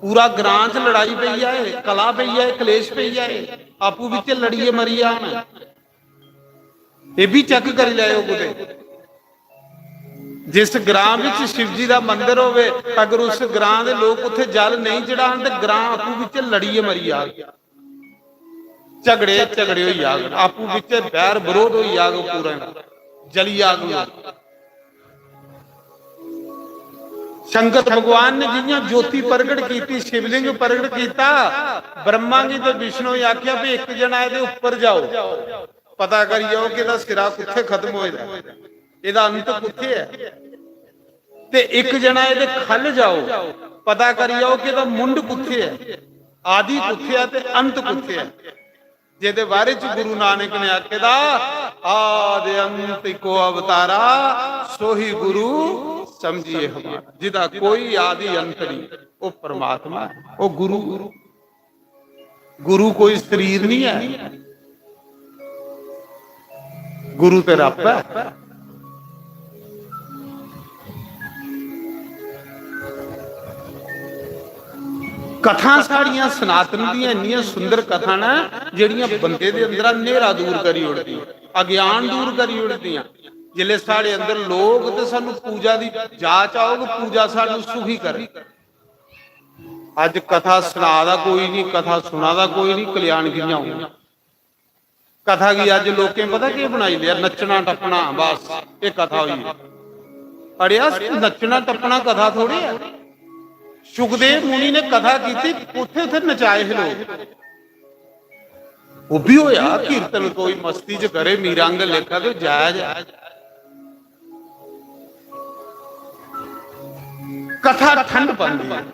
पूरा ग्रां च लड़ाई पेई जाए, कला पेई जाए, कलेश पेई जाए, आपूं बिच्च लड़ियै मरी जान। एह् बी चेक करी लैओ कुतै। जिस ग्रां बिच शिव जी दा मंदर होवे, अगर उस ग्रां दे लोक उत्थे जल नेईं चढ़ान ते ग्रां आपूं बिच्च लड़ियै मरी जाग। झगड़े, झगड़े होई जाग, आपूं बिच्चे बैर बरोध होई जाग, पूरा जली जाग लोक। शंकर भगवान ने जियां ज्योति प्रगट कीती, शिवलिंग प्रगट कीता, ब्रह्मा गी ते विष्णु गी आखेआ भी इक जना एह्दे उप्पर जाओ, पता करी जाओ कि एह्दा सिरा कुत्थै खत्म होए दा, एह्दा अंत कुत्थै ऐ। ते इक जना एह्दे ख'ल्ल जाओ, पता करी आओ कि एह्दा मुंड कुत्थै ऐ, आदि कुत्थै ऐ ते अंत कुत्थै ऐ। जेह्दे बारे च गुरु नानक ने आखे दा, "आदि अंत इको अवतारा, सोही गुरु समझिए हमारा।" जिदा कोई आदि अंत नहीं, वो परमात्मा है, वो गुरु। गुरु कोई शरीर नहीं है, गुरु ते रब है। कथां साढ़ियां सनातन दियां इन्नियां सुंदर कथां न, जेह्ड़ियां बंदे दे अंदरा न्हेरा दूर करी ओड़दियां, अज्ञान दूर करी ओड़दियां। जिसलै साढ़े अंदर लोक ते सानू पूजा दी जाच आओग, पूजा सानू सुखी करे। अज्ज कथा सना दा कोई नहीं, कथा सुना दा कोई नहीं, कल्याण कि'यां होग? कथा गी अज्ज लोकें पता केह् बनाई लेआ? नच्चना टप्पना, बस एह् कथा होई। अड़ेआ, नच्चना टप्पना कथा थोड़ी ऐ। सुखदेव मुनि ने कथा कीती, उत्थे उत्थे नचाए हे लोक। ओह् बी होया, कीर्तन कोई मस्ती च करे, मीरा आंगर लेखा, ते जायज ऐ। कथा ठंड पांदी है।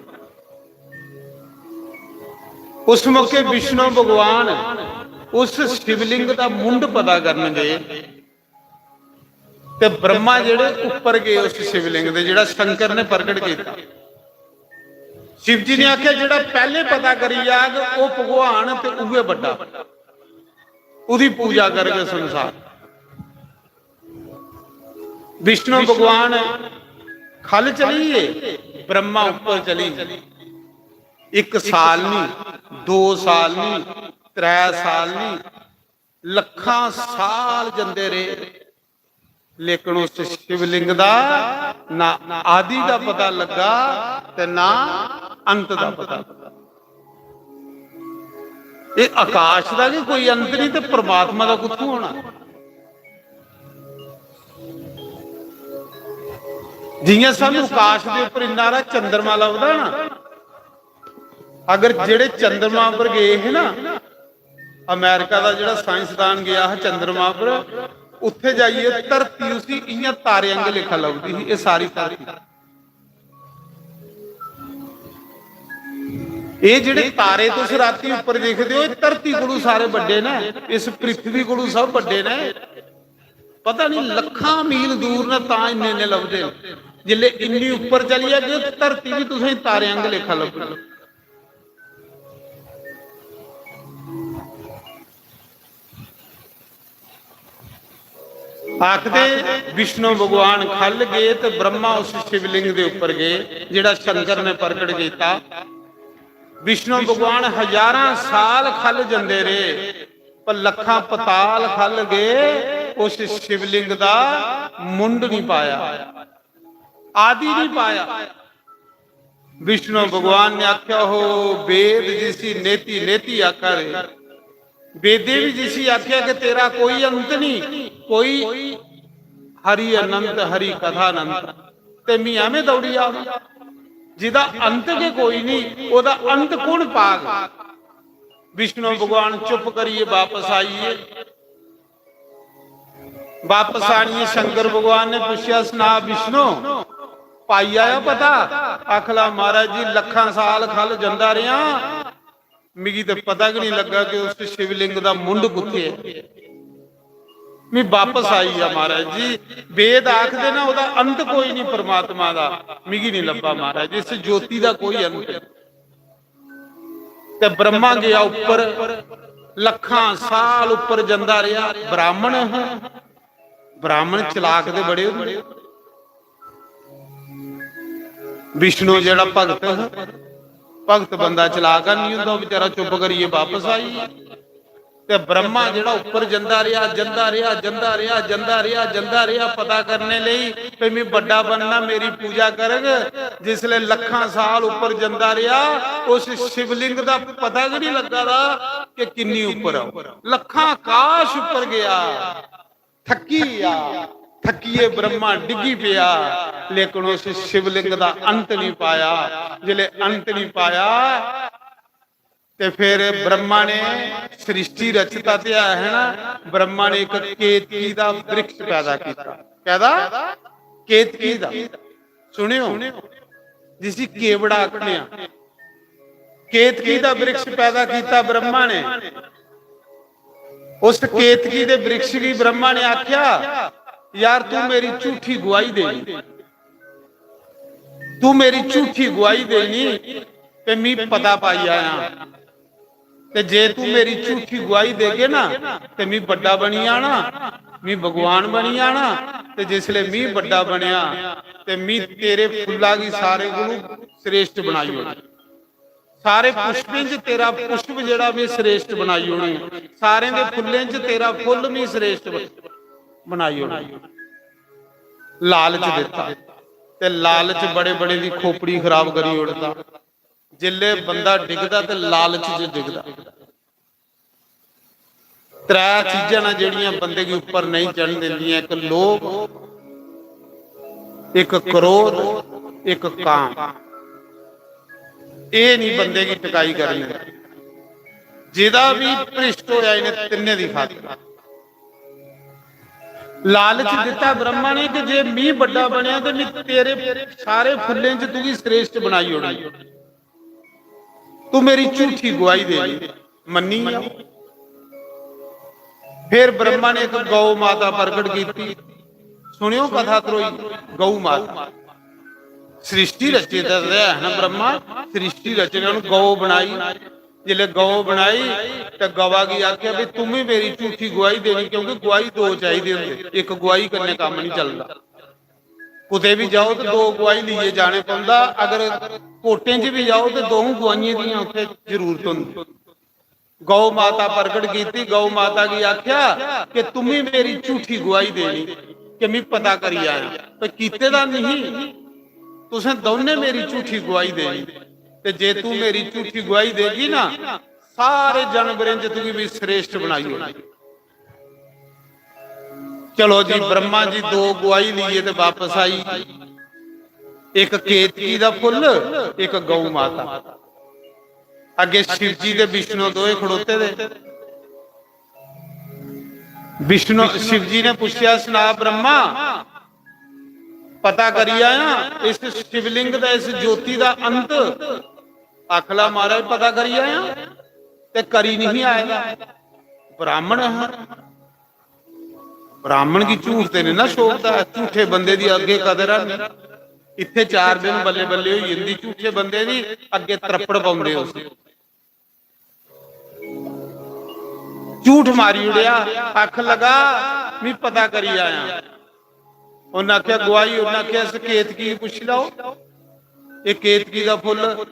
उस मौके विष्णु भगवान उस शिवलिंग दा मुंड पता करन गए, ते ब्रह्मा जेह्ड़े उप्पर गए उस शिवलिंग दे, जेह्ड़ा शंकर ने प्रगट किया। शिव जी ने आखेआ, "जेह्ड़ा पैह्ले पता करी जाग, ओह् भगवान ते उ'ऐ बड्डा, ओह्दी पूजा करगे संसार।" विष्णु भगवान ख'ल्ल चली गे, ब्रह्मा उप्पर चली गे। इक साल नहीं, दो साल नहीं, त्रै साल नहीं, लक्खां साल जंदे रेह्, लेकिन उस शिवलिंग दा ना आदि दा पता लग्गा ते ना अंत दा पता लग्गा। एह् आकाश दा गै कोई अंत नहीं ते परमात्मा दा कुत्थों होना? जियां सानू आकाश दे उप्पर इन्ना हारा चंद्रमा लभदा ना, अगर जेह्ड़े चंद्रमा उप्पर गे हे ना, अमेरिका दा जेह्ड़ा साइंसदान गेआ हा चंद्रमा उप्पर, उत्थे जाइयै धरती उसी इयां तारे आंगर लेखा लभदी ही, एह् सारी धरती। एह् जेह्ड़े तारे तुस रातीं उप्पर दिखदे ओ, एह् धरती कोलू सारे बड्डे न, इस पृथ्वी कोलू सब बड्डे न। पता नहीं लक्खां मील दूर न, तां इन्ने इन्ने लभदे न। जिसले इन्नी उप्पर चली जागे, धरती भी तुसें तारें आंगर लेखा लभदी। आखदे विष्णु भगवान ख'ल्ल गे ते ब्रह्मा उस शिवलिंग दे उप्पर गे, जेह्ड़ा शंकर ने प्रकट कीता। विष्णु भगवान हजारां साल ख'ल्ल जंदे रेह्, पर लक्खां पताल ख'ल्ल गे, उस शिवलिंग दा मुंड नहीं पाया, आदि नहीं पाया। विष्णु भगवान ने आख्या हो, वेद जिसी नेति नेति आखा रे, वेदे भी जिसी आख्या कि तेरा कोई अंत नहीं, कोई हरि अनंत, हरि कथा अनंत, ते मी एवें दौड़ी आवां। जिदा अंत गै कोई नहीं, ओदा अंत कौन पाग? विष्णु भगवान चुप करिए वापस आइए। वापस आनिए शंकर भगवान ने पूछेआ, "सना विष्णु, पाई आया पता?" आखला, "महाराज जी, लक्खां साल खल जंदा रेहा, मिगी ते पता गै नहीं लग्गा कि उस शिवलिंग दा मुंड कुत्थे ऐ। मैं वापस आई गया महाराज जी, वेद आखदे ना ओदा अंत कोई नहीं परमात्मा दा, मिगी नहीं लब्भा महाराज, इस ज्योति दा कोई अंत नहीं।" ते ब्रह्मा गया उप्पर, लक्खां साल उप्पर जंदा रेहा। ब्राह्मण हा, ब्राह्मण चलाक ते बड़े होंदे। विष्णु जेह्ड़ा भगत हा, भगत बंदा चलाक नहीं होंदा, ओह् बेचारा चुप करियै वापस आई गेआ। ते ब्रह्मा जेह्ड़ा उप्पर जंदा रेहा, जंदा रेहा, जंदा रेहा, जंदा रेहा, जंदा रेहा पता करने लेई, "भई, मैं बड्डा बनना, मेरी पूजा करग।" जिसले लक्खां साल उप्पर जंदा रेहा, उस शिवलिंग दा पता गै नहीं लग्गा दा कि किन्नी उप्पर ऐ। लक्खां आकाश उप्पर गया, थक्की गया, थक्किए ब्रह्मा डिग्गी पेआ, लेकिन उस शिवलिंग दा अंत नहीं पाया। जिसले अंत नहीं पाया, ते फिर ब्रह्मा ने सृष्टि रचता ते है ना, ब्रह्मा ने एक केतकी दा वृक्ष पैदा किया। कहदा केतकी दा, सुनियो, जिसी केवड़ा आखने आं, केतकी दा वृक्ष पैदा किया ब्रह्मा ने। उस केतकी दे वृक्ष की ब्रह्मा ने आख्या, "यार, तू मेरी झूठी गुआही देनी, तू मेरी झूठी गुआही देनी, ते मी पता पाई आया।" ते जे तू मेरी झूठी गुआही देगे ना, ते मी बड्डा बनी जाना, मी भगवान बनी जाना। ते जिसले मी बड्डा बनया, ते मी तेरे फुल्ला गी सारे कोलू श्रेष्ठ बनाई ओड़ना। सारे पुष्पें च तेरा पुष्प जेह्ड़ा मी श्रेष्ठ बनाई ओड़ना, सारें दे फुल्लें च तेरा फुल्ल मी श्रेष्ठ ब-, बनाई ओड़ना। लालच दित्ता, ते लालच बड़े बड़े दी खोपड़ी खराब करी ओड़दा। जिसले बंदा डिगदा ते लालच च डिगदा। त्रै चीजां न जेह्ड़ियां बंदे गी उप्पर नेईं चढ़न दिंदियां, इक लोभ, इक क्रोध, इक काम। एह् नहीं बंदे गी टिकाई करने। जेह्दा भी भ्रिष्ट होया इ'नें तिन्ने दी खातिर। लालच दित्ता ब्रह्मा ने कि जे मी बड्डा बनेआ ते मी तेरे सारे फुल्लें च तुगी श्रेष्ठ बनाई ओड़ां। तू मेरी झूठी गुआही देनी, मन्नी गेआ। फिर ब्रह्मा ने इक गौ माता प्रकट कीती। सुनियो कथा त्रोई, गौ माता। सृष्टि रचेता ते है ना ब्रह्मा, सृष्टि रचने उन्हें गौ बनाई। जिसले गौ बनाई ते गवा गी आखेआ, "भी तुम भी मेरी झूठी गुआही देनी, क्योंकि गुआही दो चाहिदी होंदी, इक गुआही कन्नै कम्म नहीं चलदा।" कुतै भी जाओ ते दो गुआही लेइयै जाने पौंदा। अगर कोर्टें च भी जाओ ते दो गुआहियें दियां उत्थै जरूरत होंदी। गौ माता प्रकट कीती, गौ माता गी आखेआ कि तुम्मी मेरी झूठी गुआही देनी कि मैं पता करी आया, पर कीते दा नहीं। तुसें दौनें मेरी झूठी गुआही देनी, ते जे तू मेरी झूठी गुआही देगी ना, सारे जानवरें च तुगी भी श्रेष्ठ बनाई ओड़ना। चलो जी, ब्रह्मा जी दो गुआही लिए ते वापस आई। एक केतकी दा फुल्ल, एक गौ माता। अग्गे शिव जी ते विष्णु दोए खड़ोते दे। विष्णु, शिव जी ने पुच्छेआ, "सना ब्रह्मा, पता करी आया इस शिवलिंग दा, इस ज्योति दा अंत?" आखला, "महाराज, पता करी आया, ते करी नहीं आया, ब्राह्मण हा।" ब्राह्मण गी झूठ ते नहीं ना शोभदा, झूठे बंदे दी अग्गे कदर है नहीं। इत्थे चार दिन बल्ले बल्ले होई जंदी, झूठे बंदे दी अग्गे त्रप्पड़ पाउंदे उसी। झूठ मारी उड़ेआ, आखन लगा, "मी पता करी आया।" उन्नै आखेआ, गुआही, उन्नै आखेआ, "इस केतकी गी पुच्छी लैओ, एह् केतकी दा फुल्ल।"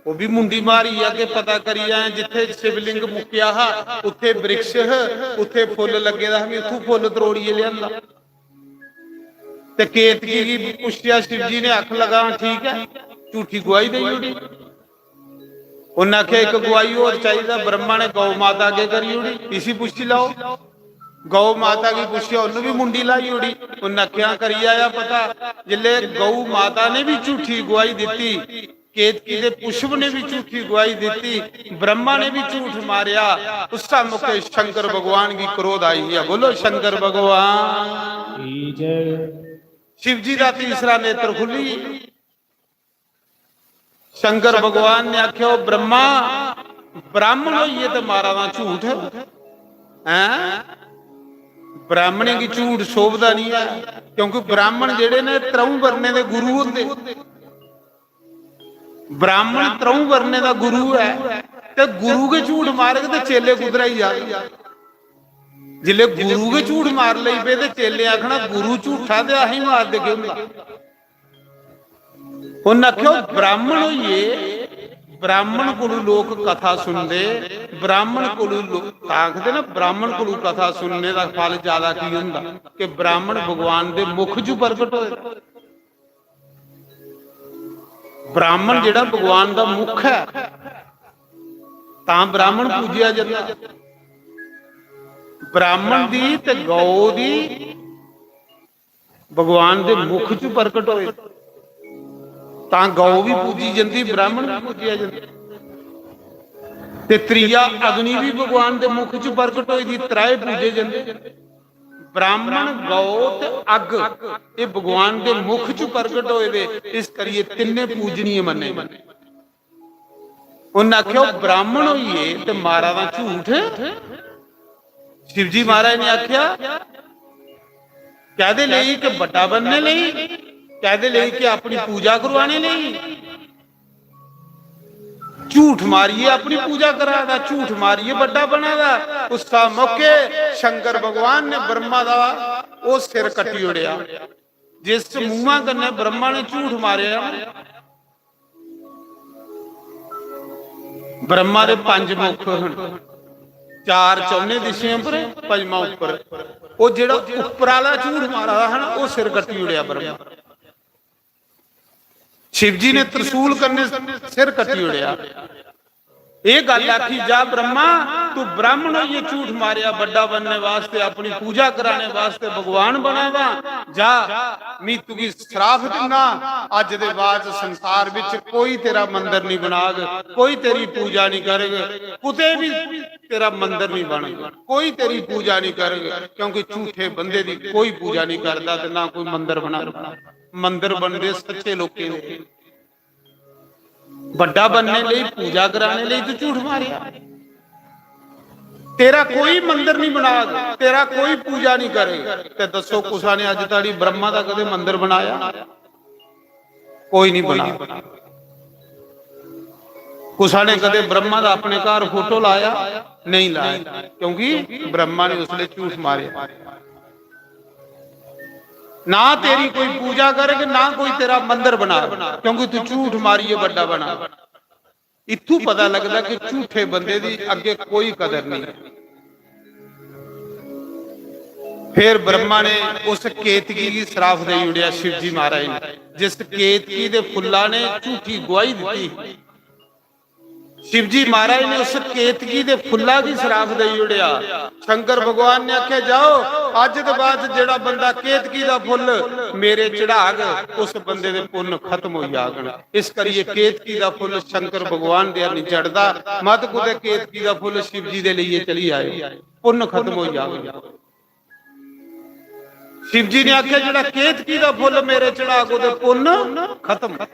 ओह् भी मुंडी मारी अग्गे पता करी आया, जित्थे शिवलिंग मुक्केआ हा, उत्थे वृक्ष ह, उत्थे फुल्ल लग्गे दा हा, मी उत्थों फुल्ल त्रोड़ियै लेआंदा। ते केतकी गी पुच्छेआ, शिव जी ने आखन लगा, "हां, ठीक ऐ।" झूठी गुआही देई ओड़ी। उन्नै आखेआ, "इक गुआही होर चाहिदा।" ब्रह्मा ने गौ माता अग्गे करी ओड़ी, "इसी पुच्छी लैओ।" गौ माता गी पुच्छेआ, उन्नै भी मुंडी लाई ओड़ी। उन्नै आखेआ, "करी आया पता।" जिसलै गौ माता ने भी झूठी गुआही दित्ती, केतकी दे पुष्प ने भी झूठी गुआही दित्ती, ब्रह्मा ने भी झूठ मारेआ, उस मौके शंकर भगवान गी क्रोध आई गया। बोलो शंकर भगवान की जय। शिव जी दा तीसरा नेत्र खुली। शंकर भगवान ने आखेआ, "ओ ब्रह्मा, ब्राह्मण होइयै ते मारा दा झूठ, हैं? ब्राह्मणें गी झूठ शोभदा नहीं है, क्योंकि ब्राह्मण जेह्ड़े ने त्र'ऊं वर्णें दे गुरु होंदे।" ब्राह्मण त्र'ऊं वर्णें दा गुरु ऐ, ते गुरु गै झूठ मारग ते चेले कुद्धरा ही जाग? जिसलै गुरु गै झूठ मार लई पे ते चेले आखना, "गुरु झूठा ते असें मार दे केह् होंदा?" उन्नै आखेआ, "ब्राह्मण होइयै, ब्राह्मण कोलू लोक कथा सुनदे, ब्राह्मण कोलू लो-, तां आखदे ना, ब्राह्मण कोलू कथा सुनने दा फल ज्यादा की होंदा?" कि ब्राह्मण भगवान दे मुख च प्रगट होए। ब्राह्मण जेह्ड़ा भगवान दा मुख ऐ, तां ब्राह्मण पूजेआ जंदा। ब्राह्मण दी ते गौ दी भगवान दे मुख च प्रगट होए, तां गौ भी पूजी जंदी, ब्राह्मण भी पूजेआ जंदा। ते त्रीया अग्नि भी भगवान दे मुख च प्रगट होई दी, त्राए पूजे जंदे। ब्राह्मण, गौ ते अग्ग, एह् भगवान दे मुख च प्रगट होए दे, इस करियै तिन्ने पूजनीय मन्ने जंदे। उन्नै आखेआ, "ओह् ब्राह्मण होइयै ते मारा दा झूठ।" शिवजी महाराज ने आखेआ, "कैह्दे लेई? कि बड्डा बनने लेई? कैह्दे लेई? कि अपनी पूजा करवाने लेई?" झूठ मारियै अपनी पूजा करा दा, झूठ मारियै बड्डा बना दा। उस मौके शंकर भगवान ने ब्रह्मा दा ओह् सिर कट्टी ओड़ेआ, जिस मुंहा कन्नै ब्रह्मा ने झूठ मारेआ। ब्रह्मा दे पंज मुख हन, चार चौने दिशें पर, पंजमा उप्पर। ओह् जेह्ड़ा उप्पर आह्ला झूठ मारा दा हा ना, ओह् सिर कट्टी ओड़ेआ ब्रह्मा। शिवजी ने त्रिशूल कन्नै सिर कट्टी ओड़ेआ। एह् गल्ल आखी, "जा ब्रह्मा, तू ब्राह्मण होइयै झूठ मारेआ बड्डा बनने वास्ते, अपनी पूजा कराने वास्ते भगवान बना दा, जा, मी तुगी श्राप दिन्ना, अज्ज दे बाद संसार विच कोई तेरा मंदर नहीं बनाग, कोई तेरी पूजा नहीं करग, कुतै भी तेरा मंदर नहीं बनग, कोई तेरी पूजा नहीं करग, क्योंकि झूठे बंदे दी कोई पूजा नहीं करदा ते ना कोई मंदर बनांदा। मंदर बनदे सच्चे लोकें दे।" बड्डा बनने लेई, पूजा कराने लेई तू झूठ मारेआ। तेरा कोई मंदर नहीं बनाग, तेरा कोई पूजा नहीं करेगा। ते दसो, कुसा ने अज ताड़ी ब्रह्मा दा कदे मंदर बनाया? कोई नहीं बना। कुसा ने कदे ब्रह्मा दा अपने घर फोटो लाया? नहीं लाया, क्योंकि ब्रह्मा ने उसले झूठ मारे। ना तेरी कोई पूजा करग, ना कोई तेरा मंदर बना, क्योंकि तू झूठ मारिए बड्डा बना। इत्थू पता लगदा कि झूठे बंदे दी अग्गे कोई कदर नहीं। फिर ब्रह्मा ने उस केतकी गी श्राप देई ओड़ेआ शिवजी महाराज ने, जिस केतकी दे फुल्ला ने झूठी गुआही दित्ती। शिव जी महाराज ने उस केतकी दे फुल्ला गी श्राप देई ओड़ेआ। शंकर भगवान ने आखेआ, "जाओ, अज्ज दे बाद जेड़ा बंदा केतकी दा फुल्ल मेरे चढ़ाग, उस बंदे दे पुन्न खत्म होई जागन।" इस करियै केतकी दा फुल्ल शंकर भगवान दे नहीं चढ़दा। मत कुतै केतकी दा फुल्ल शिव जी दे लेइयै चली आए, पुन्न खत्म होई जागन। शिव जी ने आखेआ, "जेड़ा केतकी दा फुल्ल मेरे चढ़ाग, ओदे पुन्न खत्म,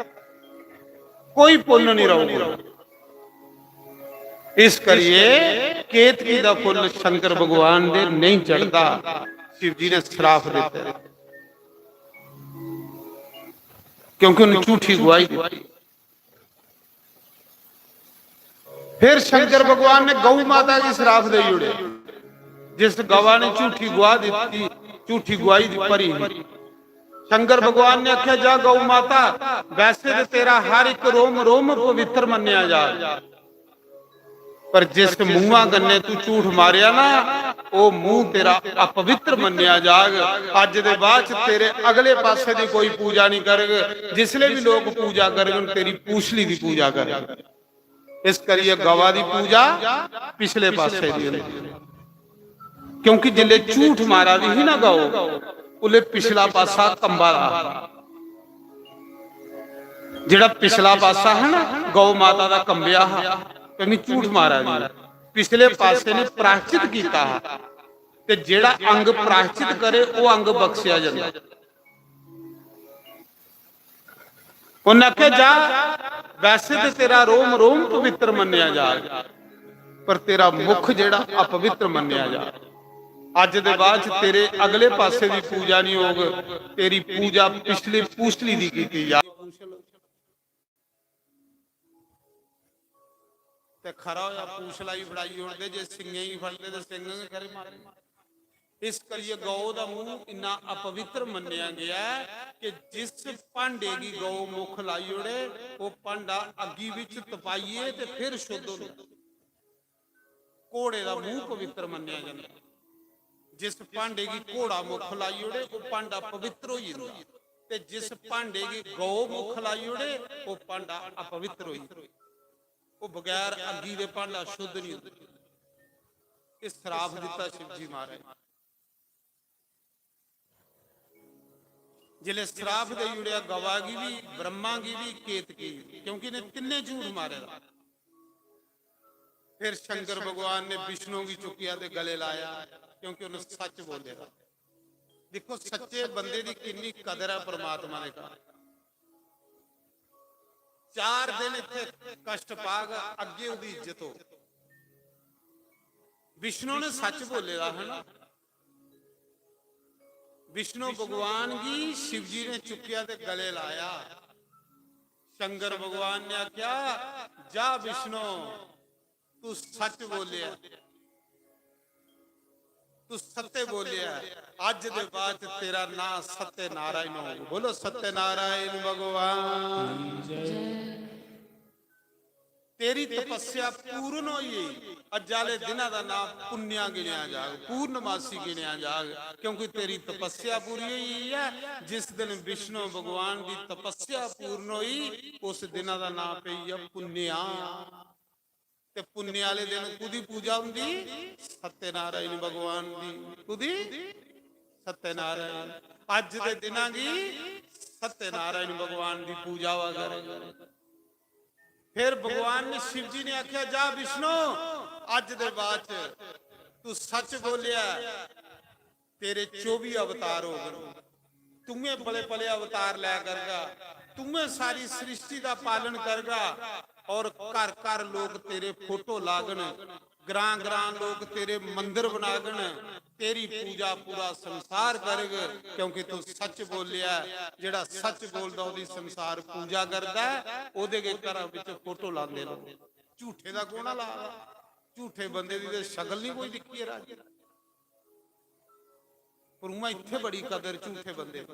कोई पुन्न नहीं रहूगा।" इस करिए केतकी दा फुल्ल शंकर भगवान दे नहीं चढ़दा। शिव जी ने श्राप दिता, क्योंकि उन्हें झूठी गुआही दी। फिर शंकर भगवान ने गौ माता गी श्राप दे ओड़े, जिस गवा ने झूठी गुआह दी, झूठी गुआही दी भरी ही। शंकर भगवान ने आख्या, "जा गौ माता, वैसे तो तेरा हर एक रोम रोम पवित्र मन्निया जा, पर जिस मुंहा कन्ने तू झूठ मारिया ना, ओ मुंह तेरा अपवित्र मन्निया जाग। अज दे बाद च तेरे अगले पासे दी कोई पूजा नहीं करग। जिसले भी लोग पूजा करगन, तेरी पूछली दी पूजा करग।" इस करिए गवा दी पूजा पिछले पासे दी होंदी है, क्योंकि जिसले झूठ मारा दी ही ना गौ, उले पिछला पासा कंबा दा, जेड़ा पिछला पासा है ना गौ माता दा कंबिया हा, क्योंकि झूठ मारा दी, पिछले पासे ने प्रायश्चित कीता हा, ते जेड़ा अंग प्रायश्चित करे, वो अंग बख्शिया जंदा। उन्हें आख्या, "जा, वैसे तो तेरा रोम रोम पवित्र मन्निया जाग, पर तेरा मुख जेड़ा अपवित्र मन्निया जाग। अज दे बाद च तेरे अगले पासे दी पूजा नहीं होग, तेरी पूजा पिछली पूछली दी कीती जाग।" ते खरा होया पूछला ही फड़ाई ओड़दे, जे सिंगें गी फड़दे ते सिंग गै खरे मारे। इस करियै गौ दा मुंह इन्ना अपवित्र मन्नेआ गेआ ऐ कि जिस भांडे गी गौ मुख लाई ओड़े, ओह् भांडा अग्गी बिच तपाइयै ते फिर शुद्ध होंदा। घोड़े दा मुंह पवित्र मन्नेआ जंदा। जिस भांडे गी घोड़ा मुख लाई ओड़े, ओह् भांडा पवित्र होई जंदा, ते जिस भांडे गी गौ मुख लाई ओड़े, ओह् भांडा अपवित्र होई जंदा। ओह् बगैर अग्गी दे भांडा शुद्ध नहीं होंदा। एह् श्राप दित्ता शिव जी महाराज। जिसलै श्राप देई ओड़ेआ गवा गी भी, ब्रह्मा गी भी, केतकी गी, क्योंकि इ'नें तिन्ने झूठ मारे दा। फिर शंकर भगवान ने विष्णु गी चुक्केआ ते गले लाया, क्योंकि उन्हें सच बोले दा। दिक्खो, सच्चे बंदे दी किन्नी कदर ऐ परमात्मा दे घर। चार दिन इत्थे कष्ट पाग, अग्गे ओदी इज्जत हो। विष्णु ने सच बोले दा है ना, विष्णु भगवान गी शिव जी ने चुक्केआ ते गले लाया। शंकर भगवान ने आख्या, "जा विष्णु, तू सच बोलिया, तू सत्य बोलिया, अज दे बाद च तेरा नाम सत्यनारायण होग।" बोलो, "सत्यनारायण भगवान।" तेरी तपस्या पूर्ण होई गेई। अज्ज आले दिना दा नाम पुण्या गिणया जाग, पूर्णमासी गिणया जाग, क्योंकि तेरी तपस्या पूरी होई गेई है। जिस दिन विष्णु भगवान दी तपस्या पूर्ण होई, उस दिना दा नाम पेई गेआ पुण्या। ते पुण्य आले दिन कुदी पूजा हुंदी? सत्यनारायण भगवान दी। कुदी? सत्यनारायण। अज दे दिना गी सत्यनारायण भगवान दी पूजा हुआ करे। फिर भगवान ने, शिव जी ने आख्या, "जा विष्णु, अज दे बाद च तू सच बोलिया, तेरे चौबी अवतार होगन, तूए पले पले अवतार लै करगा, तूए सारी सृष्टि का पालन करगा और घर घर लोग तेरे फोटो लागन, ग्रां ग्रां लोग तेरे मंदिर बनागन, तेरी पूजा पूरा संसार करग, क्योंकि तू सच बोलिया है। जेड़ा सच बोलदा, ओदी संसार पूजा करदा है, ओदे के घरां विच फोटो लांदे लोग।" झूठे दा कोना ला, झूठे बंदे दी ते शकल नहीं कोई दिखी है राजी। पर उ'आं इत्थे बड़ी कदर झूठे बंदे।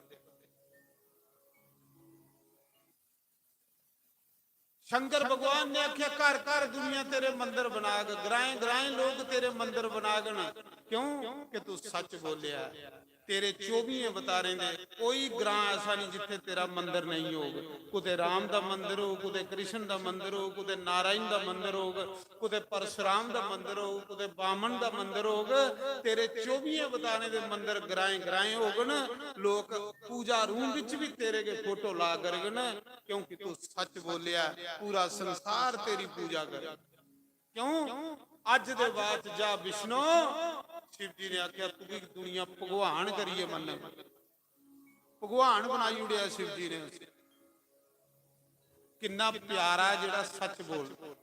शंकर भगवान ने आख्या, "घर घर दुनिया तेरे मंदिर बनाग, ग्राएं ग्राएं लोग तेरे मंदिर बनागन।" क्यों? कि तू सच बोलिया। तेरे चौबियें अवतारें दे कोई ग्रां ऐसा नहीं जित्थे तेरा मंदर नहीं होग। कुते राम दा मंदर होग, कुते कृष्ण दा मंदर होग, कुते नारायण दा मंदर होग, कुते परशुराम दा मंदर होग, कुते बामन दा मंदर होग। तेरे चौबियें अवतारें दे मंदर ग्राएं ग्राएं होगन। लोक पूजा रूम विच भी तेरे गै फोटो ला करगन, क्योंकि तू सच बोलिया। पूरा संसार तेरी पूजा करे। क्यों? अज दे बाद जा विष्णु, शिव जी ने आख्या, तुगी दुनिया भगवान करिए मन्ने, भगवान बनाई उड़िया शिव जी ने उसी। किन्ना प्यारा जेड़ा सच बोल।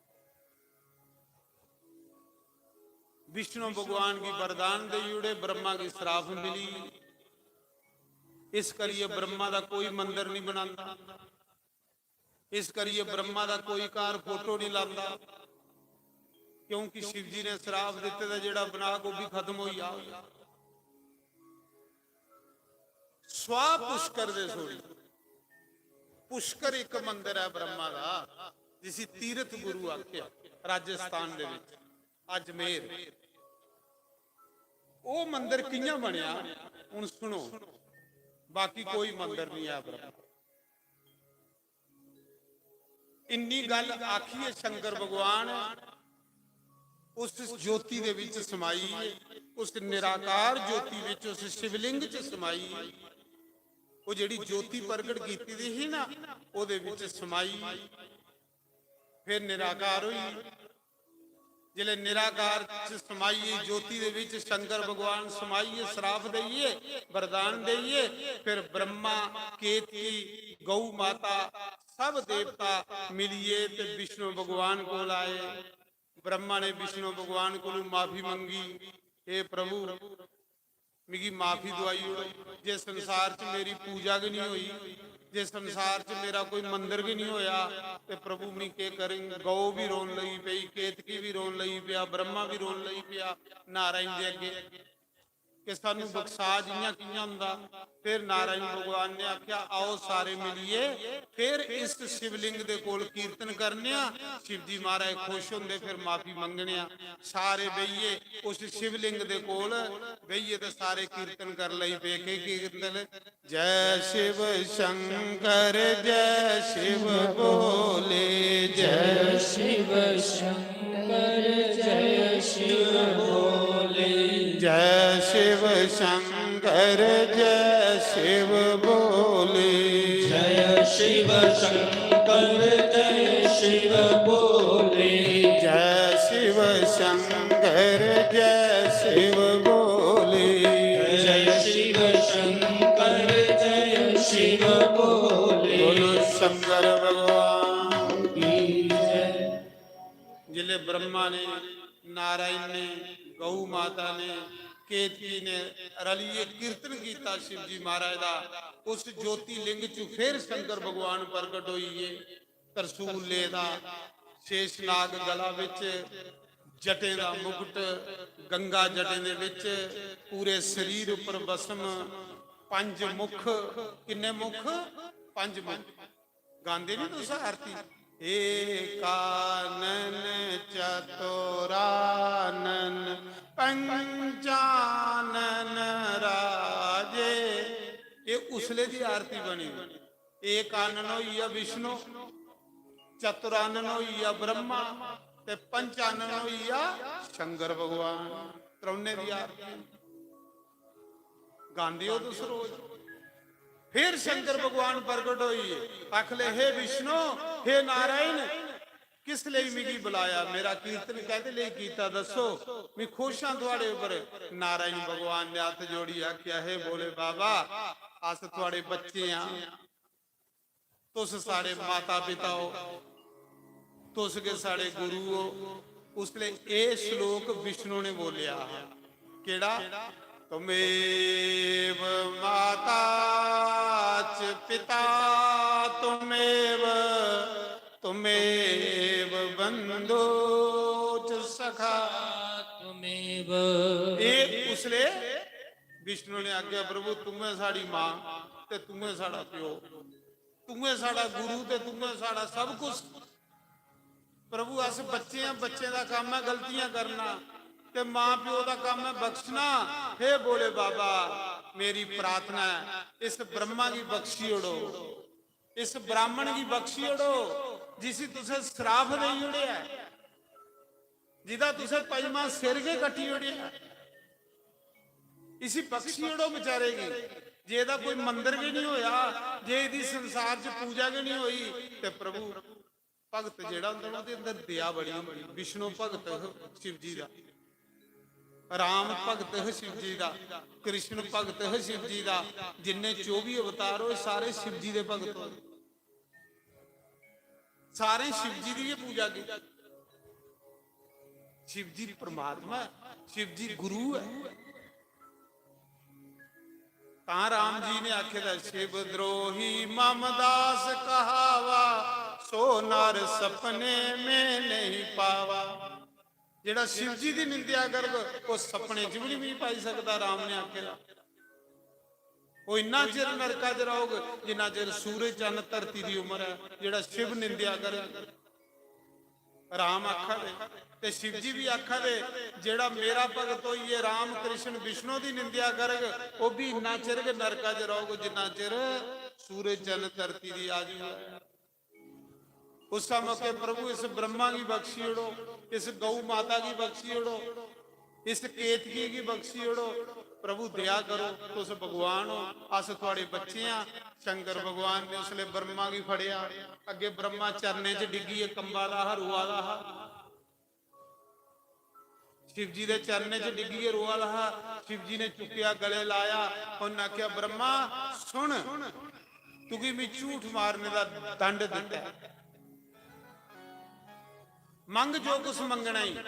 विष्णु भगवान की वरदान दे उड़े, ब्रह्मा की श्राप मिली, इस करिए ब्रह्मा दा कोई मंदिर नहीं बनाता। इस करिए ब्रह्मा दा कोई कार फोटो नहीं लांदा, क्योंकि शिव जी ने श्राप दिते दा जेड़ा बना, वो भी खत्म हो गया। स्वा पुष्कर दे सोड़ी, पुष्कर एक मंदिर है ब्रह्मा दा, जिसी तीर्थ गुरु आख्या, राजस्थान दे विच, अजमेर। वो मंदिर कियां बनया, हुन सुनो। बाकी कोई मंदिर नहीं है ब्रह्मा। इन्नी गल आखिए शंकर भगवान उस ज्योति दे विच समाई, उस निराकार ज्योति विच, उस शिवलिंग च समाई। वो जेड़ी ज्योति प्रगट कीती दी ही ना, ओदे विच समाई, फिर निराकार होई। जिले निराकार च समाइए, ज्योति दे विच शंकर भगवान समाइए, श्राप देइए, वरदान देइए, फिर ब्रह्मा, केतकी, गौ माता, सब देवता मिलिए ते विष्णु भगवान कोल आए। ब्रह्मा ने विष्णु भगवान कोलों माफी मंगी, "हे प्रभु, मिगी माफी दुआई ओड़ो, जे संसार च मेरी पूजा गै नहीं होई, जे संसार च मेरा कोई मंदिर गै नहीं होया, ते प्रभु, मैं केह् करें?" गौ भी रोन लगी पई, केतकी भी रोन लगी पिया, ब्रह्मा भी रोन लगी पिया नारायण दे अगे कि सानू बख्शा जियां कियां हुंदा। फिर नारायण भगवान ने आख्या, "आओ सारे मिलिए, फिर इस शिवलिंग दे कोल कीर्तन करने आ।" शिव जी महाराज खुश हुंदे, फिर माफी मंगने आ। सारे बेहिए उस शिवलिंग दे कोल बेहिए ते सारे कीर्तन कर लई पे। के कीर्तन? जय शिव शंकर जय शिव भोले, जय जय शिव शंकर जय शिव भोले। जय शिव शंकर जय शिव भोले। जय शिव शंकर जय शिव भोले। जय शिव शंकर जय शिव भोले। जय शिव शंकर जय शिव भोले। बोलो शंकर भगवान की जय। जिले ब्रह्मा ने, नारायण ने, गौ माता ने, केतकी ने रलिए कीर्तन कीता शिव जी महाराज दा। उस ज्योतिलिंग च फिर शंकर भगवान प्रगट होइए, त्रिशूल लेदा, शेषनाग गला विच, जटें दा मुकुट, गंगा जटें दे विच, पूरे शरीर उपर भस्म, पंज मुख। किन्ने मुख? पंज मुख। गांदे नहीं तुस आरती, "एकानन चतुरानन पंचानन राजे।" ये उसले दी आरती बनी। एकानन होई गेआ विष्णु, चतुरानन होई गेआ ब्रह्मा, ते पंचानन होई गेआ शंकर भगवान। त्रौने दी आरती गांदे हो तुस रोज। फिर शंकर भगवान प्रगट होई, आखले, "हे विष्णु, हे नारायण, किस लेई मिगी बुलाया? मेरा कीर्तन कैदे लेई कीता, दस्सो, मैं खुश हां थुआड़े उपर।" नारायण भगवान ने हत्थ जोड़ी आख्या, "हे भोले बाबा, अस थुआड़े बच्चे हां, तुस साढ़े माता पिता हो, तुस गै साढ़े गुरु हो।" उसले एह श्लोक विष्णु ने बोलिया हा। केड़ा? "त्वमेव माता च पिता त्वमेव, त्वमेव बंधु च सखा त्वमेव।" ये उसले विष्णु ने आख्या, "प्रभु, तुमें साड़ी मां ते तुमें साड़ा प्यो, तुमें साड़ा गुरु ते तुमें साड़ा सब कुछ। प्रभु, अस बच्चे हैं, बच्चे दा काम है गलतियां करना, ते मां प्यो दा काम है बख्शना। हे भोले बाबा, मेरी प्रार्थना ऐ, इस ब्रह्मा गी बख्शी ओड़ो, इस ब्राह्मण गी बख्शी ओड़ो, जिसी तुसें श्राप देई ओड़ेआ ऐ, जिदा तुसें पंजमा सिर गै कट्टी ओड़ेआ ऐ। इसी बख्शी ओड़ो बेचारे गी, जे एह्दा कोई मंदर गै निं होआ, जे एह्दी संसार च पूजा गै निं होई, ते प्रभु भगत जेह्ड़ा होंदा ना, ओह्दे अंदर दया बड़ी होंदी। विष्णु भगत ह शिव जी दा, राम भगत ह शिव जी दा, कृष्ण भगत ह शिव जी दा। जिन्ने चौबी अवतार होए, सारे शिव जी दे भगत होए, सारें शिव जी दी गै पूजा की। शिव जी परमात्मा ऐ, शिव जी गुरु ऐ। तां राम जी ने आखे दा, "शिव द्रोही मम दास कहावा, सो नर सपने में नहीं पावा।" जेड़ा शिव जी दी निंदेआ करग, ओह सपने च भी नहीं पाई सकदा, राम ने आखे दा। ओह इन्ना चिर नरका च रौहग, जिन्ना चिर सूरज, चन्न, धरती दी उम्र ऐ। जेड़ा शिव निंदेआ करग, राम आखा दे, ते शिव जी भी आखा दे, "जेड़ा मेरा भगत होइए राम, कृष्ण, विष्णु दी निंदेआ करग, ओह भी इन्ना चिर गै नरका च रौहग, जिन्ना चिर सूरज, चन्न, धरती दी आयु ऐ।" उस मौके प्रभु इस ब्रह्मा गी बख्शी ओड़ो, इस गौ माता गी बख्शी ओड़ो, इस केतकी गी बख्शी ओड़ो। प्रभु दया करो, तुस भगवान हो, अस थुआड़े बच्चे आं। शंकर भगवान ने उसले ब्रह्मा गी फड़ेआ, अग्गे ब्रह्मा चरणें च डिग्गियै कंबा दा हा, रोआ दा हा। शिव जी दे चरणें च डिग्गियै रोआ दा हा। शिव जी ने चुक्केआ, गले लाया। उन्नै आखेआ, "ब्रह्मा, सुन, तुगी मी झूठ मारने दा दंड दित्ता ऐ। मंग जो कुछ मंगना ही।"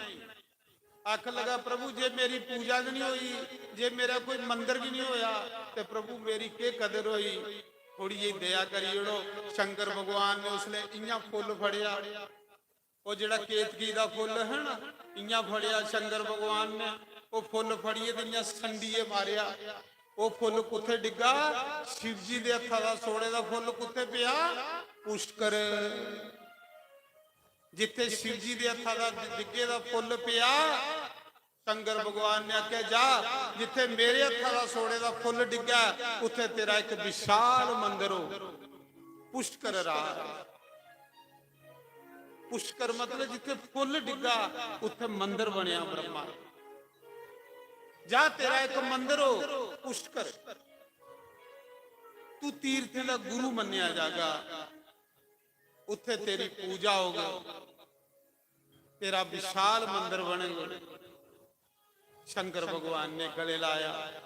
आखन लगा, "प्रभु, जे मेरी पूजा गै नहीं होई, जे मेरा कोई मंदर गै नहीं होया, ते प्रभु, मेरी केह् कदर होई? थोड़ी जेही दया करी ओड़ो।" शंकर भगवान ने उसले इयां फुल्ल फड़ेआ, ओह जेड़ा केतकी दा फुल्ल है ना, इयां फड़ेआ शंकर भगवान ने, ओह फुल्ल फड़ियै ते इयां संडियै मारेआ। ओह फुल्ल कुत्थे डिग्गा? शिव जी दे हत्था दा सोड़े दा फुल्ल कुत्थे पेआ? पुष्कर। जित्थे शिव जी दे हत्था दा डिग्गे दा फुल्ल पेआ, शंकर भगवान ने आखेआ, "जा, जित्थे मेरे हत्था दा सोड़े दा फुल्ल डिग्गा, उत्थे तेरा एक विशाल मंदर हो, पुष्कर राज।" पुष्कर मतलब जित्थे फुल्ल डिग्गा, उत्थे मंदर बनया ब्रह्मा। जा, तेरा एक मंदर हो पुष्कर, तू तीर्थें दा गुरु मन्नेआ जागा, उत्थे तेरी पूजा होग, तेरा विशाल मंदर बनग। शंकर भगवान ने गले लाया,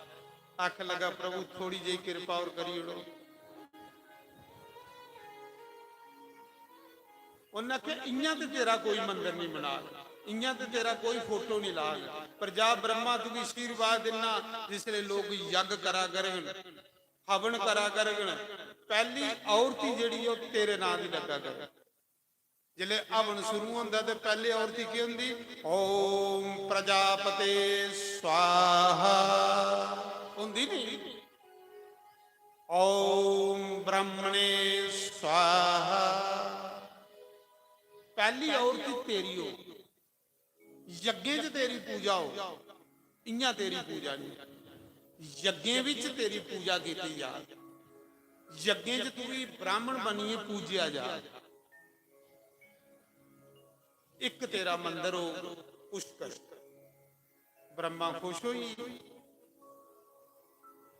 आखन लगा, "प्रभु, थोड़ी जेही किरपा और करी ओड़ो।" उन्नै आखेआ, "इयां ते तेरा कोई मंदर नहीं बनाग, इयां ते तेरा कोई फोटो नहीं लाग, पर जा ब्रह्मा, तुगी आशीर्वाद दिन्ना, जिसले लोक यज्ञ करा करगन, हवन करा करगन, पैहली औरती जेड़ी ओह तेरे नां दी लग्गा करग।" जिसले हवन शुरू होंदा ते पैहले औरती केह् होंदी? "ओम प्रजापते स्वाहा" होंदी नी? "ओम ब्रह्मणे स्वाहा।" पैहली औरती तेरी हो, यज्ञें च तेरी पूजा हो, इयां तेरी पूजा नहीं। यज्ञें विच तेरी पूजा कीती जा, यज्ञें च तुगी ब्राह्मण बनिए पूजेआ जा। एक तेरा मंदर हो पुष्कर। ब्रह्मा खुश होई,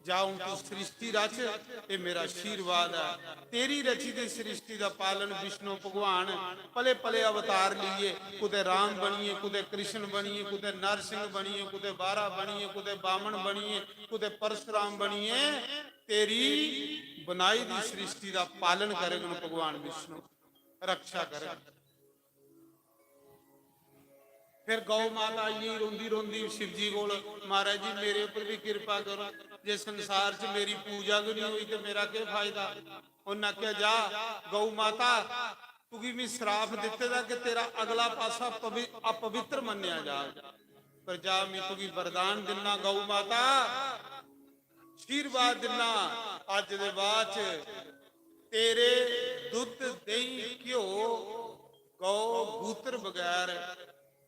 "जा हूं तू सृष्टि रच, एह मेरा आशीर्वाद ऐ।" तेरी रची दी सृष्टि दा पालन विष्णु भगवान पले पले अवतार लेइयै, कुतै राम बनिए, कुतै कृष्ण बनिए, कुतै नरसिंह बनिए, कुतै बारा बनिए, कुतै बामन बनिए, कुतै परशुराम बनिए, तेरी बनाई दी सृष्टि दा पालन करगन भगवान विष्णु, रक्षा करगन। फिर गौ माता आई गेई रोंदी रोंदी शिव जी कोल, "महाराज जी, मेरे उप्पर भी किरपा करो, जे संसार च मेरी पूजा गै नहीं हुई ते मेरा केह् फायदा?" उन्नै आखेआ, "जा गौ माता, तुगी मी श्राप दित्ते दा कि तेरा अगला पासा पवि-, अपवित्र मन्नेआ जाग, पर जा, मी तुगी वरदान दिन्ना गौ माता, आशीर्वाद दिन्ना, अज्ज दे बाद च तेरे दुद्ध, देहीं, घ्यो, गौ, गूत्र बगैर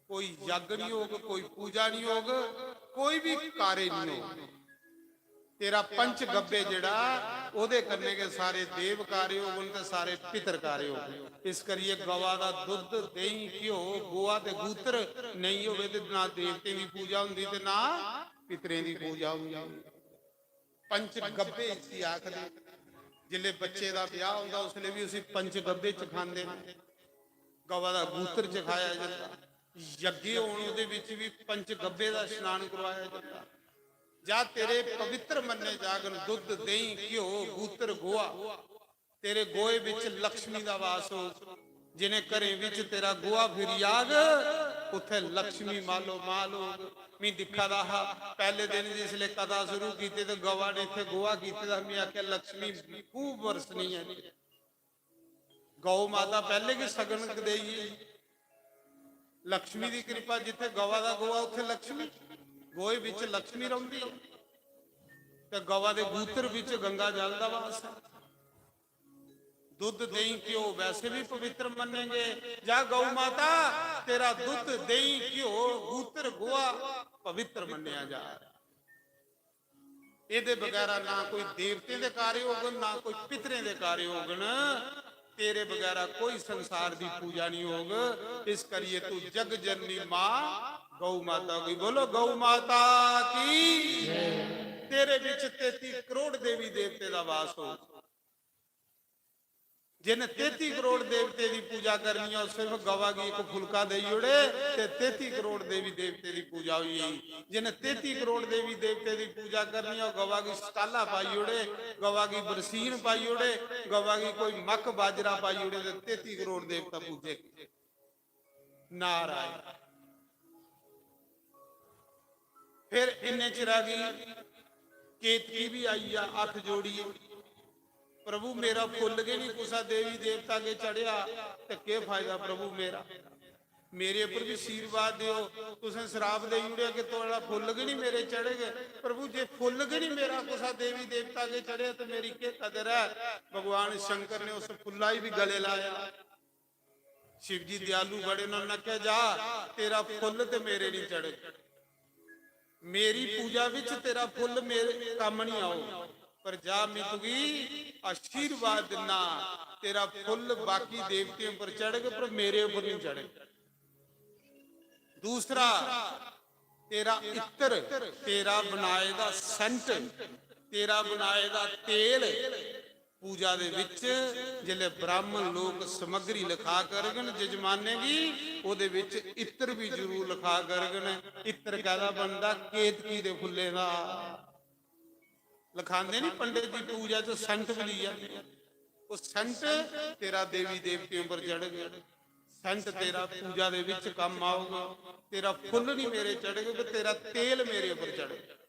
कोई यज्ञ नहीं होग, कोई पूजा नहीं होग, कोई भी कार्य नहीं होग। तेरा पंच गब्बे जेह्ड़ा, ओह्दे कन्नै गै सारे देव कार्य होङन ते सारे पितर कार्य होङन। इस करियै गवा दा दुद्ध, देहीं, घ्यो, गोआ ते गूत्र नेईं होवे ते ना देवतें दी पूजा होंदी ते ना पितरें दी पूजा होंदी। पंच गब्बे इसी आखदे। जिसलै बच्चे दा ब्याह होंदा, उसलै बी उसी पंच गब्बे चखांदे न। गवा दा गूत्र चखाया जंदा। यज्ञ होन, ओह्दे बिच बी पंच गब्बे दा स्नान करवाया जंदा। जा तेरे पवित्र मन्ने जागन दुद्ध, देहीं, घ्यो, गूत्र, गोआ। तेरे गोए बिच लक्ष्मी दा वास होग। जिनें घरें बिच तेरा गोआ फिरी आग, उत्थे लक्ष्मी मालो माल होग। मैं दिक्खा दा हा, पैह्ले दिन जिसले कथा शुरू कीती ते गवा ने इत्थे गोआ कीते दा, मैं आखेआ, "लक्ष्मी खूब बरसनी ऐ।" गौ माता पैह्ले गै सगन देई गेई। लक्ष्मी दी कृपा, जित्थे गवा दा गोआ, उत्थे लक्ष्मी, गोए बिच लक्ष्मी रौंह्दी ऐ। ते गवा दे गूत्र बिच गंगा जल दा वास ऐ। दुद्ध, देहीं, घ्यो वैसे भी पवित्र मन्नेंगे। जा गौ माता, तेरा दुद्ध, देहीं, घ्यो, गूत्र, गोआ पवित्र मन्नेआ जा। एह्दे बगैरा ना कोई देवतें दे कार्य होगन, ना कोई पितरें दे कार्य होगन। तेरे बगैरा कोई संसार दी पूजा नहीं होग। इस करिए तू जग जननी माँ गौ माता की, बोलो गौ माता की। तेरे बिच तेती करोड़ देवी देवते दा वास हो। जिन तेती करोड़ देवते दी पूजा करनी हो, सिर्फ गवा गी इक फुलका देई ओड़े ते तेती करोड़ देवी देवते दी पूजा होई गेई। जिन तेती करोड़ देवी देवते दी पूजा करनी हो, गवा गी सटाला पाई ओड़े, गवा गी बरसीन पाई ओड़े, गवा गी कोई मक्क बाजरा पाई ओड़े ते तेती करोड़ देवता पूजे। नारायण। फिर इन्ने चिरा गी केतकी भी आई गेआ, हत्थ जोड़ियै, "प्रभु, मेरा फुल्ल गै नहीं कुसा देवी देवता अग्गें चढ़ेआ, ते केह् फायदा प्रभु मेरा? मेरे उप्पर भी आशीर्वाद देओ। तुसें श्राप देई ओड़ेआ कि थुआढ़ा फुल्ल गै नहीं मेरे चढ़ग। प्रभु, जे फुल्ल गै नहीं मेरा कुसा देवी देवता अग्गें चढ़ेआ, ते मेरी केह् कदर ऐ?" भगवान शंकर ने उस फुल्ला गी भी गले लाया। शिव जी दयालु बड़े न, उन्होंने आखेआ, "जा, तेरा फुल्ल ते मेरे नहीं चढ़ग, मेरी पूजा विच तेरा फुल्ल मेरे कम्म नहीं आओ, पर जा, मैं तुगी आशीर्वाद दिन्ना, तेरा फुल्ल बाकी देवतें पर चढ़ग, पर मेरे उप्पर नहीं चढ़ग।" दूसरा, तेरा इत्र, तेरा बनाए दा सेंट, तेरा बनाए दा तेल, पूजा दे विच जिसलै ब्राह्मण लोक समग्री लखा करगन जजमाने गी, ओह्दे विच इत्र भी जरूर लखा करगन। इत्र कैह्दा बनदा? केतकी दे फुल्लें दा। लखांदे नहीं पंडित जी, पूजा च सेंट भी लेई आंदे। ओह् सेंट तेरा देवी देवतें पर चढ़ग, सेंट तेरा पूजा दे विच कम्म औग, तेरा फुल्ल नहीं मेरे चढ़ग, पर तेरा तेल मेरे पर चढ़ग।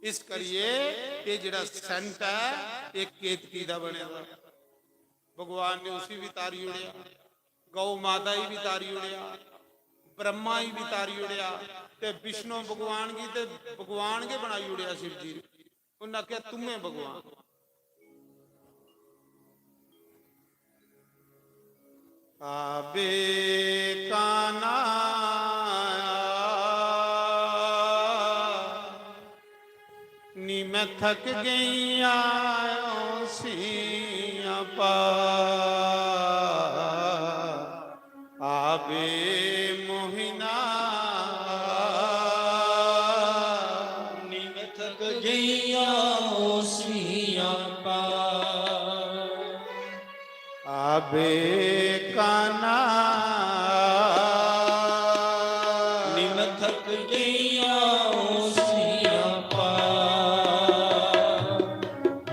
इस करिए एह् जेह्ड़ा सेंट ऐ, एह् केतकी दा बने दा। भगवान ने उसी भी तारी ओड़ेआ, गौ माता गी भी तारी ओड़ेआ, ब्रह्मा गी भी तारी ओड़ेआ, ते विष्णु भगवान गी ते भगवान गै बनाई ओड़ेआ शिव जी ने। उन्नै आखेआ, "तुम्हें भगवान।" आबे काना नी मैं थक गई आयो सियां पा। आबे मोहिना नी मैं थक गई आयो सियां पा। आबे काना नी मैं थक गई आयो सियां पा।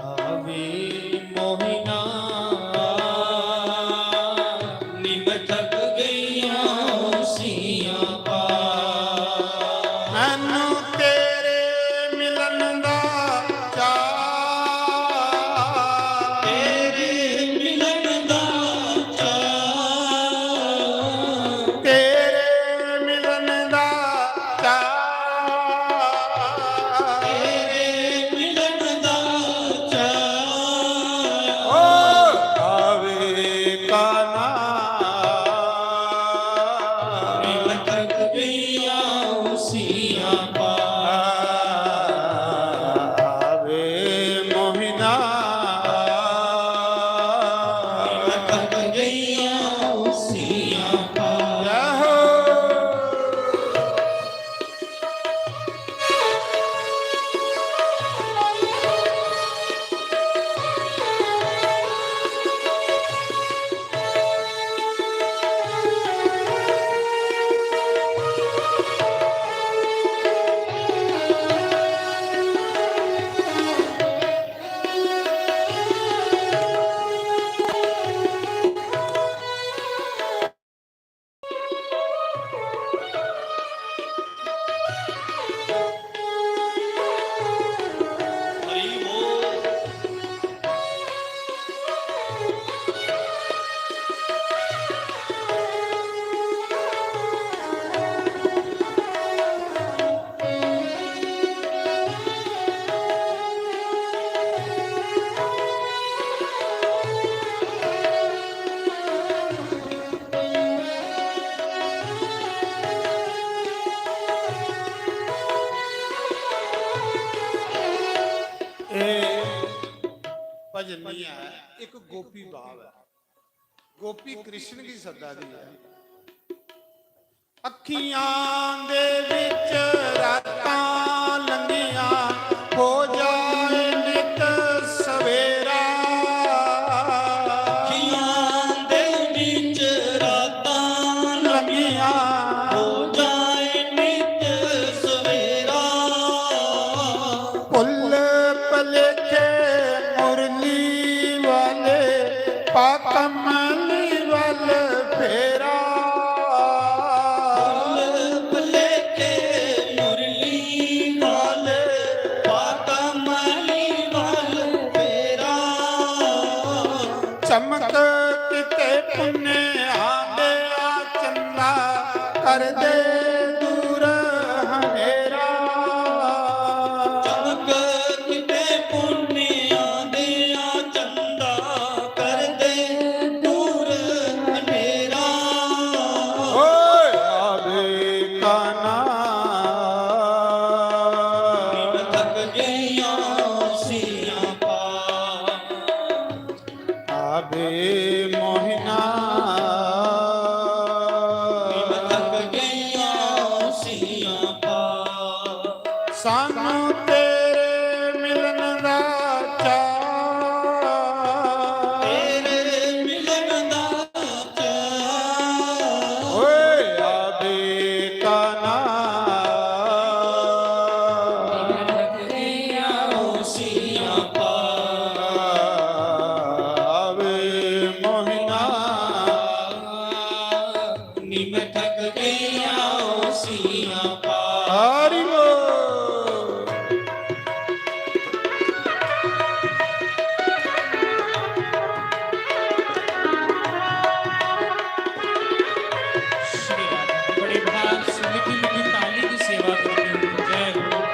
आवे मोहिना नी मैं थक गई आयो सियां पा। मैनू तेरे मिलन दा चाऽ। तेरे मिलन दा चाऽ। भजन नहीं है, एक गोपी भाव है। गोपी कृष्ण की सदा दी है। अखियां दे विच रातां लंघियां, हो जाए नित सवेरा। अखियां दे विच रातां लंघियां, हो जाए नित सवेरा। भुल भलेखे मुरली वाले, पा कमली वल फेरा। भुल भलेखे मुरली वाले, पा कमली वल फेरा। चमक किते पुन्ने आंदे आ चंदा, कर दे दूर हनेरा। चमक किते पुन्ने आंदे आ चंदा, कर दे दूर हनेरा। ओए आवे काना। थक गईयां सियां पा। आवे मोहिना। थक गईयां सियां पा। सानू तेरे मिलन दा चाऽ। तेरे मिलन दा चाऽ। ओए आवे काना। सियां पा। आवे मोहिना। निम थक गईयां सियां पा। हरि बोल। श्री राधे। बड़े भाव से मीठी मीठी ताली की सेवा करते हो। जय हो।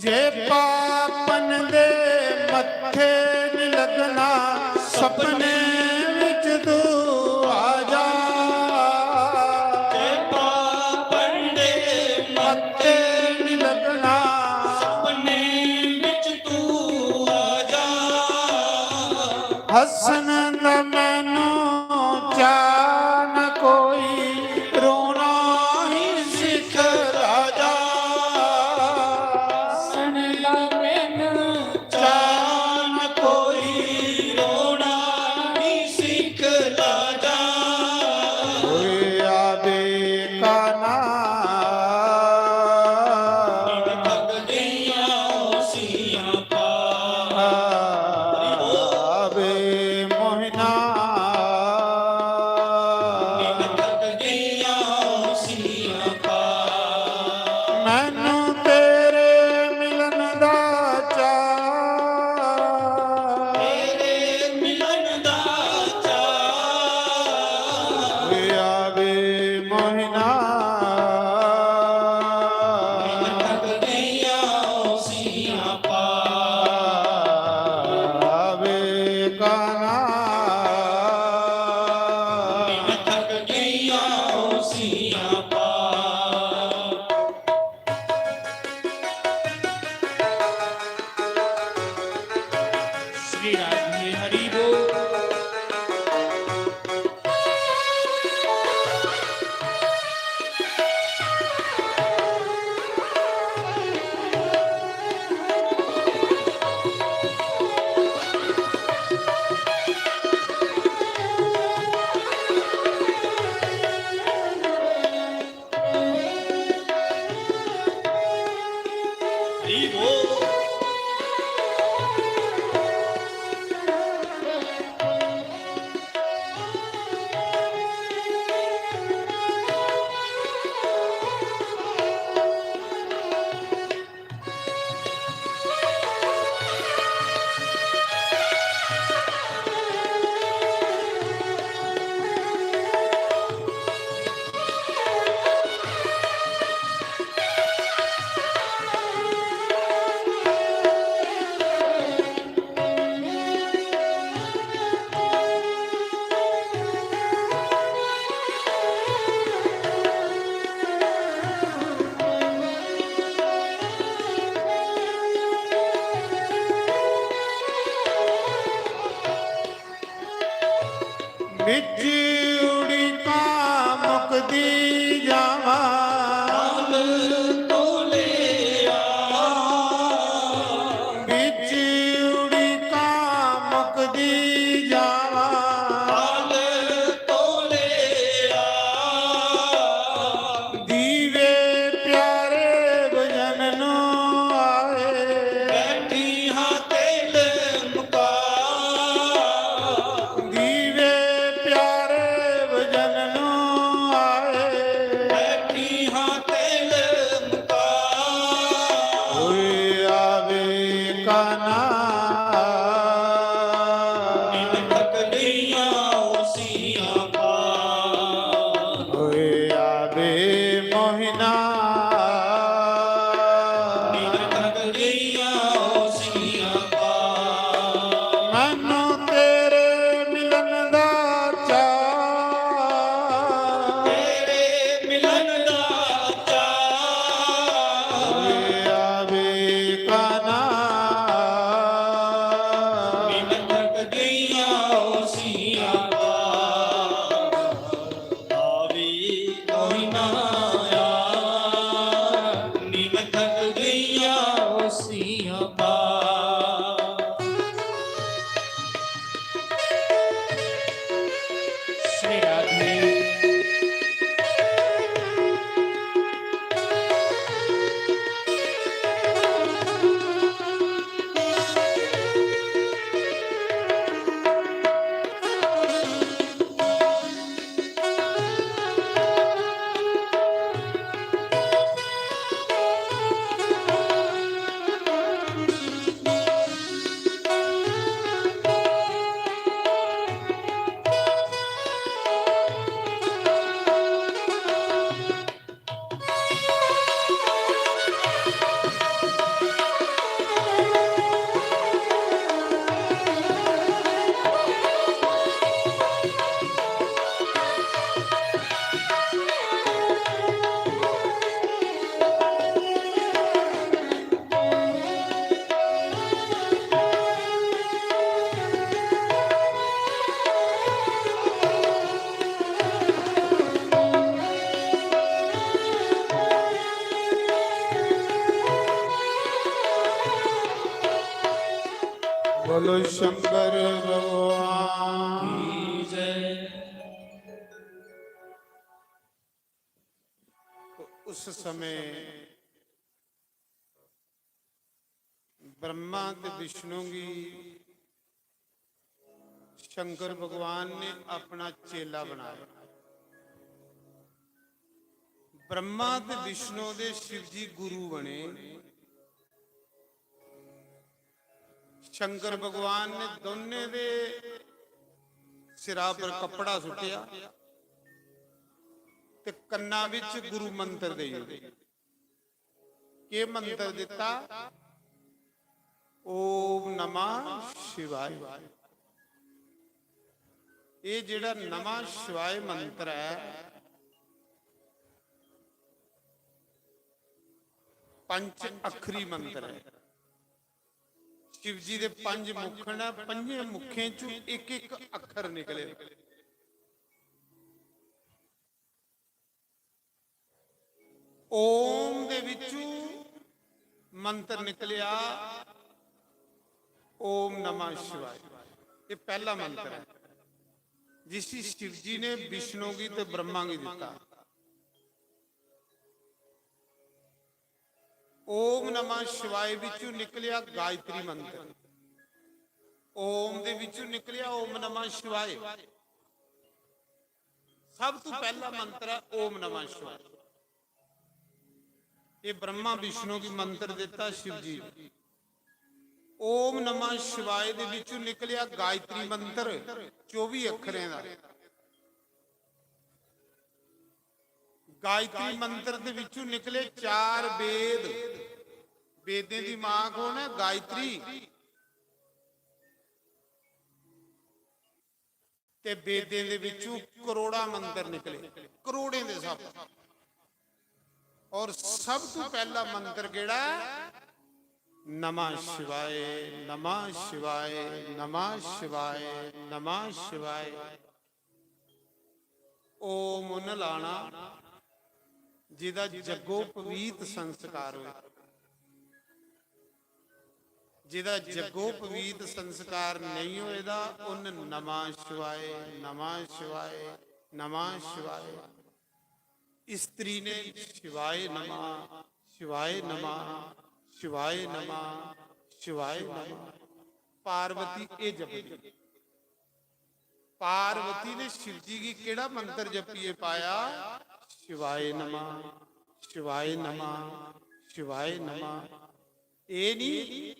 जे पापन दे मत्थे नी लगना, सपने विच तू आ जा। जे पापन दे मत्थे नी लगना, सपने विच तू आ जा। हसन दा मैनू चाह न कोई, रोना ही सिख राजा। हसन दा मैनू चाह न कोई, रोना ही दी जावां। हाल तोले आ। बिच उड़िकां मुकदी जावां। हाल तोले आ। दीवे प्यारे भजन नूं आए। बैठी हां तेल मुका। दीवे प्यारे भजन नूं आए। बैठी हां तेल मुका। होए आवे काना। निन थक गईयां ओसियां पा। होए आवे मोहिना। निन थक गईयां ओसियां पा। मैनू तेरे मिलन दा चाऽ। तेरे मिलन दा चाऽ। आवे काना। मिलन थक गईयां ओसियां पा। आवे कोई ना आया। निन थक गईयां ओसियां पा। श्री राधे। बोलो शंकर भगवान की जय। तो उस समय ब्रह्मा ते विष्णु गी शंकर भगवान ने अपना चेला बनाया। ब्रह्मा ते विष्णु दे शिव जी गुरु बने। शंकर भगवान ने दोनें दे सिरा पर कपड़ा सुट्टिया ते कन्ना विच गुरु मंत्र देई ओड़े। केह् मंत्र दित्ता? ओम नमः शिवाय। एह् जेह्ड़ा नमः शिवाय मंत्र ऐ, पंच अक्खरी मंत्र ऐ। शिव जी दे पंज मुख न, पंजे मुखें चों इक इक अक्खर निकले। ओम दे विचू मंत्र निकलिया, ओम नमः शिवाय। ये पहला मंत्र है जिसी शिव जी ने विष्णु गी ते ब्रह्मा गी दिता। ओम नमः शिवाय विचू निकलिया गायत्री मंत्र। ओम दे विचू निकलिया ओम नमः शिवाय। सब तू पहला मंत्र है ओम नमः शिवाय। ये ब्रह्मा विष्णु की मंत्र देता शिव जी ने। ओम नमः शिवाय दे विचू निकलिया गायत्री मंत्र, चौबी अक्षरें दा। गायत्री मंत्र दे विचू निकले चार वेद। वेदें दी मां कौन है? गायत्री। ते वेदें दे विचू करोड़ां मंत्र निकले, करोड़ें दे सब। और सब तू पहला मंत्र केड़ा? नमः शिवाय, नमः शिवाय, नमः शिवाय, नमः शिवाय। ओम उन्न लाना, जेह्दा जग्गोपवीत संस्कार होए। जेह्दा जग्गोपवीत संस्कार नेईं होए दा, उन्न नमः शिवाय, नमः शिवाय, नमः शिवाय। स्त्री ने शिवाय नमः, शिवाय नमः, शिवाय नमः, शिवाय नमः। पार्वती एह् जपदी। पार्वती ने शिव जी गी केह्ड़ा मंत्र जपियै पाया? शिवाय नमः, शिवाय नमः, शिवाय नमः। एह् निं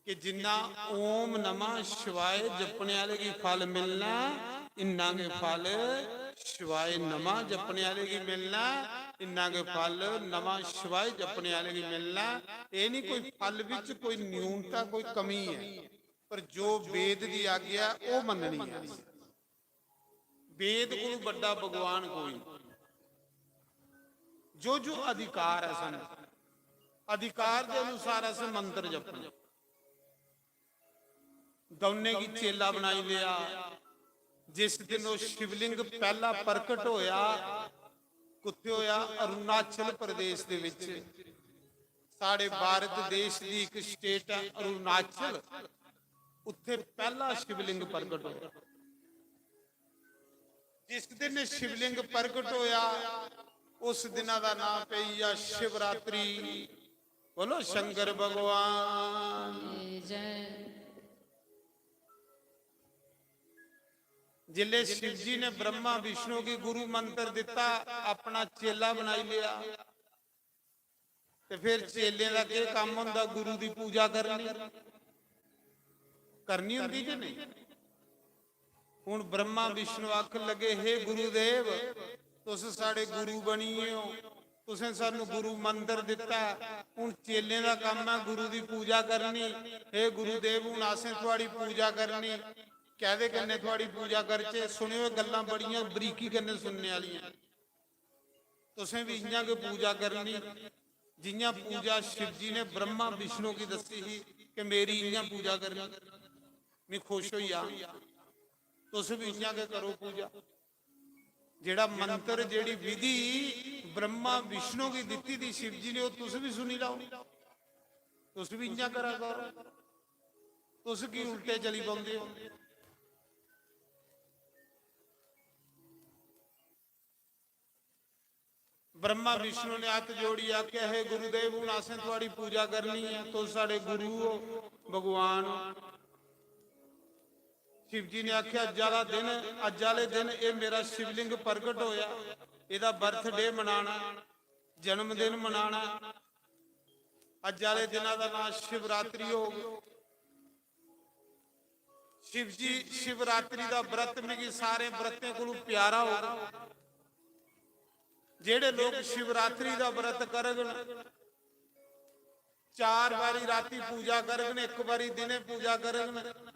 कि जिन्ना ओम नमः शिवाय जपने आह्ले गी फल मिलना, इन्ना गै फल शिवाय नमः जपने आह्ले गी मिलना, इन्ना गै फल नमः शिवाय जपने आह्ले गी मिलना। एह् निं कोई फल बिच कोई न्यूनता, कोई कमी ऐ, पर जो वेद दी आज्ञा ऐ, ओह् मन्ननी ऐ। वेद कोलू बड्डा भगवान कोई निं। जो जो अधिकार ऐ सानू, अधिकार दे अनुसार असें मंत्र जपना। दौनें गी चेला बनाई लेआ। जिस दिन ओह् शिवलिंग पैह्ला प्रकट होया, कुत्थे होया? अरुणाचल प्रदेश दे विच। साढ़े भारत देश दी इक स्टेट ऐ अरुणाचल, उत्थे पैह्ला शिवलिंग प्रकट होया। जिस दिन शिवलिंग प्रकट होया, उस दिना दा नाम पेई गेआ शिवरात्रि। बोलो शंकर भगवान। जय। जिसले शिव जी ने ब्रह्मा विष्णु गी गुरु मंत्र दिता, अपना चेला बनाई लिया, ते फिर चेलें दा केह् कम्म होंदा? गुरु दी पूजा करनी, करनी होंदी कि नेईं? हुन ब्रह्मा विष्णु आखन लगे, "हे गुरुदेव, तुस साढ़े गुरु बनिये ओ, तुसें सानू गुरु मंत्र दिता ऐ, हुन चेलें दा कम्म ऐ गुरु दी पूजा करनी। हे गुरुदेव, हुन असें थुआड़ी पूजा करनी, कैदे कन्नै थुआड़ी पूजा करचै?" सुनेओ, एह् गल्लां बड़ियां बरीकी कन्नै सुनने आह्लियां। तुसें बी इ'यां गै पूजा करनी, जि'यां पूजा शिव जी ने ब्रह्मा विष्णु गी दस्सी ही कि मेरी इ'यां पूजा करनी, में खुश होई जाङ। तुस बी इ'यां गै करो पूजा। जेह्ड़ा मंत्र, जेह्ड़ी विधि ब्रह्मा विष्णु गी दित्ती दी शिव जी ने, ओह् तुस बी सुनी लैओ, तुस बी इ'यां करा करो। तुस की उल्टे चली पौंदे ओ? ब्रह्मा विष्णु ने हत्थ जोड़ियै आखेआ, "हे गुरुदेव, हुन असें थुआड़ी पूजा करनी ऐ, तुस साढ़े गुरु ओ, भगवान ओ।" शिव जी ने आखेआ, "अज्ज आह्ला दिन, अज्ज आह्ले दिन एह् मेरा शिवलिंग प्रगट होया, एह्दा बर्थडे मनाना, जन्मदिन मनाना। अज्ज आह्ले दिना दा नांऽ शिवरात्रि होग।" शिव जी, शिवरात्रि दा व्रत मिगी सारे व्रतें कोलू प्यारा होग। जेह्ड़े लोक शिवरात्रि दा व्रत करगन, चार बारी राती पूजा करगन, इक बारी दिने पूजा करगन,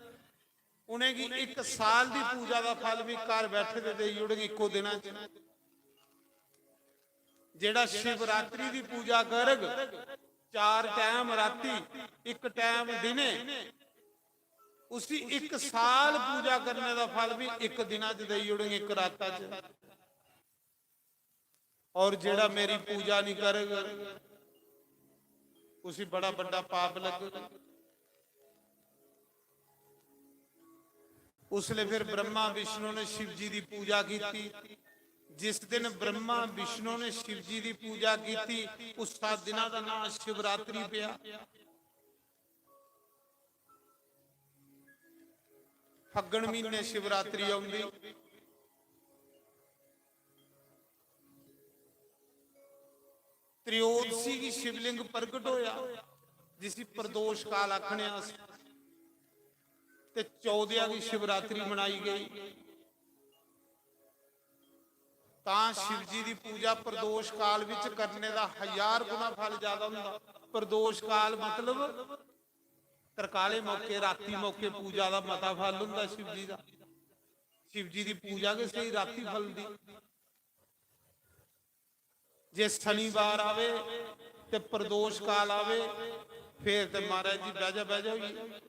उ'नेंगी इक साल दी पूजा दा फल बी घर बैठे दे देई ओड़ग इक्को दिना च। जेह्ड़ा शिवरात्रि दी पूजा करग, चार टैम राती, इक टैम दिने, उसी इक साल पूजा करने दा फल बी इक दिना च देई ओड़ेंगे, इक राता च। और जेह्ड़ा मेरी पूजा नहीं करग, उसी बड़ा बड्डा पाप लगग। उसले फिर ब्रह्मा विष्णु ने शिव जी दी पूजा की। जिस दिन ब्रह्मा विष्णु ने शिव जी दी पूजा की, उस दिना का नाम शिवरात्रि पिया। फग्गन महीने शिवरात्रि औंदी। त्रयोदशी गी शिवलिंग प्रगट होया, जिसी प्रदोष काल आखने अस, ते चौदह गी शिवरात्रि मनाई गई। तां शिव जी दी पूजा प्रदोष काल विच करने दा हजार गुना फल ज्यादा हुंदा। प्रदोष काल मतलब तरकाले मौके, राती मौके पूजा दा मता फल हुंदा शिव जी दा। शिव जी दी पूजा गै स्हेई राती फलदी। जे शनिवार आवे ते प्रदोष काल आवे, फिर ते महाराज जी बैजा बैजा होई।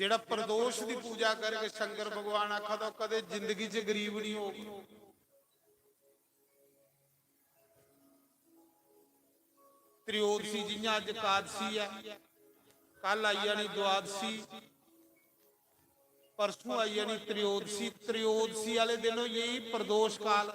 जेड़ा प्रदोष दी पूजा करके शंकर भगवान आखा दा, कदे जिंदगी च गरीब नहीं हो। त्रयोदशी, जियां अज एकादशी है, कल आई जानी द्वादशी, परसों आई जानी त्रयोदशी। त्रयोदशी वाले दिन होई गई प्रदोष काल।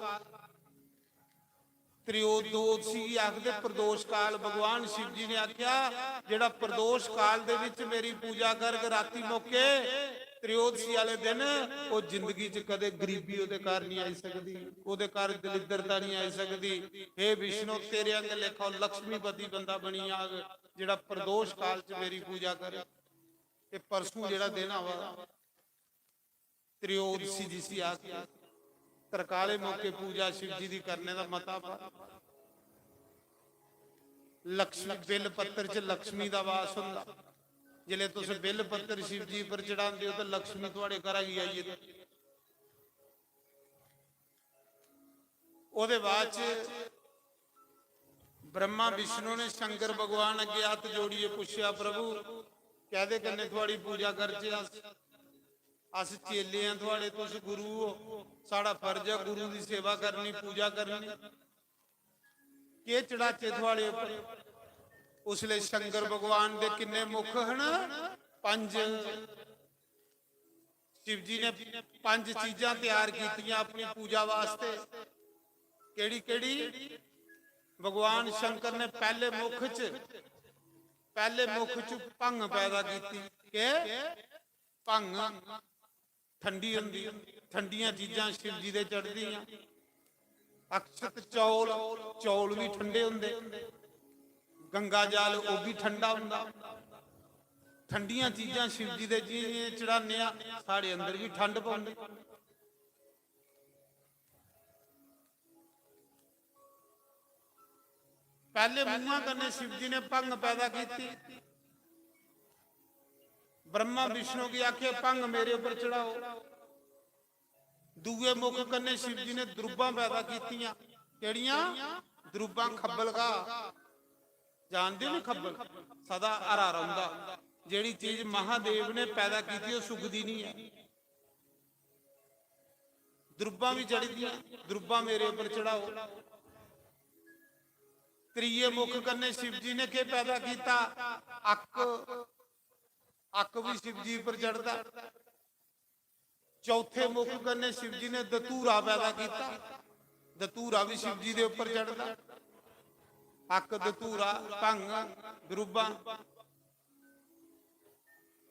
त्रयोदशी गी आखदे प्रदोष काल। भगवान शिव जी ने आख्या, जेड़ा प्रदोष काल दे विच मेरी पूजा करग राती मौके, त्रयोदशी वाले दिन, वो जिंदगी च कदे गरीबी ओदे घर नहीं आई सकदी, ओदे घर दलिद्रता नहीं आई सकदी। हे विष्णु, तेरे अंग लेखा लक्ष्मीपति बंदा बनी जाग, जेड़ा प्रदोष काल च मेरी पूजा करे। ये परसों जेड़ा दिन आवा, त्रयोदशी जिसी आखदे, तरकाले मौके पूजा शिव जी दी करने दा मता फल। लक्ष्मी, बेल पत्तर च लक्ष्मी दा वास हुंदा। जिसले तुस बेल पत्तर शिव जी पर चढ़ांदे हो, तो लक्ष्मी थुआड़े घरा गी आई जंदी। ओदे बाद च ब्रह्मा विष्णु ने शंकर भगवान अगे हत्थ जोड़िए पुछेआ, "प्रभु, कैदे कन्ने थुआड़ी पूजा करचे अस? अस चेले आं थुआड़े, तुस गुरु हो, साड़ा फर्ज ऐ गुरु दी सेवा करनी, पूजा करनी। केह् चढ़ाचे थुआड़े उप्पर?" उसले शंकर भगवान दे किन्ने मुख हन? पंज। शिव जी ने पंज चीजां तैयार कीतियां अपनी पूजा वास्ते। केड़ी केड़ी? भगवान शंकर ने पहले मुख च, पहले मुख च भंग पैदा कीती। के? भंग ठंडी होंदी, ठंडियां चीजां शिव जी दे चढ़दियां। अक्षत चौल, चौल भी ठंडे होंदे। गंगा जल, ओह् भी ठंडा होंदा। ठंडियां चीजां शिव जी दे जि'यां जि'यां चढ़ाने आ, साढ़े अंदर भी ठंड पौंदी। पैह्ले मूहां कन्नै शिव जी ने भंग पैदा कीती। ब्रह्मा विष्णु गी आखे, "भंग मेरे उप्पर चढ़ाओ।" दूए मुख कन्नै शिव जी ने द्रुब्बां पैदा कीतियां। केह्ड़ियां? द्रुब्बां, खब्बल घाऽ। जानदे हो नी खब्बल? सदा हरा रौंह्दा। जेह्ड़ी चीज महादेव ने पैदा कीती, ओह् सुकदी निं ऐ। द्रुब्बां बी चढ़ी दियां, द्रुब्बां मेरे उप्पर चढ़ाओ। त्रिये मुख कन्नै शिव जी ने केह् पैदा कीता? अक्क। अक्क बी शिव जी उप्पर चढ़दा। चौथे मुख कन्नै शिव जी ने धतूरा पैदा कीता। धतूरा बी शिव जी दे उप्पर चढ़दा। अक्क, धतूरा, भंग, द्रुब्बां।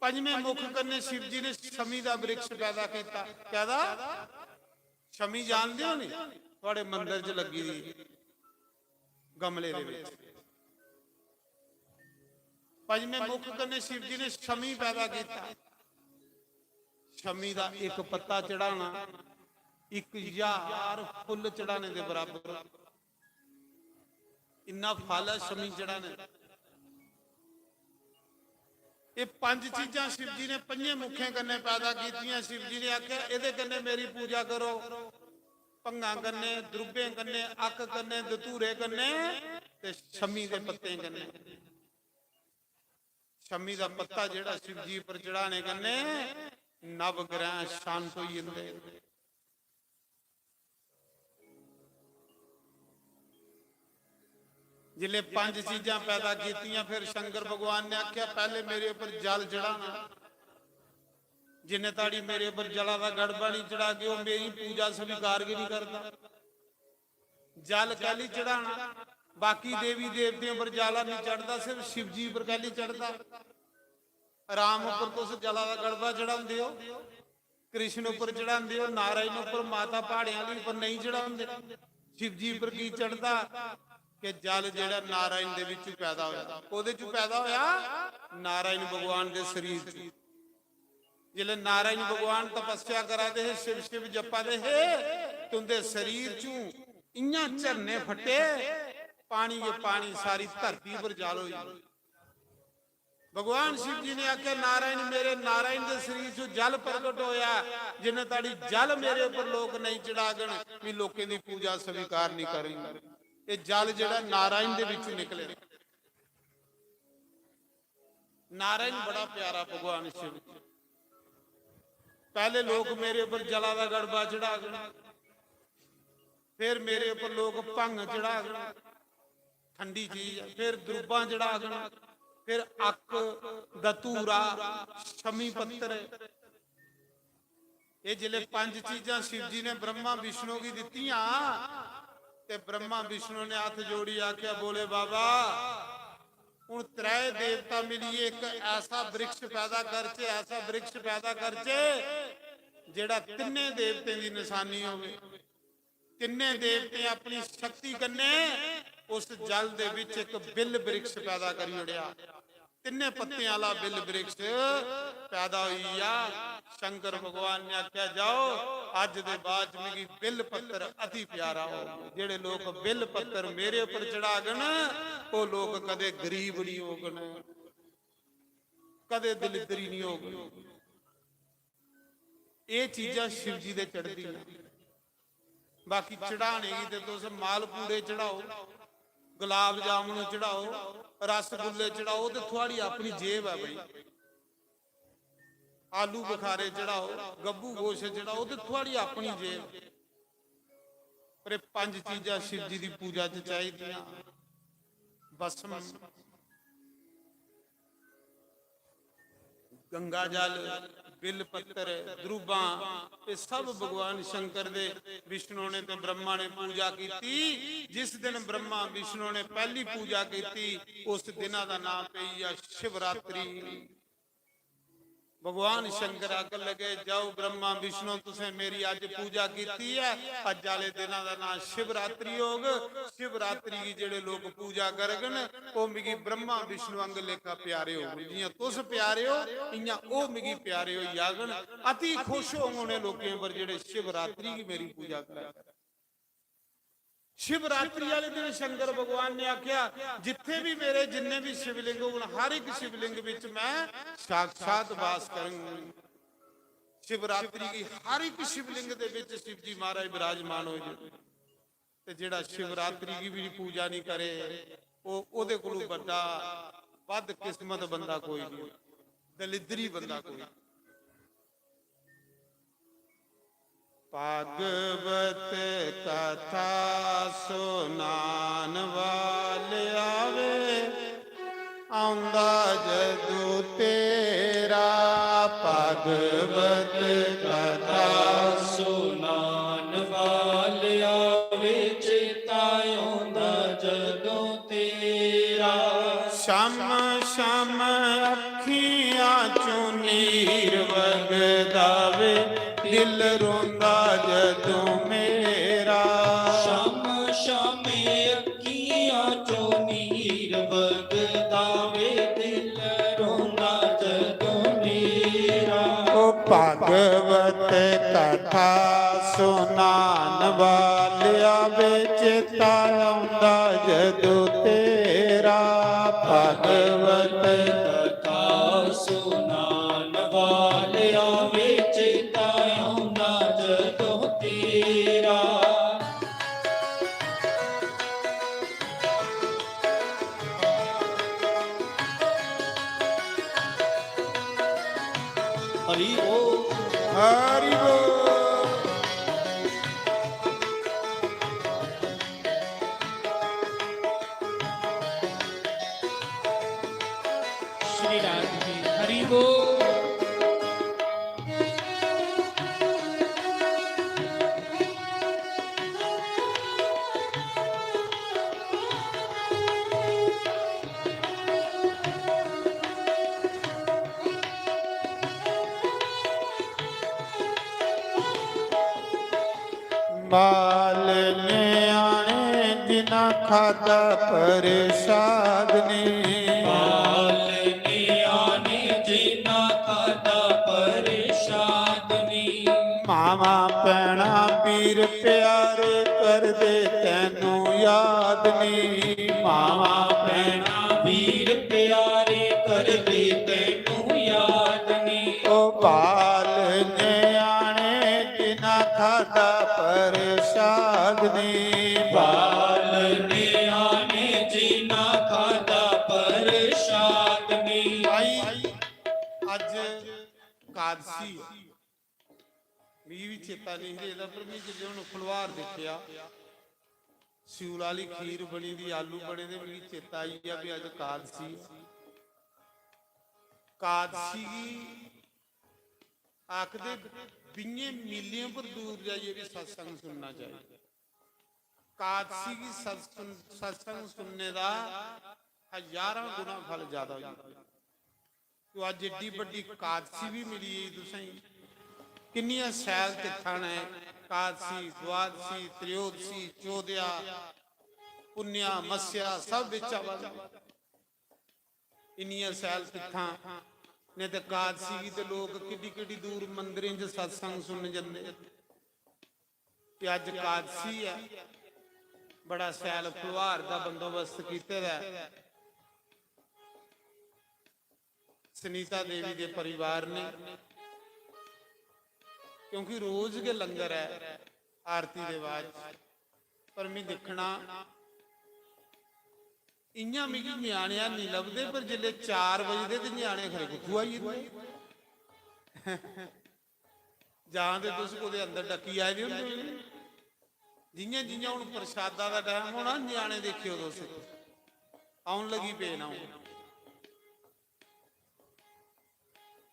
पंजवें मुख कन्नै शिव जी ने शमी दा वृक्ष पैदा कीता। कैदा? शमी जानदे हो नी? थुआड़े मंदर च लग्गी दी गमले दे विच। पंजवें मुख कन्नै शिव जी ने शमी पैदा कीता। शमी दा इक पत्ता चढ़ाना इक ज्हार फुल्ल चढ़ाने दे बराबर। इन्ना फल ऐ शमी चढ़ाने दा। एह् पंज चीजां शिव जी ने पंजे मुखें कन्नै पैदा कीतियां। शिव जी ने आखेआ, "एह्दे कन्नै मेरी पूजा करो, भंगा कन्नै, द्रुब्बें कन्नै, अक्क कन्नै, धतूरे कन्नै ते शमी दे पत्तें कन्नै।" शमी दा पत्ता जेह्ड़ा शिव जी पर चढ़ाने कन्नै नवग्रह शांत होई जंदे। जिसले पंज चीजां पैदा कीतियां, फिर शंकर भगवान ने आख्या, "पहले मेरे उप्पर जल चढ़ाना।" जिन्ने ताड़ी मेरे उप्पर जला दा गड़बा नहीं चढ़ागे, ओह् मेरी पूजा स्वीकार गै नहीं करदा। जल कैली चढ़ाना? बाकी देवी देवतें उप्पर जला नहीं चढ़दा, सिर्फ शिव जी उप्पर कैली चढ़दा? राम उप्पर तुस जला दा गड़बा चढ़ांदे हो, कृष्ण उप्पर चढ़ांदे हो, नारायण उप्पर, माता प्हाड़ें आह्ली उप्पर नहीं चढ़ांदे। शिव जी उप्पर की चढ़दा? कि जल जेह्ड़ा नारायण दे विच पैदा होया। कोह्दे च पैदा होया? नारायण भगवान दे शरीर च। जिसलै नारायण भगवान तपस्या करा दे हे, शिव शिव जप्पा दे हे, ते उंदे शरीर चों इयां झरने फट्टे, पानी गै पानी, सारी धरती पर जल होई। भगवान शिव जी ने आख्या, "नारायण, मेरे नारायण दे शरीर चों जल प्रगट होया, जिन्ने ताड़ी जल मेरे उपर लोक नहीं चढ़ागन, मी लोकें दी पूजा स्वीकार नहीं करनी।" ये जल जेड़ा नारायण दे विचों निकले। नारायण बड़ा प्यारा भगवान शिव जी। पैह्ले लोक मेरे उप्पर जला दा गड़बा चढ़ागन, फिर मेरे उप्पर लोक भंग चढ़ागन, ठंडी चीज ऐ, फिर द्रुब्बां चढ़ागन, फिर अक्क, दतूरा, शमी पत्तर। एह् जिसलै पंज चीजां शिव जी ने ब्रह्मा विष्णु गी दित्तियां, ते ब्रह्मा विष्णु ने हत्थ जोड़ी आखेआ, "बोले बाबा, हून त्रै देवता मिलियै इक ऐसा वृक्ष पैदा करचे, ऐसा वृक्ष पैदा करचे, जेह्ड़ा तिन्ने देवतें दी निशानी होवे।" तिन्ने देवतें अपनी शक्ति कन्नै उस जल दे विच इक बिल वृक्ष पैदा करी ओड़ेआ। तिन्ने पत्तें आह्ला बिल वृक्ष पैदा होई गेआ। शंकर भगवान ने आखेआ, "जाओ, अज्ज दे बाद च मिगी बिल पत्तर अति प्यारा होग।" जेह्ड़े लोक बिल पत्तर मेरे उप्पर चढ़ागन, ओह् लोक कदे गरीब नहीं होगन, कदे दलिद्दरी नहीं होगन। एह् चीजां शिव जी दे चढ़दियां। बाकी चढ़ाने गी ते तुस मालपूड़े चढ़ाओ, गुलाब जामुन चढ़ाओ, रसगुल्ले चढ़ाओ, ते थुआड़ी अपनी जेब ऐ भाई। आलू बुखारे चढ़ाओ, गब्बू गोश चढ़ाओ, ते थुआड़ी अपनी जेब। पर एह् पंज चीजां शिव जी दी पूजा च चाहिदियां। भस्म, गंगा जल, बिल पत्तर, द्रुबां, एह् सब भगवान शंकर दे, विष्णु ने ते ब्रह्मा ने पूजा कीती। जिस दिन ब्रह्मा विष्णु ने पैह्ली पूजा कीती, उस दिना दा नाम पेई गेआ शिवरात्रि। भगवान शंकर आखन लगे, "जाओ ब्रह्मा विष्णु, तुसें मेरी अज्ज पूजा कीती ऐ, अज्ज आह्ले दिना दा नां शिवरात्रि होग। शिवरात्रि गी जेह्ड़े लोक पूजा करगन, ओह् मिगी ब्रह्मा विष्णु आंगर लेखा प्यारे होगन। जियां तुस प्यारे ओ, इयां ओह् मिगी प्यारे होई जागन।" अति खुश होंग उनें लोकें पर जेह्ड़े शिवरात्रि गी मेरी पूजा करन। शिवरात्रि आह्ले दिन शंकर भगवान ने आखेआ, "जित्थे भी मेरे जिन्ने भी शिवलिंग होन, हर एक शिवलिंग विच मैं साक्षात वास करंग।" शिवरात्रि गी हर एक शिवलिंग दे विच शिव जी महाराज विराजमान होए दे। ते जेह्ड़ा शिवरात्रि गी भी पूजा नहीं करे, ओह्, ओह्दे कोलू बड्डा बदकिस्मत बंदा कोई नहीं, दलिद्दरी बंदा कोई। भागवत कथा सुनान वाले आवे, औंदा जदू तेरा। भागवत कथा सुनान वाले आवे, चेता औंदा जदू तेरा। शम शम अखियां चों नीर वगदा वे, दिल रोंदा जदों मेरा। शम शम अखियां चों नीर वगदा वे, दिल रोंदा जदों मेरा। ओ भागवत कथा सुनान वालिया वे, चेता औंदा जदों तेरा। भागवत कथा सुनान वालिया वे, चेता औंदा जदों तेरा। हरि बोल। हरि बोल। श्री राम जी, हरि बोल। बाल न्याणे जिन्ना खादा प्रसाद नी। बाल न्याणे जिन्ना खादा प्रसाद नी। मावां भैणां वीर प्यारे करदे तैनू याद नी। मावां भैणां वीर प्यारे करदे तैनू याद नी। ओ बाल न्याणे जिन्ना खादा प्रसाद नी। बाल न्याणे जिन्ना खादा प्रसाद नी। भाई, अज्ज कादसी ऐ। मिगी बी चेता नेईं रेह्दा, पर में जिसलै हून फलोहार दिक्खेआ, स्यूल आह्ली खीर बनी दी, आलू बने दे, मिगी चेता आई गेआ भी अज्ज कादसी ऐ। कादसी गी आखदे बीहें मीलें पर दूर जाइयै बी सत्संग सुनना चाहिदा। कादसी गी सत्संग, सत्संग सुनने दा हजारां गुणा फल ज्यादा होई जंदा। तो अज्ज एड्डी बड्डी कादसी बी मिली गेई तुसेंगी। किन्नियां शैल तिथां न, कादसी, द्वादसी, त्रयोदशी, चौदया, पुन्नेआ, मस्सेआ, सब बिच आवा दी। इन्नियां शैल तिथां, नेईं ते कादसी गी ते लोक किड्डी किड्डी दूर मंदरें च सत्संग सुनन जंदे। ते अज्ज कादसी ऐ, बड़ा शैल फलोहार दा बंदोबस्त कीते दा ऐ सुनीता देवी दे परिवार ने, क्योंकि रोज गै लंगर ऐ आरती दे बाद। पर में दिक्खना, इ'यां मिगी ञ्याणे हैनी लभदे, पर जिसलै चार बजदे ते ञ्याणे खरे कुत्थूं आई जंदे? जां ते तुस कुतै अंदर डक्की आए दे होंदे होने। जि'यां जि'यां हून प्रसादा दा टैम होना, ञ्याणे दिक्खेओ तुस, औन लगी पे न हून।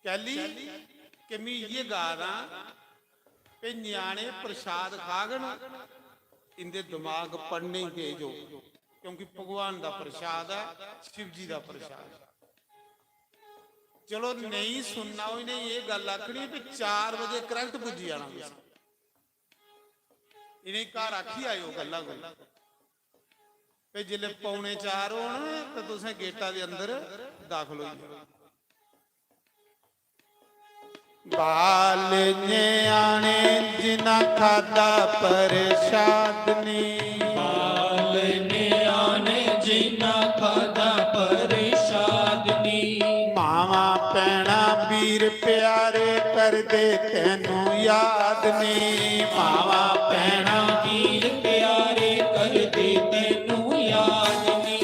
कैली कि मी इ'यै गा दा कि ञ्याणे प्रसाद खागन, इं'दे दमाग पढ़ने गी तेज होग, क्योंकि भगवान दा प्रसाद ऐ, शिव जी दा प्रसाद ऐ। चलो, नेईं सुनना होई, इ'नें एह् गल्ल आखनी भी चार बजे correct पुज्जी जाना तुसें। इ'नें घर आखी आयो गल्ला कोई, ते जिसलै पौने चार होन ते तुसें गेटा दे अंदर दाखल होई जाना। बाल ञ्याणे जिन्ना खादा प्रसाद नी। बाल ञ्याणे जिन्ना खादा प्रसाद नी। मावां भैणां वीर प्यारे करदे तैनू याद नी। मावां भैणां वीर प्यारे करदे तैनू याद नी।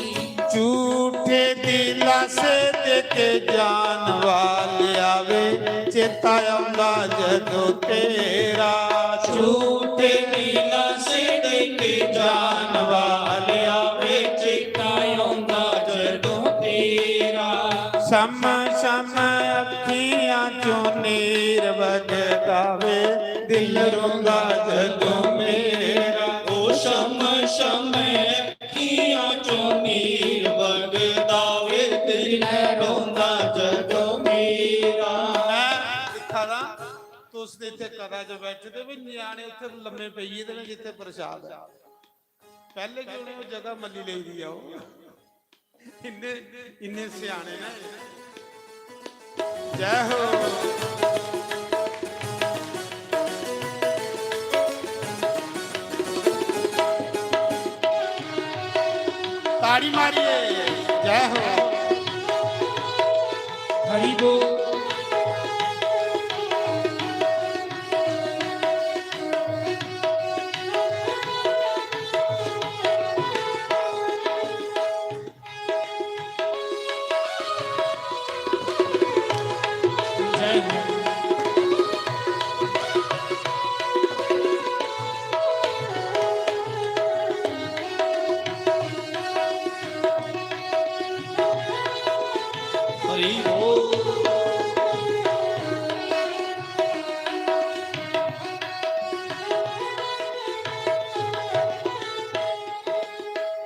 झूठे दिलासे दे के जान वाले आवे, चेता आंदा जदों तेरा। झूठे दिलासे दे के जान वाले आवे, चेता आंदा जदों तेरा। शम शम अखियां चों नीर वगदा वे, दिल रोंदा जदों मेरा। ओ शम शम अखियां चों नीर वगदा वे, दिल रोंदा जदों मेरा। मैं दिक्खा दा, तुस ते इत्थे कदा च बैठे दे, भी ञ्याणे उत्थे लम्मे पेई गेदे न जित्थे प्रसाद ऐ। पैह्ले गै उ'नें ओह् जगह मल्ली लेई दी ऐ, ओह् इन्ने, इन्ने स्याने न। जय हो। ताड़ी मारिए जय हो। हरि बोल। हरि बोल।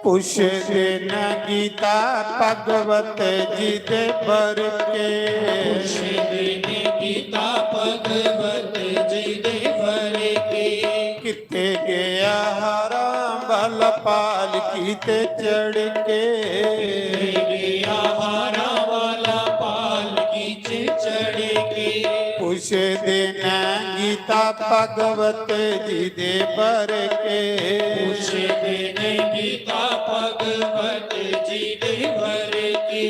पुछदे न गीता भगवत जी दे बरके। पुछदे न गीता भगवत जी दे बरके। कित्थे गेआ हारां वाला पालकी ते चढ़ के? कित्थे गेआ हारां वाला पालकी च चढ़ के? पुछदे न गीता भगवत जी दे बरके। पुछदे न गीता भगवत जी दे बरके।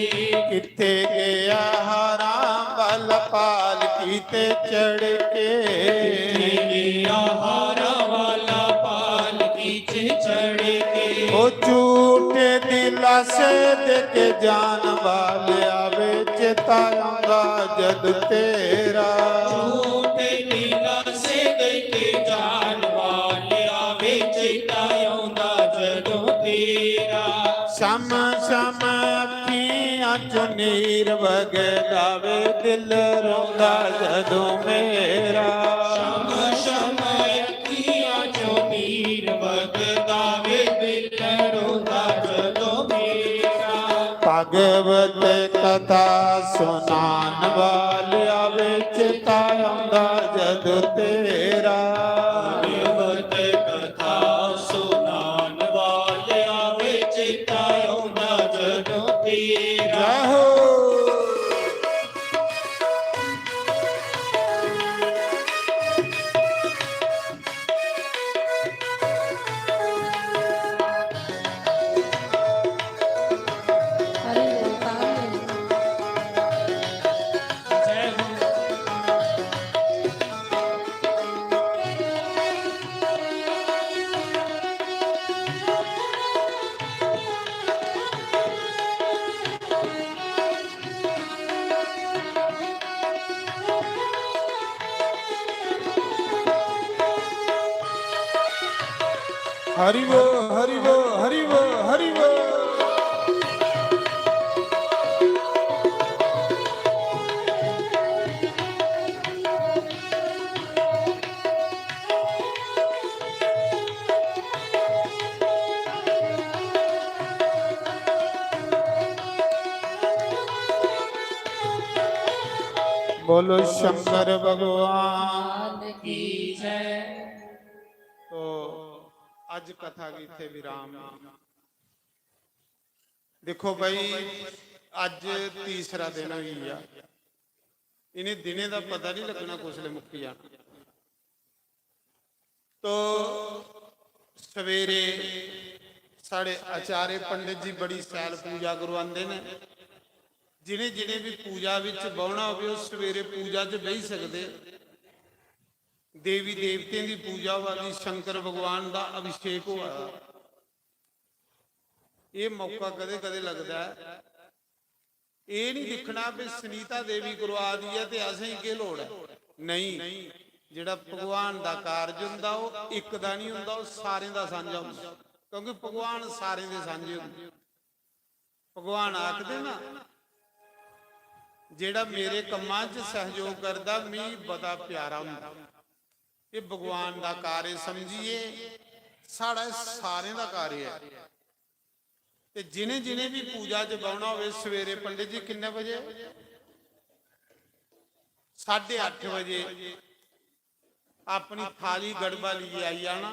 कित्थे गेआ हारां वाला पालकी ते चढ़ के? कित्थे गेआ हारां वाला पालकी च चढ़ के? ओ झूठे दिलासे दे के जान वाले आवे, चेता आंदा जद तेरा। झूठे दिलासे दे ਸ਼ਮ ਸ਼ਮ ਅੱਖੀਆਂ ਚੋਂ ਨੀਰ ਵਗਦਾ ਵੇ, ਦਿਲ ਰੋਂਦਾ ਜਦੋਂ ਮੇਰਾ। ਸ਼ਮ ਸ਼ਮ ਅੱਖੀਆਂ ਚੋਂ ਨੀਰ ਵਗਦਾ ਵੇ, ਦਿਲ ਰੋਂਦਾ ਜਦੋਂ ਮੇਰਾ। ਭਗਵਤ ਕਥਾ ਸੁਣਾਉਣ ਵਾਲਿਆ ਵੇ, ਚੇਤਾ ਆਉਂਦਾ ਜਦੋਂ ਤੇਰਾ। ਭਗਵਤ ਕਥਾ ਸੁਣਾਉਣ ਵਾਲਿਆ ਵੇ, ਚੇਤਾ ਆਉਂਦਾ ਜਦੋਂ ਤੇਰਾ। ਜੈ ਹੋ। हरि बोल, हरि बोल, हरि बोल, हरि बोल। बोलो शंकर भगवान की जय। तो अज कथा की इत्थे विराम। देखो भाई, अज तीसरा दिन होई गया। इन्हें दिनें दा पता नहीं लगना कुसले मुक्की जाना। तो सवेरे साढ़े आचार्य पंडित जी बड़ी शैल पूजा करवांदे ने। जिन्हें जिन्हें भी पूजा विच बौहना होवे, ओह सवेरे पूजा च बेही सकदे। देवी देवतें दी पूजा होआ दी, शंकर भगवान दा अभिषेक होआ दा। एह मौका कदे कदे लगदा ऐ। एह नहीं दिक्खना भी सुनीता देवी करवा दी ऐ ते असेंगी केह लोड़ ऐ। नहीं, जेहड़ा भगवान दा कारज हुंदा, ओह इक दा नहीं हुंदा, ओह सारें दा सांझा हुंदा, क्योंकि भगवान सारें दे सांझे हुंदे। भगवान आखदे ना, "जेहड़ा मेरे कम्मां च सहयोग करदा, मी बड़ा प्यारा हुंदा।" एह भगवान दा कार्य समझिए, साढ़ा सारें दा कार्य ऐ। ते जिनें जिनें भी पूजा च बौहना होवे, सवेरे पंडित जी किन्ने बजे? साढ़े अट्ठ बजे अपनी थाली गड़बा लेइयै आई जाना,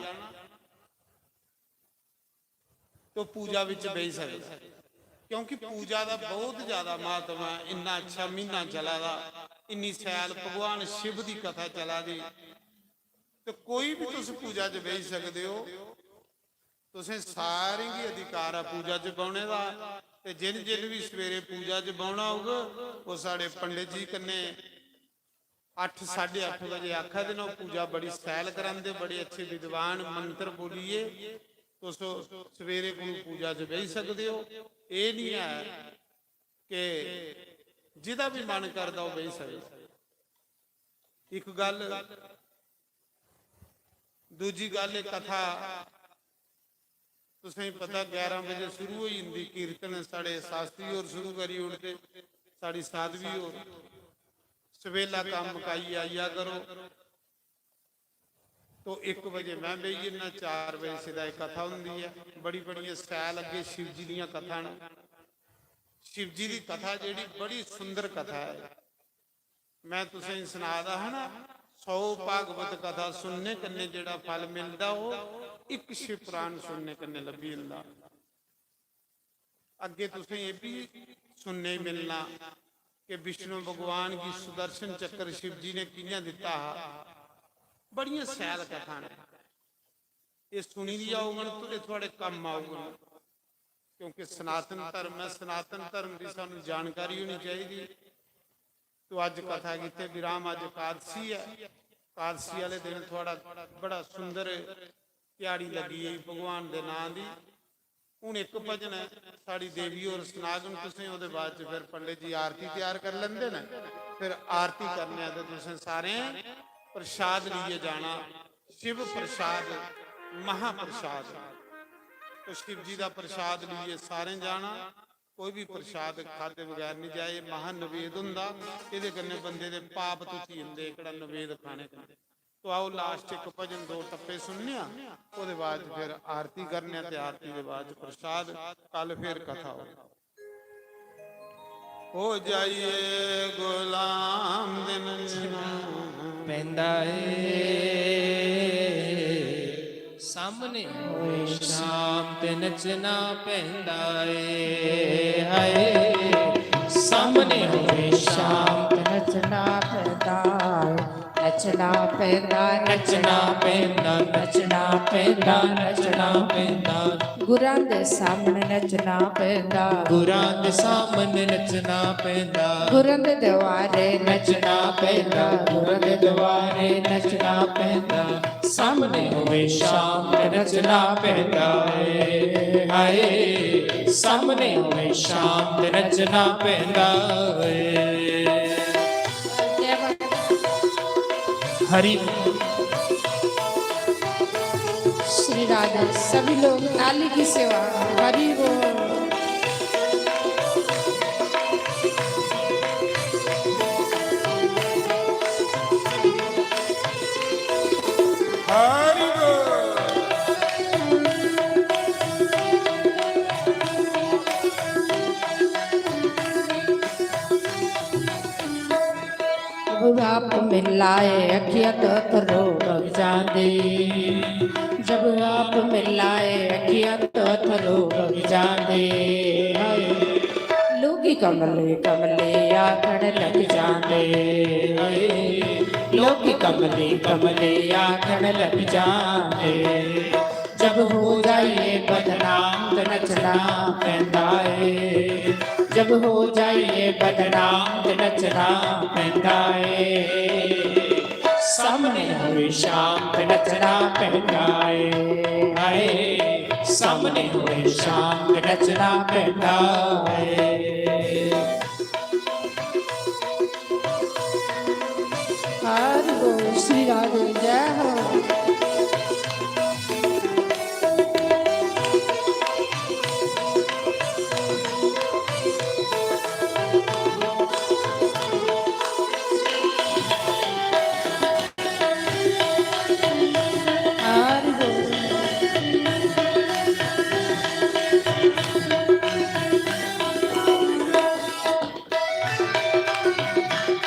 तो पूजा विच बेही सकदा, क्योंकि पूजा दा बहुत ज्यादा महत्व ऐ। इन्ना अच्छा महीना चला दा, इन्नी शैल भगवान शिव दी कथा चला दी, तो कोई भी तुस पूजा च बेही सकदे हो। तुसें सारें गी अधिकार ऐ पूजा च बौहने दा। ते जिन जिन बी सवेरे पूजा च बौहना होग, ओह् साढ़े पंडित जी कन्नै अट्ठ, साढ़े अट्ठ बजे आखा दे न, ओह् पूजा बड़ी शैल करांदे, बड़े अच्छे विद्वान, मंत्र बोलिए तुस सवेरे कोलू पूजा च बेही सकदे हो। एह् निं ऐ कि जिदा भी मन करदा ओह् बेही सकदा। इक गल्ल, दूजी गल्ल, एह् कथा तुसेंगी पता ग्यारह बजे शुरू होई जंदी, कीर्तन साढ़े शास्त्री होर शुरू करी ओड़दे, साढ़ी साध्वी होर। सवेला कम्म मकाइयै आई जा करो, तो इक बजे मैं बेही जन्ना, चार बजे सिद्धा एह् कथा होंदी ऐ। बड़ी बड़ियां शैल अग्गें शिव जी दियां कथा न। शिव जी दी कथा जेह्ड़ी बड़ी सुंदर कथा ऐ। मैं तुसेंगी सना दा हा ना, सौ भागवत कथा सुनने कन्नै जेह्ड़ा फल मिलदा, ओह् इक शिव पुराण सुनने कन्नै लब्भी जंदा। अग्गें तुसें एह् बी सुनने गी मिलना कि विष्णु भगवान गी सुदर्शन चक्र शिव जी ने कि'यां दित्ता हा। बड़ियां शैल कथा न, एह् सुनी दियां होङन ते थुआढ़े कम्म औङन, क्योंकि सनातन धर्म ऐ, सनातन धर्म दी सानू जानकारी होनी चाहिदी। तो अज्ज कथा कीते विराम, अज्ज एकादशी ऐ, एकादशी आह्ले दिन थुआढ़ा बड़ा सुंदर ध्याड़ी लग्गी गेई भगवान दे नां दी। हून इक भजन ऐ, साढ़ी देवी होर सनागन तुसें, ओह्दे बाद च फिर पंडित जी आरती त्यार करी लैंदे न, फिर आरती करने आं ते तुसें सारें प्रसाद लेइयै जाना, शिव प्रसाद, महाप्रसाद। शिव जी दा प्रसाद लेइयै सारें जाना। कोई भी प्रसाद खादे बगैर नहीं जाए। महानवेद हुंदा, एह्दे कन्नै बंदे दे पाप तुची जंदे, एकड़ा नवेद खाने कन्नै। तो आओ, लास्ट च इक भजन, दो टप्पे सुनने आं, ओह्दे बाद फिर आरती करने आं ते आरती दे बाद प्रसाद, कल फिर कथा हो। हो जाइए गुलाम दिन नचना पैंदा ਏ। ਸਾਹਮਣੇ ਹੋਏ ਸ਼ਾਮ ਤੇ ਨੱਚਣਾ ਪੈਂਦਾ ਏ। ਹਾਏ, ਸਾਹਮਣੇ ਹੋਏ ਸ਼ਾਮ ਤੇ ਨੱਚਣਾ ਪੈਂਦਾ ਏ। ਨੱਚਣਾ ਪੈਂਦਾ, ਨੱਚਣਾ ਪੈਂਦਾ, ਨੱਚਣਾ ਪੈਂਦਾ, ਨੱਚਣਾ ਪੈਂਦਾ। ਗੁਰਾਂ ਦੇ ਸਾਹਮਣੇ ਨੱਚਣਾ ਪੈਂਦਾ। ਗੁਰਾਂ ਦੇ ਸਾਹਮਣੇ ਨੱਚਣਾ ਪੈਂਦਾ। ਗੁਰਾਂ ਦੇ ਦੁਆਰੇ ਨੱਚਣਾ ਪੈਂਦਾ। ਗੁਰਾਂ ਦੇ ਦੁਆਰੇ ਨੱਚਣਾ ਪੈਂਦਾ। ਸਾਹਮਣੇ ਹੋਏ ਸ਼ਾਮ ਤੇ ਨੱਚਣਾ ਪੈਂਦਾ ਏ। ਹਾਏ, ਸਾਹਮਣੇ ਹੋਏ ਸ਼ਾਮ ਤੇ ਨੱਚਣਾ ਪੈਂਦਾ ਏ। हरि श्री राधे। सभी लोग ताली की सेवा। हरि बोल। हरि बोल। जब आप मिलाए अखियां तो अथरू बग जांदे। जब आप मिलाए अखियां तो अथरू बग जांदे। हाय। लोकी कमली कमली आखण लग जांदे। हाय। लोकी कमली कमली आखण लग जांदे। जब हो जाइए बदनाम ते नचना पैंदा ਏ। जब हो जाइए बदनाम ते नचना पैंदा ਏ। सामने होए शाम ते नचना पैंदा ਏ। हाय, सामने होए शाम ते नचना पैंदा ਏ। हरि बोल श्री राधे जय हो। हरि बोल।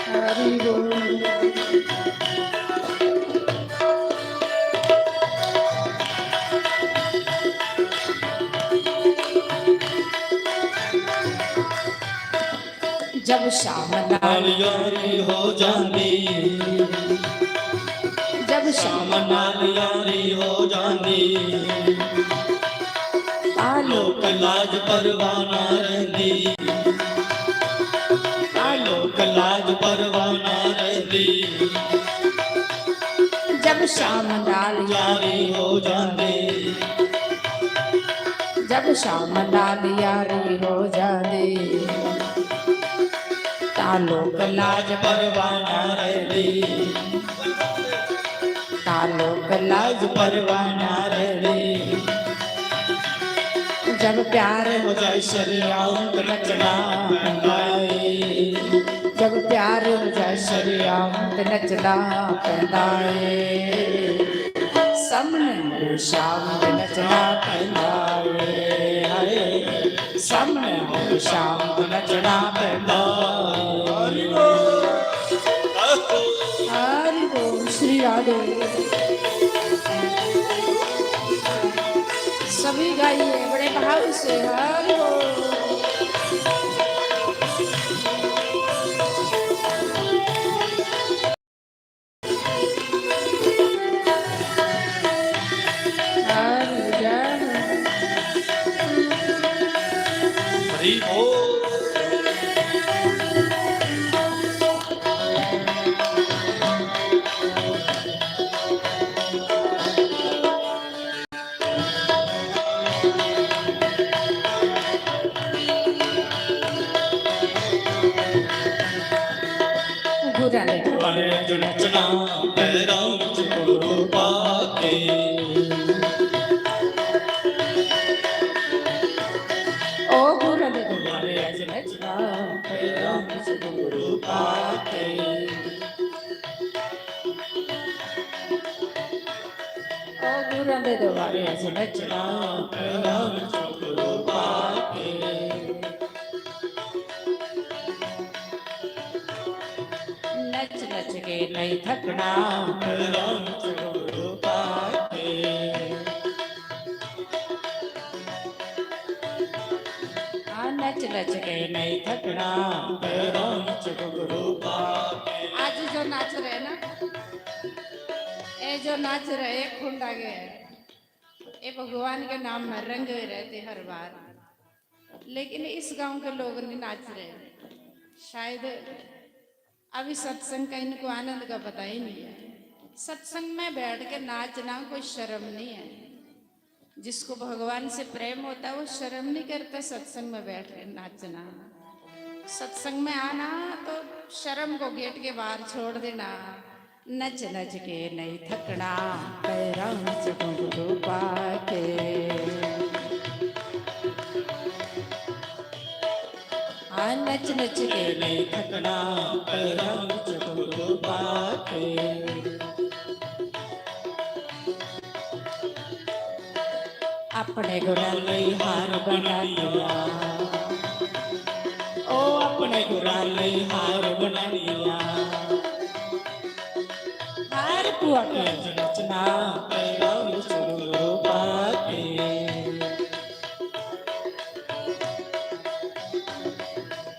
हरि बोल। जब शाम नाल यारी हो जांदी, जब शाम नाल यारी हो जांदी, तां लोक लाज परवाह ना रहिंदी। तां लोक लाज परवाह ना रहिंदी। जब शाम नाल यारी हो जांदी, जब शाम नाल यारी हो जांदी, तां लोक लाज परवाह ना रहिंदी। तां लोक लाज परवाह ना रहिंदी। जब प्यार हो जाए शरेआम ते नचना पैंदा ਏ। जब प्यार हो जाए शरेआम ते नचना पैंदा ਏ। सामने शाम ते नचना पैंदा ਏ। हाय, सामने शाम ते नचना पैंदा ਏ। हरि बोल श्री राधे। सभी गाइए बड़े भाव से। हरि बोल। हरि जय। हरि बोल। गुरल। अरे जो नचना पैरां विच घुंघरू पा के। दरबारे अस नचना, पैरां विच घुंघरू पा के। नच नच के नहीं थकना, पैरां विच घुंघरू पा के। हाँ, नच नच के नहीं थकना, पैरां विच घुंघरू पा के। आज जो नाच रहे ना, ये जो नाच रहे, खुंडा के है, ये भगवान के नाम में रंगे हुए रहते हर बार, लेकिन इस गांव के लोग नहीं नाच रहे। शायद अभी सत्संग का इनको आनंद का पता ही नहीं है। सत्संग में बैठ के नाचना कोई शर्म नहीं है। जिसको भगवान से प्रेम होता है, वो शर्म नहीं करता सत्संग में बैठ के नाचना। सत्संग में आना तो शर्म को गेट के बाहर छोड़ देना। नच नच के नहीं थकना, पैरां विच घुंघरू पा के। हाँ, नच नच के नहीं थकना, पैरां विच घुंघरू पा के। अपने गुणां लई हार बना लिया, ओ अपने गुणां लई हार बना लिया। हार पुआ के नचना, पैरां विच घुंघरू पा के।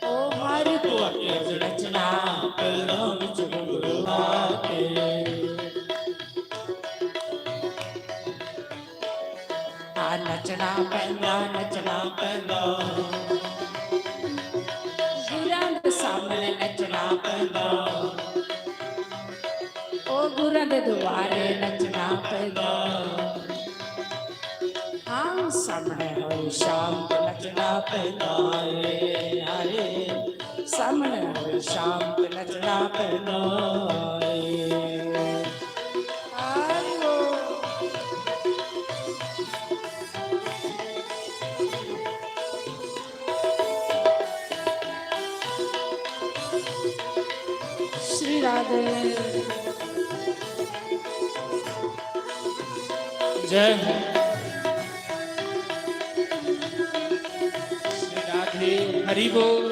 ओ हार पुआ के नचना, पैरां विच घुंघरू पा के। आ नचना पैंदा, नचना पैंदा। गुरां दे सामने नचना पैंदा। ओ गुरां दे दुआरे नचना पैंदा। हाँ, सामने होई शांत नचना पैंदा रे, अरे, सामने होई शांत नचना पैंदा रे। हरि बोल। श्री राधे। जय हो। श्री राधे। हरि बोल।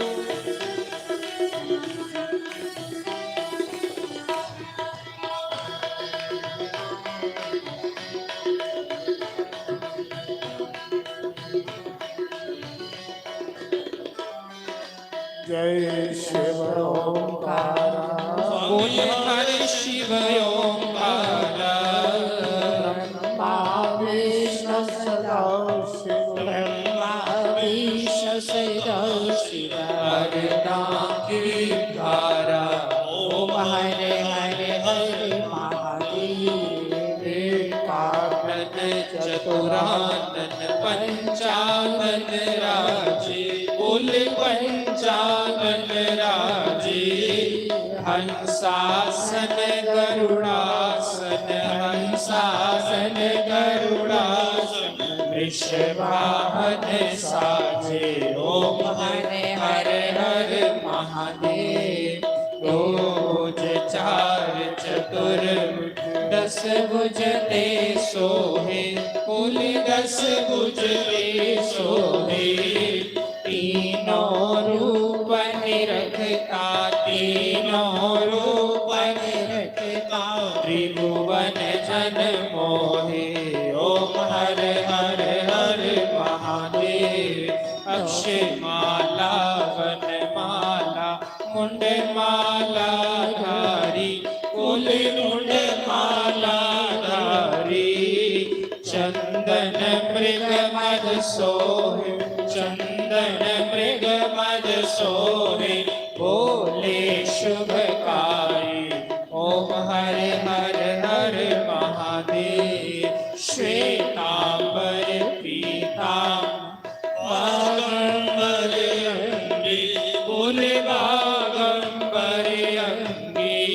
जय शिव ओंकार। बोले हर शिव ओंकार। ब्रह्मा विष्णु सदा शिव। ब्रह्मा विष्णु सदा शिव। हर नाम की धारा। ओम हरे हरे हरे महादेव। एकानन चतुरानन पंचानन राजे। बोल पंचानन राजे। हंसासन गरुड़ासन, हंसासन गरुड़ासन, वृषभावन साजे। ओम हरे हरे हर महादेव। रोज चार चतुर्भुज दस भुज ते सोहे, कुल दस भुज ते सोहे। तीनों रूप निरखता, तीनों रूप निरखता, त्रिभुवन जन मोहे। ओम हर हर हर महादेव। अक्षय माला वन माला मुंड माला धारी, कुल मुंड माला धारी। चंदन मृग मद सोहे, चंदन मृग मद सोहे, बोले शुभकारी। ओम हर हर हर महादेव। श्वेतांबर पीतांबर बागंबर अंगी, बोले बागंबर अंगी।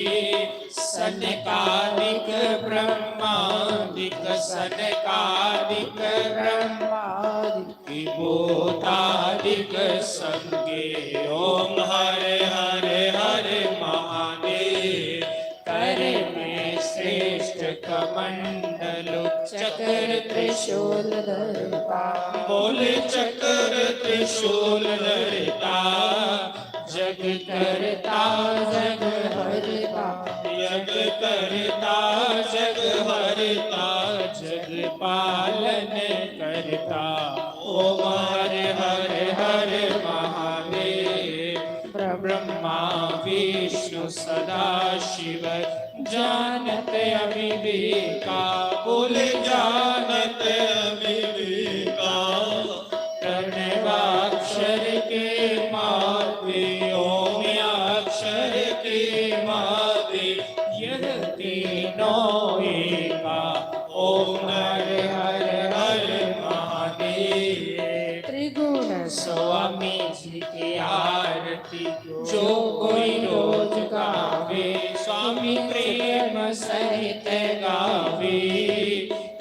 सनकादिक ब्रह्मादिक, सनकादिक ब्रह्मादिक, भूतादिक संगे। ओम हर हर हर महादेव। कर में श्रेष्ठ कमंडल चक्र त्रिशूल धरता। बोले चक्र त्रिशूल धरता, जग करता जग हरता। जग करता जग हरता, जग पालन करता। ओम हर हर हर महादेव। ब्रह्मा विष्णु सदा शिव, जानत अविवेका। बोले जानत अविवेका। प्रणवाक्षर के माते, ओम अक्षर के माते, यह तीनों एका। ओम हर हर हर महादेव। त्रिगुण स्वामी जी की आरती, जो कोई रोज गावे, स्वामी प्रेम सहित गावे।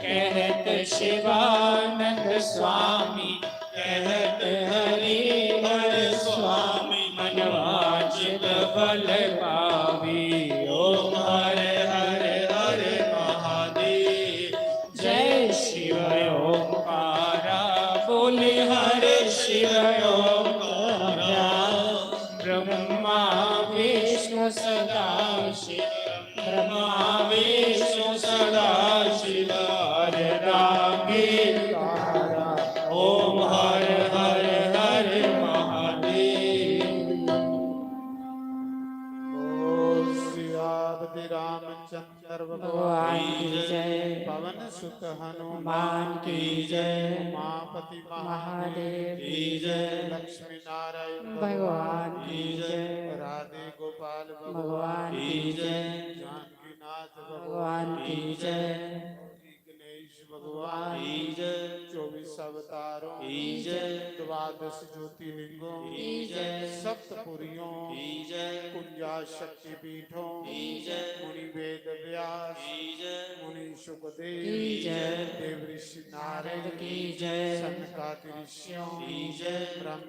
कहत शिवानंद स्वामी, कहत हरि हर स्वामी, मनवांछित फल पावे। ओम हर हर हर महादेव। जय शिव ओंकारा, बोले हर शिव ओंकारा। ब्रह्मा विष्णु सदा शिव, ब्रह्मा विष्णु सदा शिव, हर रांगी तारा। ओम हर हर हर महादेव। बोल सियापति रामचंद्र भगवान की जय। पवन सुत हनुमान की जय। उमापति महादेव की जय। लक्ष्मी नारायण भगवान की जय। राधे गोपाल भगवान की जय। जानकीनाथ भगवान की जय। गणेश भगवान की जय। चौबीस अवतारों की जय। द्वादश ज्योतिर्लिंगों की जय। सप्तपुरियों की जय। कुंजा शक्तिपीठों की जय। मुनि वेद व्यास की जय। मुनि सुखदेव की जय। देवर्षि नारद की जय। सनकादि ऋषियों की जय। ब्रह्म